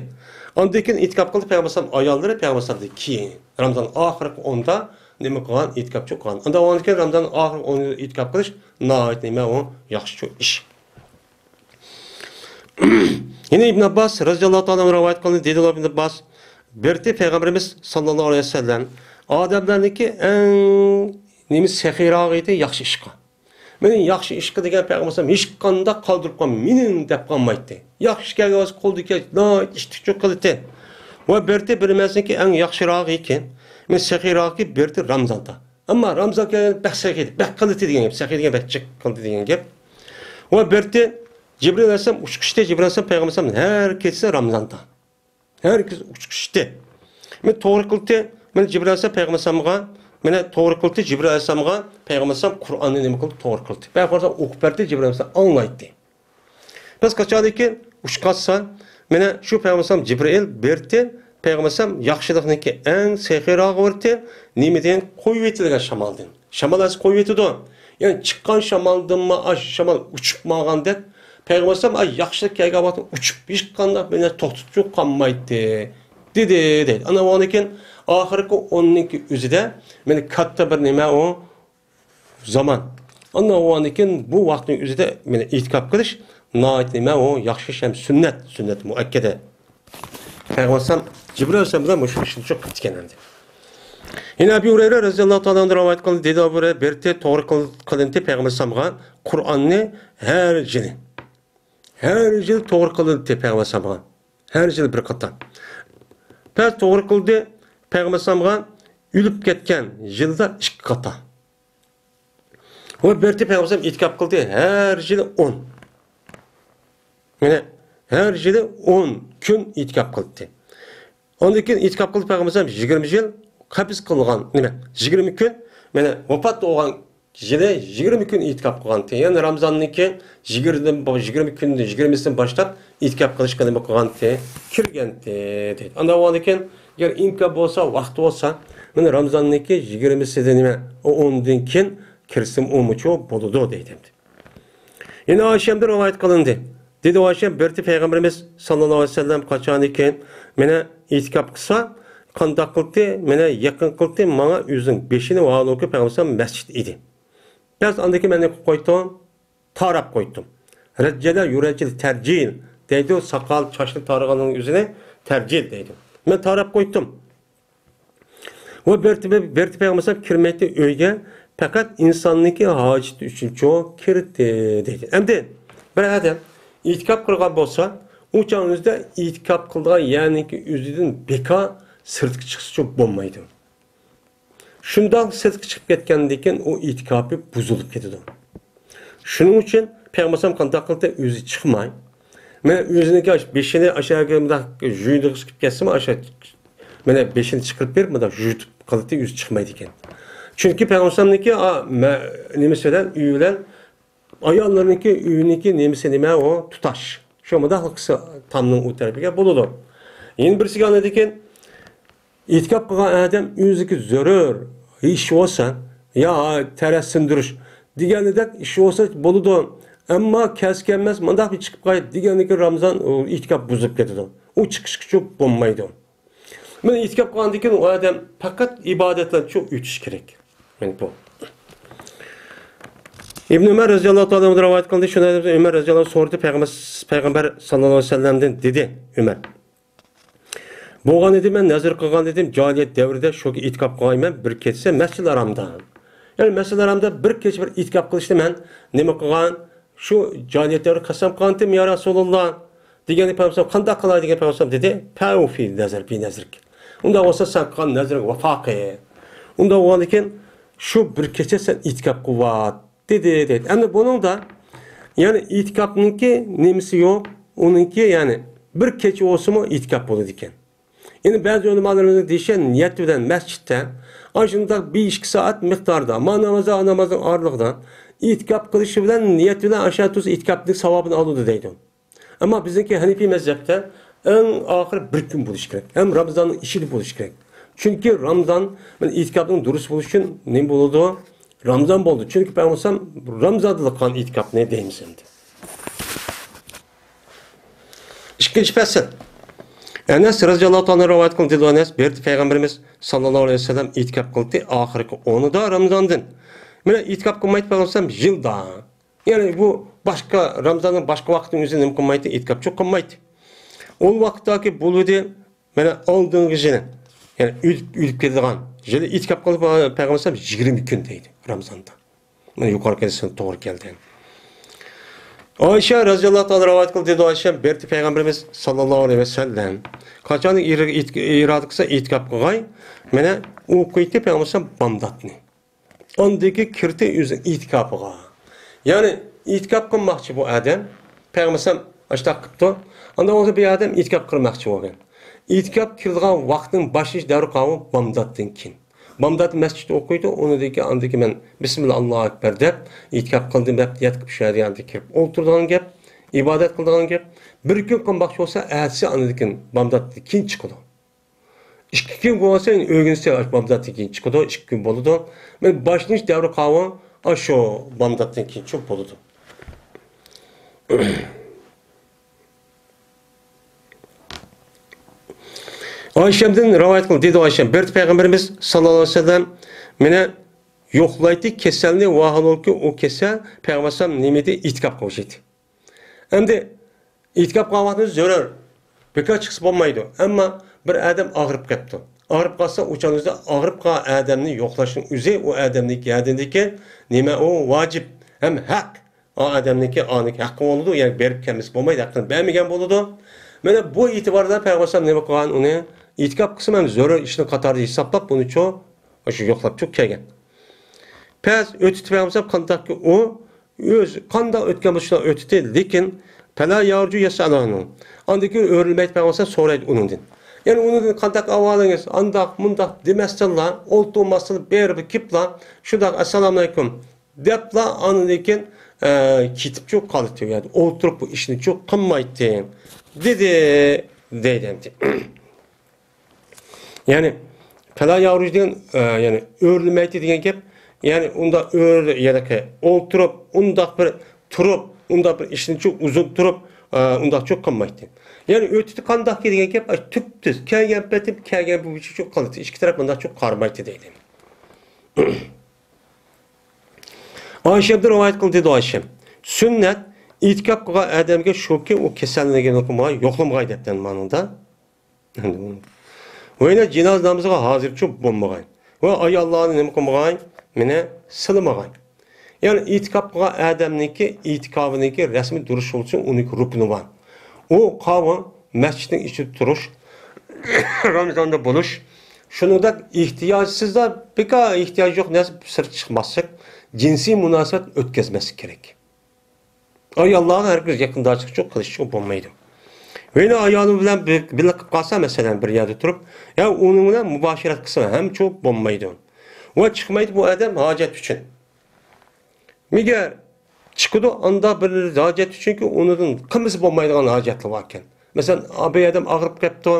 ئاندىن كېيىن ئېتىكاپ قىلدى پەيغەمبەر ئاسسالام ئاياللىرى پەيغەمبەر ئاسسالامدىن كېيىن. رامزان ئاخىرقى ئوندا نېمە قىلغان؟ ئېتىكاپچۇ قىلغان. ئاندىن كېيىن رامزان ئاخىرقى ئوندا ئېتىكاپ قىلىش ناھايىتى نېمە ئۇ؟ ياخشىچۇ ئىش. يەنە ئىبن ئابباس رەزىياللاھۇ تائالا ئەنھۇ رىۋايەت قىلىندى، دېدى ئىبن ئابباس، بىرتى پەيغەمبىرىمىز ساللاللاھۇ ئەلەيھى ۋەسەللەم ئادەملەرنىڭكى ئەڭ نېمە سېخىيراغى ئىدى ياخشى ئىشقا. مېنى ياخشى ئىشقا دېگەن پەيغەمبەر ئەلەيھىسسالام ھېچقانداق قالدۇرۇپ قالماي، مېنىڭ دەپ قالمايتتى. ياخشى ئىش كەلگەن بولسا قولىدىكى ناھايىتى ئىشتىكچۇ قىلىتتى. ۋە بىرتى بىر نېمىسىنىڭكى ئەڭ ياخشىراغى ئىكەن، مېنى سېخىيراغى بىرتى رامزاندا. ئەمما رامزان كەلگەندە بەك سېخىي، بەك قىلدى دېگەن گەپ. سېخىي دېگەن بەك جىق قىلدى دېگەن گەپ. ۋە بىرتى جىبرىل ئەلەيھىسسالام ئۇچقۇچتى، جىبرىل ئەلەيھىسسالام پەيغەمبەر ئەلەيھىسسالام ھەر كېچىسى رامزاندا. ھەر كېچىسى ئۇچقۇچتى. مەن توغرا قىلدى. مەن جىبرىل ئەلەيھىسسالام پەيغەمبەر ئەلەيھىسسالامغا، مەن توغرا قىلدى، جىبرىل ئەلەيھىسسالامغا پەيغەمبەر ئەلەيھىسسالام قۇرئاننى نېمە قىلدى؟ توغرا قىلدى. پەيغەمبەر ئەلەيھىسسالام ئوقۇپ بەردى، جىبرىل ئەلەيھىسسالام ئاڭلايتتى. بەس قاچانكى ئۇچقاچسا، مانا شۇ پەيغەمبەر ئەلەيھىسسالام جىبرىئىل بىرتى پەيغەمبەر ئەلەيھىسسالام ياخشىلىقنىڭكى ئەڭ سېخىيراغى بىرتى نېمىدىن؟ قويۇۋېتىلگەن شامالدىن. شامال ھەسسە قويۇۋېتىدۇ. يەنى چىققان شامالدىنمۇ ئاشۇ شامال ئۇچۇپ ماڭغاندەك، پەيغەمبەر ئەلەيھىسسالام ئاي ياخشىلىق كەلگەن ۋاقىتتا ئۇچۇپ ھېچقانداق بىر نەرسە توختىتىپ قالمايتتى، دېدى، دەيدۇ. ئانا بۇنىڭدىن كېيىن ئاخىرقى ئوننىڭكى ئۆزىدە مانا كاتتا بىر نېمە ئۇ؟ زامان. ئاندىن ئۇنىڭدىن كېيىن بۇ ۋاقىتنىڭ ئۆزىدە مانا ئېتىكاپ قىلىش ناھايىتى نېمە ئۇ؟ ياخشى ئىش ھەم سۈننەت، سۈننەت مۇئەككەدە. پەيغەمبەر ئەلەيھىسسالام جىبرىل ئەلەيھىسسالام بىلەن مۇشۇ ئىشنى شۇ قىلىدىكەن ئەمدى. يەنە ئەبۇ ھۇرەيرە رەزىياللاھۇ تائالا ئەنھۇدىن رىۋايەت قىلىندى، دېدى ئەبۇ ھۇرەيرە، بىرتى توغرا قىل-، قىلىندى پەيغەمبەر ئەلەيھىسسالامغا قۇرئاننى ھەر يىلى. ھەر يىل توغرا قىلىندى پەيغەمبەر ئەلەيھىسسالامغا. ھەر يىل بىر قېتىم. پەس توغرا قىلدى پەيغەمبەر ئەلەيھىسسالامغا ئۆلۈپ كەتكەن يىلدا ئىككى قېتىم. ۋە بىرتى پەيغەمبەر ئەلەيھىسسالام ئېتىكاپ قىلدى، ھەر يىلى ئون. يەنى ھەر يىلى ئون كۈن ئېتىكاپ قىلدى. ئاندىن كېيىن ئېتىكاپ قىلدى پەيغەمبەر ئەلەيھىسسالام يىگىرمە يىل، قەبز قىلغان، نېمە، يىگىرمە كۈن، مانا ۋاپات بولغان يىلى يىگىرمە كۈن ئېتىكاپ قىلغانتى. يەنى رامزاننىڭكى يىگىرمە، يىگىرمە كۈندىن، يىگىرمىسىدىن باشلاپ ئېتىكاپ قىلىشقا نېمە قىلغانتى؟ كىرگەنتى، دەيدۇ. ئاندىن كېيىن، ئەگەر ئىمكان بولسا، ۋاقتى بولسا، مانا رامزاننىڭكى يىگىرمىسىدە نېمە، ئۇ ئوندىن كېيىن كىرسىمۇ ئۇمۇچۇ بولىدۇ، دەيدۇ. يەنە ئائىشەمدىن رىۋايەت قىلىندى. دېدى ئائىشەم، بىرتى پەيغەمبىرىمىز ساللاللاھۇ ئەلەيھى ۋەسەللەم قاچانكى مېنى ئېتىكاپ قىلسا، قانداق قىلدى؟ مېنى يېقىن قىلدى، ماڭا ئۆزىنىڭ بېشىنى، ۋاھالۇكى پەيغەمبەر مەسچىت ئىدى. بەس ئاندىن كېيىن مەن نېمە قىلىپ قويدۇم؟ تاراپ قويدۇم. رەججەلە يۇرەججىل تەرجىل دەيدۇ، ساقال، چاچنى تارىغاننىڭ ئۆزىنى تەرجىل دەيدۇ. مەن تاراپ قويدۇم. ۋە بىرتى، بىرتى پەيغەمبەر ئەلەيھىسسالام كىرمەيتتى ئۆيگە، پەقەت ئىنساننىڭكى ھاجىتى ئۈچۈنچۇ كىردى، دەيدۇ. ئەمدى بىر ئادەم ئېتىكاپ قىلغان بولسا، ئۇ چاغنىڭ ئۆزىدە ئېتىكاپ قىلىدىغان يەرنىڭكى ئۆزىدىن بىكار سىرتقا چىقسىچۇ بولمايدۇ. شۇنداق سىرتقا چىقىپ كەتكەندىن كېيىن ئۇ ئېتىكاپى بۇزۇلۇپ كېتىدۇ. شۇنىڭ ئۈچۈن پەيغەمبەر ئەلەيھىسسالام قانداق قىلدى؟ ئۆزى چىقماي، مانا ئۆزىنىڭكى ئاشۇ بېشىنى ئاشۇ يەرگە مۇنداق يۇيىدىغۇسى كېلىپ كەتسىمۇ، ئاشۇ مانا بېشىنى چىقىرىپ بېرىپ، مۇنداق يۇيۇتۇپ قىلدى، ئۆزى چىقمايدىكەن. چۈنكى پەيغەمبەر ئەلەيھىسسالامنىڭكى، ئا، مە-، نېمىسى بىلەن، ئۆيى بىلەن ئاياللىرىنىڭكى ئۆيىنىڭكى نېمىسى نېمە ئۇ؟ تۇتاش. شۇ مۇنداقلىق قىلسا تامنىڭ ئۇ تەرىپىگە بولىدۇ. يەنە بىرسىگە ئاندىن كېيىن ئېتىكاپ قىلغان ئادەم ئۆزىگە زۆرۈر ئىش بولسا، يا تەرەت سىندۇرۇش دېگەندەك ئىش بولسا بولىدۇ. ئەمما كەلسە كەلمەس مۇنداق بىر چىقىپ قاي دېگەندىكى رامزان ئۇ ئېتىكاپ بۇزۇلۇپ كېتىدۇ. ئۇ چىقىشقىچۇ بولمايدۇ. مانا ئېتىكاپ قىلغاندىن كېيىن ئۇ ئادەم پەقەت ئىبادەتلەرچۇ ئۆتۈش كېرەك. يەنى بۇ. ئىبن ئۆمەر رەزىياللاھۇ تائالا ئەنھۇ رىۋايەت قىلدى، شۇنى ئۆمەر رەزىياللاھۇ سورىدى، پەيغەمبەر، پەيغەمبەر ساللاللاھۇ ئەلەيھى ۋەسەللەمدىن دېدى ئۆمەر. بولغان ئىدى، مەن نەزەر قىلغان ئىدىم، جاھىلىيەت دەۋرىدە شۇ ئېتىكاپ قىلغايمەن بىر كېچىسى مەسجىدىل ھارامدا. يەنى مەسجىدىل ھارامدا بىر كېچە بىر ئېتىكاپ قىلىشنى مەن نېمە قىلغان؟ شۇ جاھىلىيەت دەۋرىدە قەسەم قىلغانتىم، يا رەسۇلاللا، دېگەندە پەيغەمبەر قانداق قىلاي دېگەن پەيغەمبەر دېدى، پەۋفى نەزەر، بى نەزرىك. ئۇنداق بولسا سەن قىلغان نەزرىڭ ۋاپا قىل. ئۇنداق بولغاندىن كېيىن شۇ بىر كېچە سەن ئېتىكاپ قىلىۋات. دېدى، دەيدۇ. ئەمدى بۇنىڭدا، يەنى ئېتىكاپنىڭكى نېمىسى يوق؟ ئۇنىڭكى، يەنى بىر كېچە بولسىمۇ ئېتىكاپ بولىدىكەن. يەنى بەزى ئۆلىمالىرىمىزنىڭ دېيىشىچە، نىيەت بىلەن مەسچىتتە ئاشۇنداق بىر ئىككى سائەت مىقداردا، ما ناماز، ئا نامازنىڭ ئارىلىقىدا ئېتىكاپ قىلىشى بىلەن نىيەت بىلەن ئاشۇ تۇرسا ئېتىكاپنىڭ ساۋابىنى ئالىدۇ دەيدۇ. ئەمما بىزنىڭكى ھەنىپىي مەزھەپتە ئەڭ ئاخىرى بىر كۈن بولۇشى كېرەك. ھەم رامىزاننىڭ ئىچىدە بولۇشى كېرەك. چۈنكى رامىزان، مانا، ئېتىكاپنىڭ دۇرۇس بولۇشى ئۈچۈن نېمە بولىدۇ؟ رامىزان بولىدۇ. چۈنكى پەيغەمبەر رامىزاندا قىلغان ئېتىكاپنى دەيمىز ئەمدى. ئىككىنچى پەسىل. ئەنەس رەزىياللاھۇ تائالا رىۋايەت قىلدى، دېدى ئەنەس، بېرىدۇ پەيغەمبىرىمىز ساللاللاھۇ ئەلەيھى ۋەسەللەم ئېتىكاپ قىلدى ئاخىرقى ئونىدا رامىزاندىن. مانا ئېتىكاپ قىلمايتتى پەيغەمبەر يىلدا. يەنى بۇ باشقا، رامىزاننىڭ باشقا ۋاقتىنىڭ ئۆزىدە نېمە قىلمايتتى؟ ئېتىكاپچۇ قىلمايتتى. ئۇ ۋاقىتتاكى بولىدى، مانا ئالدىنقى يىلى، يەنى ئۆلۈپ، ئۆلۈپ كېتىدىغان يىلى ئېتىكاپ قىلىپ، پەيغەمبەر يىگىرمە كۈن دەيدۇ رامىزاندا. مانا يۇقىرىقى ھەدىسنىڭ توغرا كەلگەن. ئائىشە رەزىياللاھۇ تائالا رىۋايەت قىلدى، دېدى ئائىشە، بېرىدۇ پەيغەمبىرىمىز ساللاللاھۇ ئەلەيھى ۋەسەللەم. قاچان ئىر-، ئېتىك-، ئىرادە قىلسا ئېتىكاپ قىلغاي، مانا ئوقۇيتتى پەيغەمبەر بامداتنى. ئاندىن كېيىن كىرتى ئۆزىنىڭ ئېتىكاپىغا. يەنى ئېتىكاپ قىلماقچى بۇ ئادەم. پەيغەمبەر ئاشۇنداق قىپتۇ. ئاندىن بولسا بىر ئادەم ئېتىكاپ قىلماقچى بولغان. ئېتىكاپ كىرىدىغان ۋاقىتنىڭ باشلىنىش دەۋرى قاۋۇ بامداتتىن كېيىن. بامدات مەسچىتتە ئوقۇيدۇ. ئۇنىڭدىن كېيىن ئاندىن كېيىن مەن بىسمىللا، ئاللاھۇ ئەكبەر دەپ ئېتىكاپ قىلدىم دەپ ياتقىپ شۇ يەردە كىرىپ ئولتۇرىدىغان گەپ، ئىبادەت قىلىدىغان گەپ. بىر كۈن قىلماقچى بولسا ئەتىسى ئاندىن كېيىن بامداتتىن كېيىن چىقىدۇ. ئىككى كۈن بولسا ئۆگىنىسى بامداتتىن كېيىن چىقىدۇ، ئىككى كۈن بولىدۇ. مەن باشلىنىش دەۋرى قاۋۇ ئاشۇ بامداتتىن كېيىن چوق بولىدۇ. ئائىشەمدىن رىۋايەت قىلدى، دېدى ئائىشەم، بىردە پەيغەمبىرىمىز ساللاللاھۇ ئەلەيھى ۋەسەللەم مېنى يوقلايتتى، كېسەلنى، ۋاھالۇكى ئۇ كېسەل پەيغەمبەر ئەلەيھىسسالام نېمىدى، ئېتىكاپ قىلغۇچىدى. ئەمدى ئېتىكاپ قىلىۋاتقىنى زۆرۈر، بىكار چىقسا بولمايدۇ. ئەمما بىر ئادەم ئاغرىپ قېپتۇ. ئاغرىپ قالسا، ئۇ چاغنىڭ ئۆزىدە ئاغرىپ قالغان ئادەمنى يوقلاشنىڭ ئۆزى ئۇ ئادەمنىڭكى ھەدىدىكى نېمە ئۇ ۋاجىپ ھەم ھەق. ئا ئادەمنىڭكى ئانىڭكى ھەققى بولىدۇ، يەنى بېرىپ كەلمىسە بولمايدۇ، ھەققىنى بەرمىگەن بولىدۇ. مانا بۇ ئېتىباردا پەيغەمبەر ئەلەيھىسسالام نېمە قىلغان ئۇنى؟ ئېتىكاپ قىلسىمۇ ھەم زۆرۈر ئىشنىڭ قاتارىدا ھېسابلاپ بۇنىچۇ ئاشۇ يوقلاپ چۈشۈپ كەلگەن. پەس ئۆتۈپتۇ پەيغەمبەر قانداقكى ئۇ ئۆز قانداق ئۆتكەن بولسا شۇنداق ئۆتۈپتۇ، لېكىن پەلا يارجۇ يەسئەلۇنۇ. ئاندىن كېيىن ئۆرۈلمەيدۇ پەيغەمبەر سورايدۇ ئۇنىڭدىن. يەنى ئۇنىڭدىن قانداق ئەھۋالىڭىز، ئانداق مۇنداق دېمەستىنلا، ئولتۇرماستىن بېرىپ كېپلا شۇنداق ئەسسالامۇ ئەلەيكۇم دەپلا ئاندىن كېيىن، ئە، كېتىپچۇ قالىتتى، يەنى ئولتۇرۇپ بۇ ئىشنىچۇ قىلمايتتى، دېدى، دەيدۇ ئەمدى. يەنى، پەلا ياۋرۇج دېگەن، ئە، يەنى ئۆرۈلمەيتتى دېگەن گەپ. يەنى ئۇنداق ئۆر-، يەنى ئولتۇرۇپ، ئۇنداق بىر تۇرۇپ، ئۇنداق بىر ئىشنىچۇ ئۇزۇن تۇرۇپ، ئە، ئۇنداقچۇ قىلمايتتى. يەنى ئۆتتى قانداق دېگەن گەپ، ئاشۇ تۈپتۈز كەلگەن پېتىم، كەلگەن بويىچە قىلدى. ئىككى تەرەپ مۇنداقچۇ قارىمايتتى دەيدۇ. ئائىشەمدىن رىۋايەت قىلدى، دېدى ئائىشەم. سۈننەت، ئېتىكاپ قىلغان ئادەمگە شۇكى، ئۇ كېسەللەنگەن يوقلىمىغاي دەپتىن مانىڭدا. ۋەينە جىنازا نامىزىغا ھازىرچۇ بولمىغاي. ۋە ئاياللارنى نېمە قىلمىغاي؟ مېنى سىلىمىغاي. يەنى ئېتىكاپ قىلغان ئادەمنىڭكى ئېتىكاپىنىڭكى رەسمىي تۇرۇش بولسۇن، ئۇنىڭكى رۇكنى بار. ئۇ قاۋۇ مەسچىتنىڭ ئىچىدە تۇرۇش، رامىزاندا بولۇش، شۇنىڭدەك ئېھتىياجسىزلا، بىكار ئېھتىياجى يوق نەرسە سىرتقا چىقماسلىق، جىنسىي مۇناسىۋەت ئۆتكەزمەسلىك كېرەك. ئاياللارغا ھەرگىز يېقىنداشلىقچۇ قىلىشچۇ بولمايدۇ. ۋەينە ئايالى بىلەن بىر، بىللە قىلىپ قالسا، مەسىلەن، بىر يەردە تۇرۇپ، يا ئۇنىڭ بىلەن مۇباشىرەت قىلسا ھەمچۇ بولمايدۇ. ۋە چىقمايدۇ بۇ ئادەم ھاجەت ئۈچۈن. مېگەر چىقىدۇ، ئاندا بىر ھاجەت ئۈچۈنكى ئۇنىڭدىن قىلمىسا بولمايدىغان ھاجەتلەر باركەن. مەسىلەن، بىر ئادەم ئاغرىپ قېپتۇ،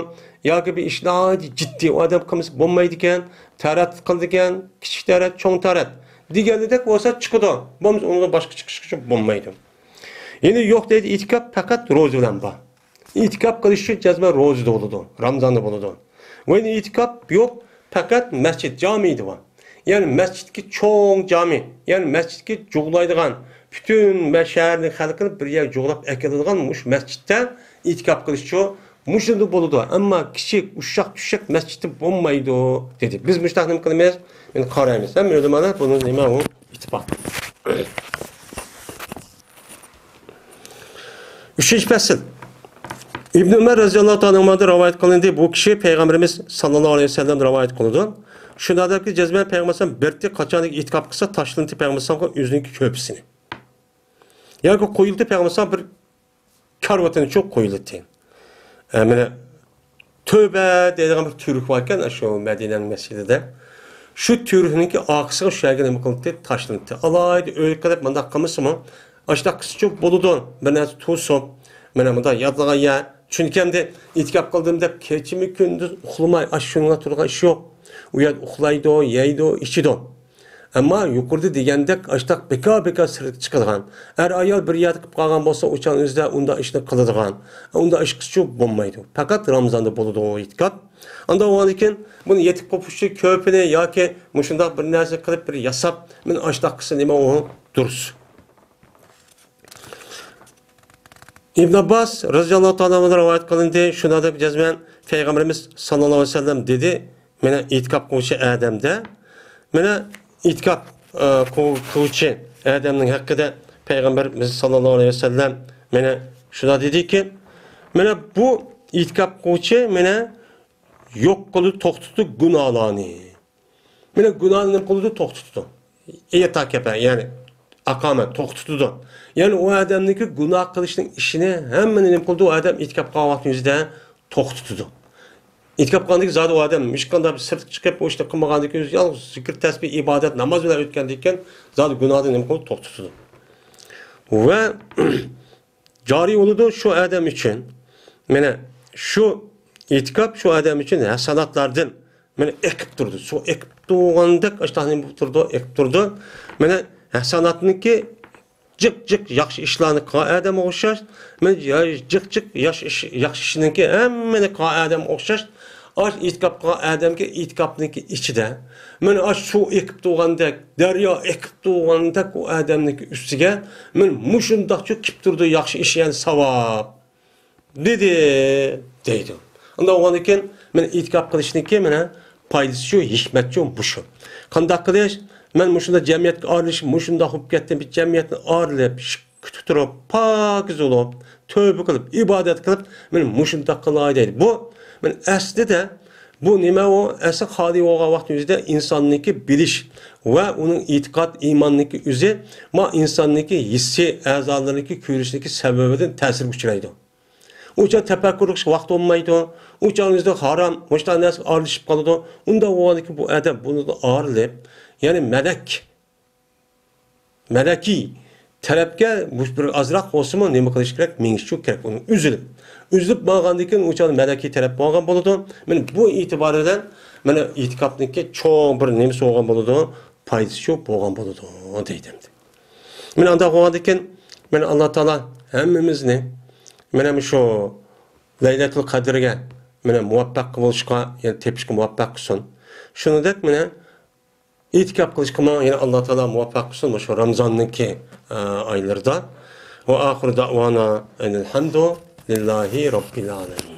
ياكى بىر ئىشلار جىددىي، ئۇ ئادەم قىلمىسا بولمايدىكەن، تەرەت قىلىدىكەن، كىچىك تەرەت، چوڭ تەرەت دېگەندەك بولسا چىقىدۇ. بولمىسا ئۇنىڭدىن باشقا چىقىشقا بولمايدۇ. يەنى يوق دەيدۇ، ئېتىكاپ پەقەت روزا بىلەن بار. ئېتىكاپ قىلىش ئۈچۈن جەزمەن روزىدا بولىدۇ، رامىزاندا بولىدۇ. ۋە يەنە ئېتىكاپ يوق، پەقەت مەسچىت جامىدا بار. يەنى مەسچىتتىكى چوڭ جامى، يەنى مەسچىتتىكى جۇغلايدىغان، پۈتۈن مە-، شەھەرنىڭ خەلقىنى بىر يەرگە جۇغلاپ ئەكېلىدىغان مۇشۇ مەسچىتتە ئېتىكاپ قىلىشچۇ، مۇشۇندا بولىدۇ. ئەمما كىچىك، ئۇششاق-چۈششەك مەسچىتتە بولمايدۇ، دېدى. بىز مۇشۇنداق نېمە قىلىمىز؟ مېنى قارايمىز. ھەممە ئۆلىمالار بۇنى نېمە ئۇ ئىتتىپاق. ئۈچىنچى پەسىل. ئىبن ئۆمەر رەزىياللاھۇ تائالا ئەنھۇمدىن رىۋايەت قىلىندى. بۇ كىشى پەيغەمبىرىمىز ساللاللاھۇ ئەلەيھى ۋەسەللەمدىن رىۋايەت قىلىدۇ. شۇنداق دەپكى، جەزمەن پەيغەمبەر بىرتى قاچانكى ئېتىكاپ قىلسا، تاشلىنىتى پەيغەمبەر بىر كارىۋىتىنى چوق قويۇلتى. ئە، مانا، تۆبە دەيدىغان بىر تۈۋرۈك باركەن، شۇ مەدىنەنىڭ مەسچىتىدە. شۇ تۈۋرۈكنىڭكى ئارقىسىغا شۇ يەرگە نېمە قىلدى؟ تاشلىنىتى. ئالاھىدە ئۆي قىلىپ مۇنداق قىلمىسىمۇ، ئاشۇنداق قىلسىچۇ بولىدۇ. بىر نەرسە تۇرسۇن. مانا مۇنداق ياتىدىغان يەر. چۈنكى ئەمدى ئېتىكاپ قىلدىم دەپ كېچىمۇ كۈندۈز ئۇخلىماي، ئاشۇ شۇنىڭغا تۇرىدىغان ئىش يوق. ئۇ يەردە ئۇخلايدۇ، يەيدۇ، ئىچىدۇ. ئەمما يۇقىرىدا دېگەندەك ئاشتاق بىكار-بىكار سىرتقا چىقىدىغان، ئەر-ئايال بىر يەردە قىلىپ قالغان بولسا، ئۇ چاغنىڭ ئۆزىدە ئۇنداق ئىشنى قىلىدىغان، ئۇنداق ئىش قىلسىچۇ بولمايدۇ. پەقەت رامىزاندا بولىدۇ ئېتىكاپ. ئاندىن ئۇنىڭدىن كېيىن بۇنى يېتىپ قوپۇشى كۆپىنى ياكى مۇشۇنداق بىر نەرسە قىلىپ بىر ياساپ، مەن ئاشتاق قىلسا نېمە ئۇ دۇرۇس. ئىبن ئابباس رەزىياللاھۇ تائالا ئەنھۇدىن رىۋايەت قىلىندى. شۇنداق دەپ جەزمەن پەيغەمبىرىمىز ساللاللاھۇ ئەلەيھى ۋەسەللەم دېدى، مانا ئېتىكاپ قىلغۇچى ئادەمدە، مانا ئېتىكاپ، ئە، قىل-، قىلغۇچى ئادەمنىڭ ھەققىدە پەيغەمبىرىمىز ساللاللاھۇ ئەلەيھى ۋەسەللەم مانا شۇنداق دېدىكى، مانا بۇ ئېتىكاپ قىلغۇچى مانا يوق قىلىدۇ، توختىتىدۇ گۇناھلارنى. مانا گۇناھنى نېمە قىلىدۇ؟ توختىتىدۇ. ئېتاكەپە، يەنى ئاقامەت، توختىتىدۇ. يەنى ئۇ ئادەمنىڭكى گۇناھ قىلىشنىڭ ئىشىنى ھەممىنى نېمە قىلىدۇ؟ ئۇ ئادەم ئېتىكاپ قىلغان ۋاقتىنىڭ ئۆزىدە توختىتىدۇ. ئېتىكاپ قىلغاندىن كېيىن زادى ئۇ ئادەم ھېچقانداق بىر سىرتقا چىقىپ، ئۇ ئىشنى قىلمىغاندىن كېيىن، يالغۇز زىكىر، تەسبىھ، ئىبادەت، ناماز بىلەن ئۆتكەندىن كېيىن زادى گۇناھنى نېمە قىلىدۇ؟ توختىتىدۇ. ۋە جارى بولىدۇ شۇ ئادەم ئۈچۈن. مانا شۇ ئېتىكاپ شۇ ئادەم ئۈچۈن ھەسەناتلاردىن، مانا، ئېقىپ تۇرىدۇ. سۇ ئېقىپ تۇرغاندەك ئاشۇنداق نېمە بولۇپ تۇرىدۇ، ئېقىپ تۇرىدۇ. مانا ھەسەناتنىڭكى جىق جىق ياخشى ئىشلارنى قىلغان ئادەمگە ئوخشاش، مانا جىق جىق ياخشى ئىش، ياخشى ئىشنىڭكى ھەممىنى قىلغان ئادەمگە ئوخشاش، ئاش ئېتىكاپ قىلغان ئادەمگە ئېتىكاپنىڭكى ئىچىدە، مانا ئاش سۇ ئېقىپ تۇرغاندەك، دەريا ئېقىپ تۇرغاندەك ئۇ ئادەمنىڭكى ئۈستىگە، مانا مۇشۇنداقچۇ كېلىپ تۇرىدۇ ياخشى ئىش، يەنى ساۋاب، دېدى، دەيدۇ. ئۇنداق بولغاندىن كېيىن، مانا ئېتىكاپ قىلىشنىڭكى مانا پايدىسىچۇ، ھېكمەتچۇ مۇشۇ. قانداق قىلىش؟ مەن مۇشۇنداق جەمئىيەتكە ئارىلىشىپ، مۇشۇنداق بولۇپ كەتتىم، بىر جەمئىيەتنى ئارىلاپ، كۈتۈپ تۇرۇپ، پاكىز بولۇپ، تۆبە قىلىپ، ئىبادەت قىلىپ، مەن مۇشۇنداق قىلاي دەيدۇ. بۇ، مەن ئەسلىدە، بۇ نېمە ئۇ؟ ئەسلى خالىي بولغان ۋاقتىمىزدا ئىنساننىڭكى بىلىش ۋە ئۇنىڭ ئېتىقاد، ئىماننىڭكى ئۆزى، ما ئىنساننىڭكى ھېسسىي ئەزالىرىنىڭكى كۆرۈشنىڭكى سەۋەبىدىن تەسىرگە ئۇچرايدۇ. ئۇ چاغ تەپەككۇر قىلىشقا ۋاقتى بولمايدۇ. ئۇ چاغنىڭ ئۆزىدە ھارام، مۇشۇنداق نەرسىگە ئارىلىشىپ قالىدۇ. ئۇنداق بولغاندىكىن بۇ ئادەم بۇنىڭدىن ئارىلىپ، يەنى مەلەك مەلەكىي تەرەپكە مۇش-، بىر ئازراق بولسىمۇ نېمە قىلىش كېرەك؟ مېڭىشچۇ كېرەك. ئۇنى ئۈزۈلۈپ، ئۈزۈلۈپ ماڭغاندىن كېيىن ئۇ چاغدا مەلەكىي تەرەپ بولغان بولىدۇ. مانا بۇ ئېتىبار بىلەن مانا ئېتىكاپنىڭكى چوڭ بىر نېمىسى بولغان بولىدۇ، پايدىسىچۇ بولغان بولىدۇ دەيدۇ ئەمدى. مانا ئانداق بولغاندىن كېيىن مانا ئاللا تائالا ھەممىمىزنى مانا مۇشۇ لەيلەتۇل قەدىرگە مانا مۇۋەپپەق بولۇشقا، يەنى تېپىشقا مۇۋەپپەق قىلسۇن. شۇنىڭدەك مانا ئېتىكاپ قىلىشقىمۇ يەنە ئاللا تائالا مۇۋەپپەق قىلسۇن مۇشۇ رامزاننىڭكى، ئە، ئايلىرىدا. ۋە ئاخىرۇ دەئۋانا ئەنىل ھەمدۇ لىللاھى رەببىل ئالەمىن.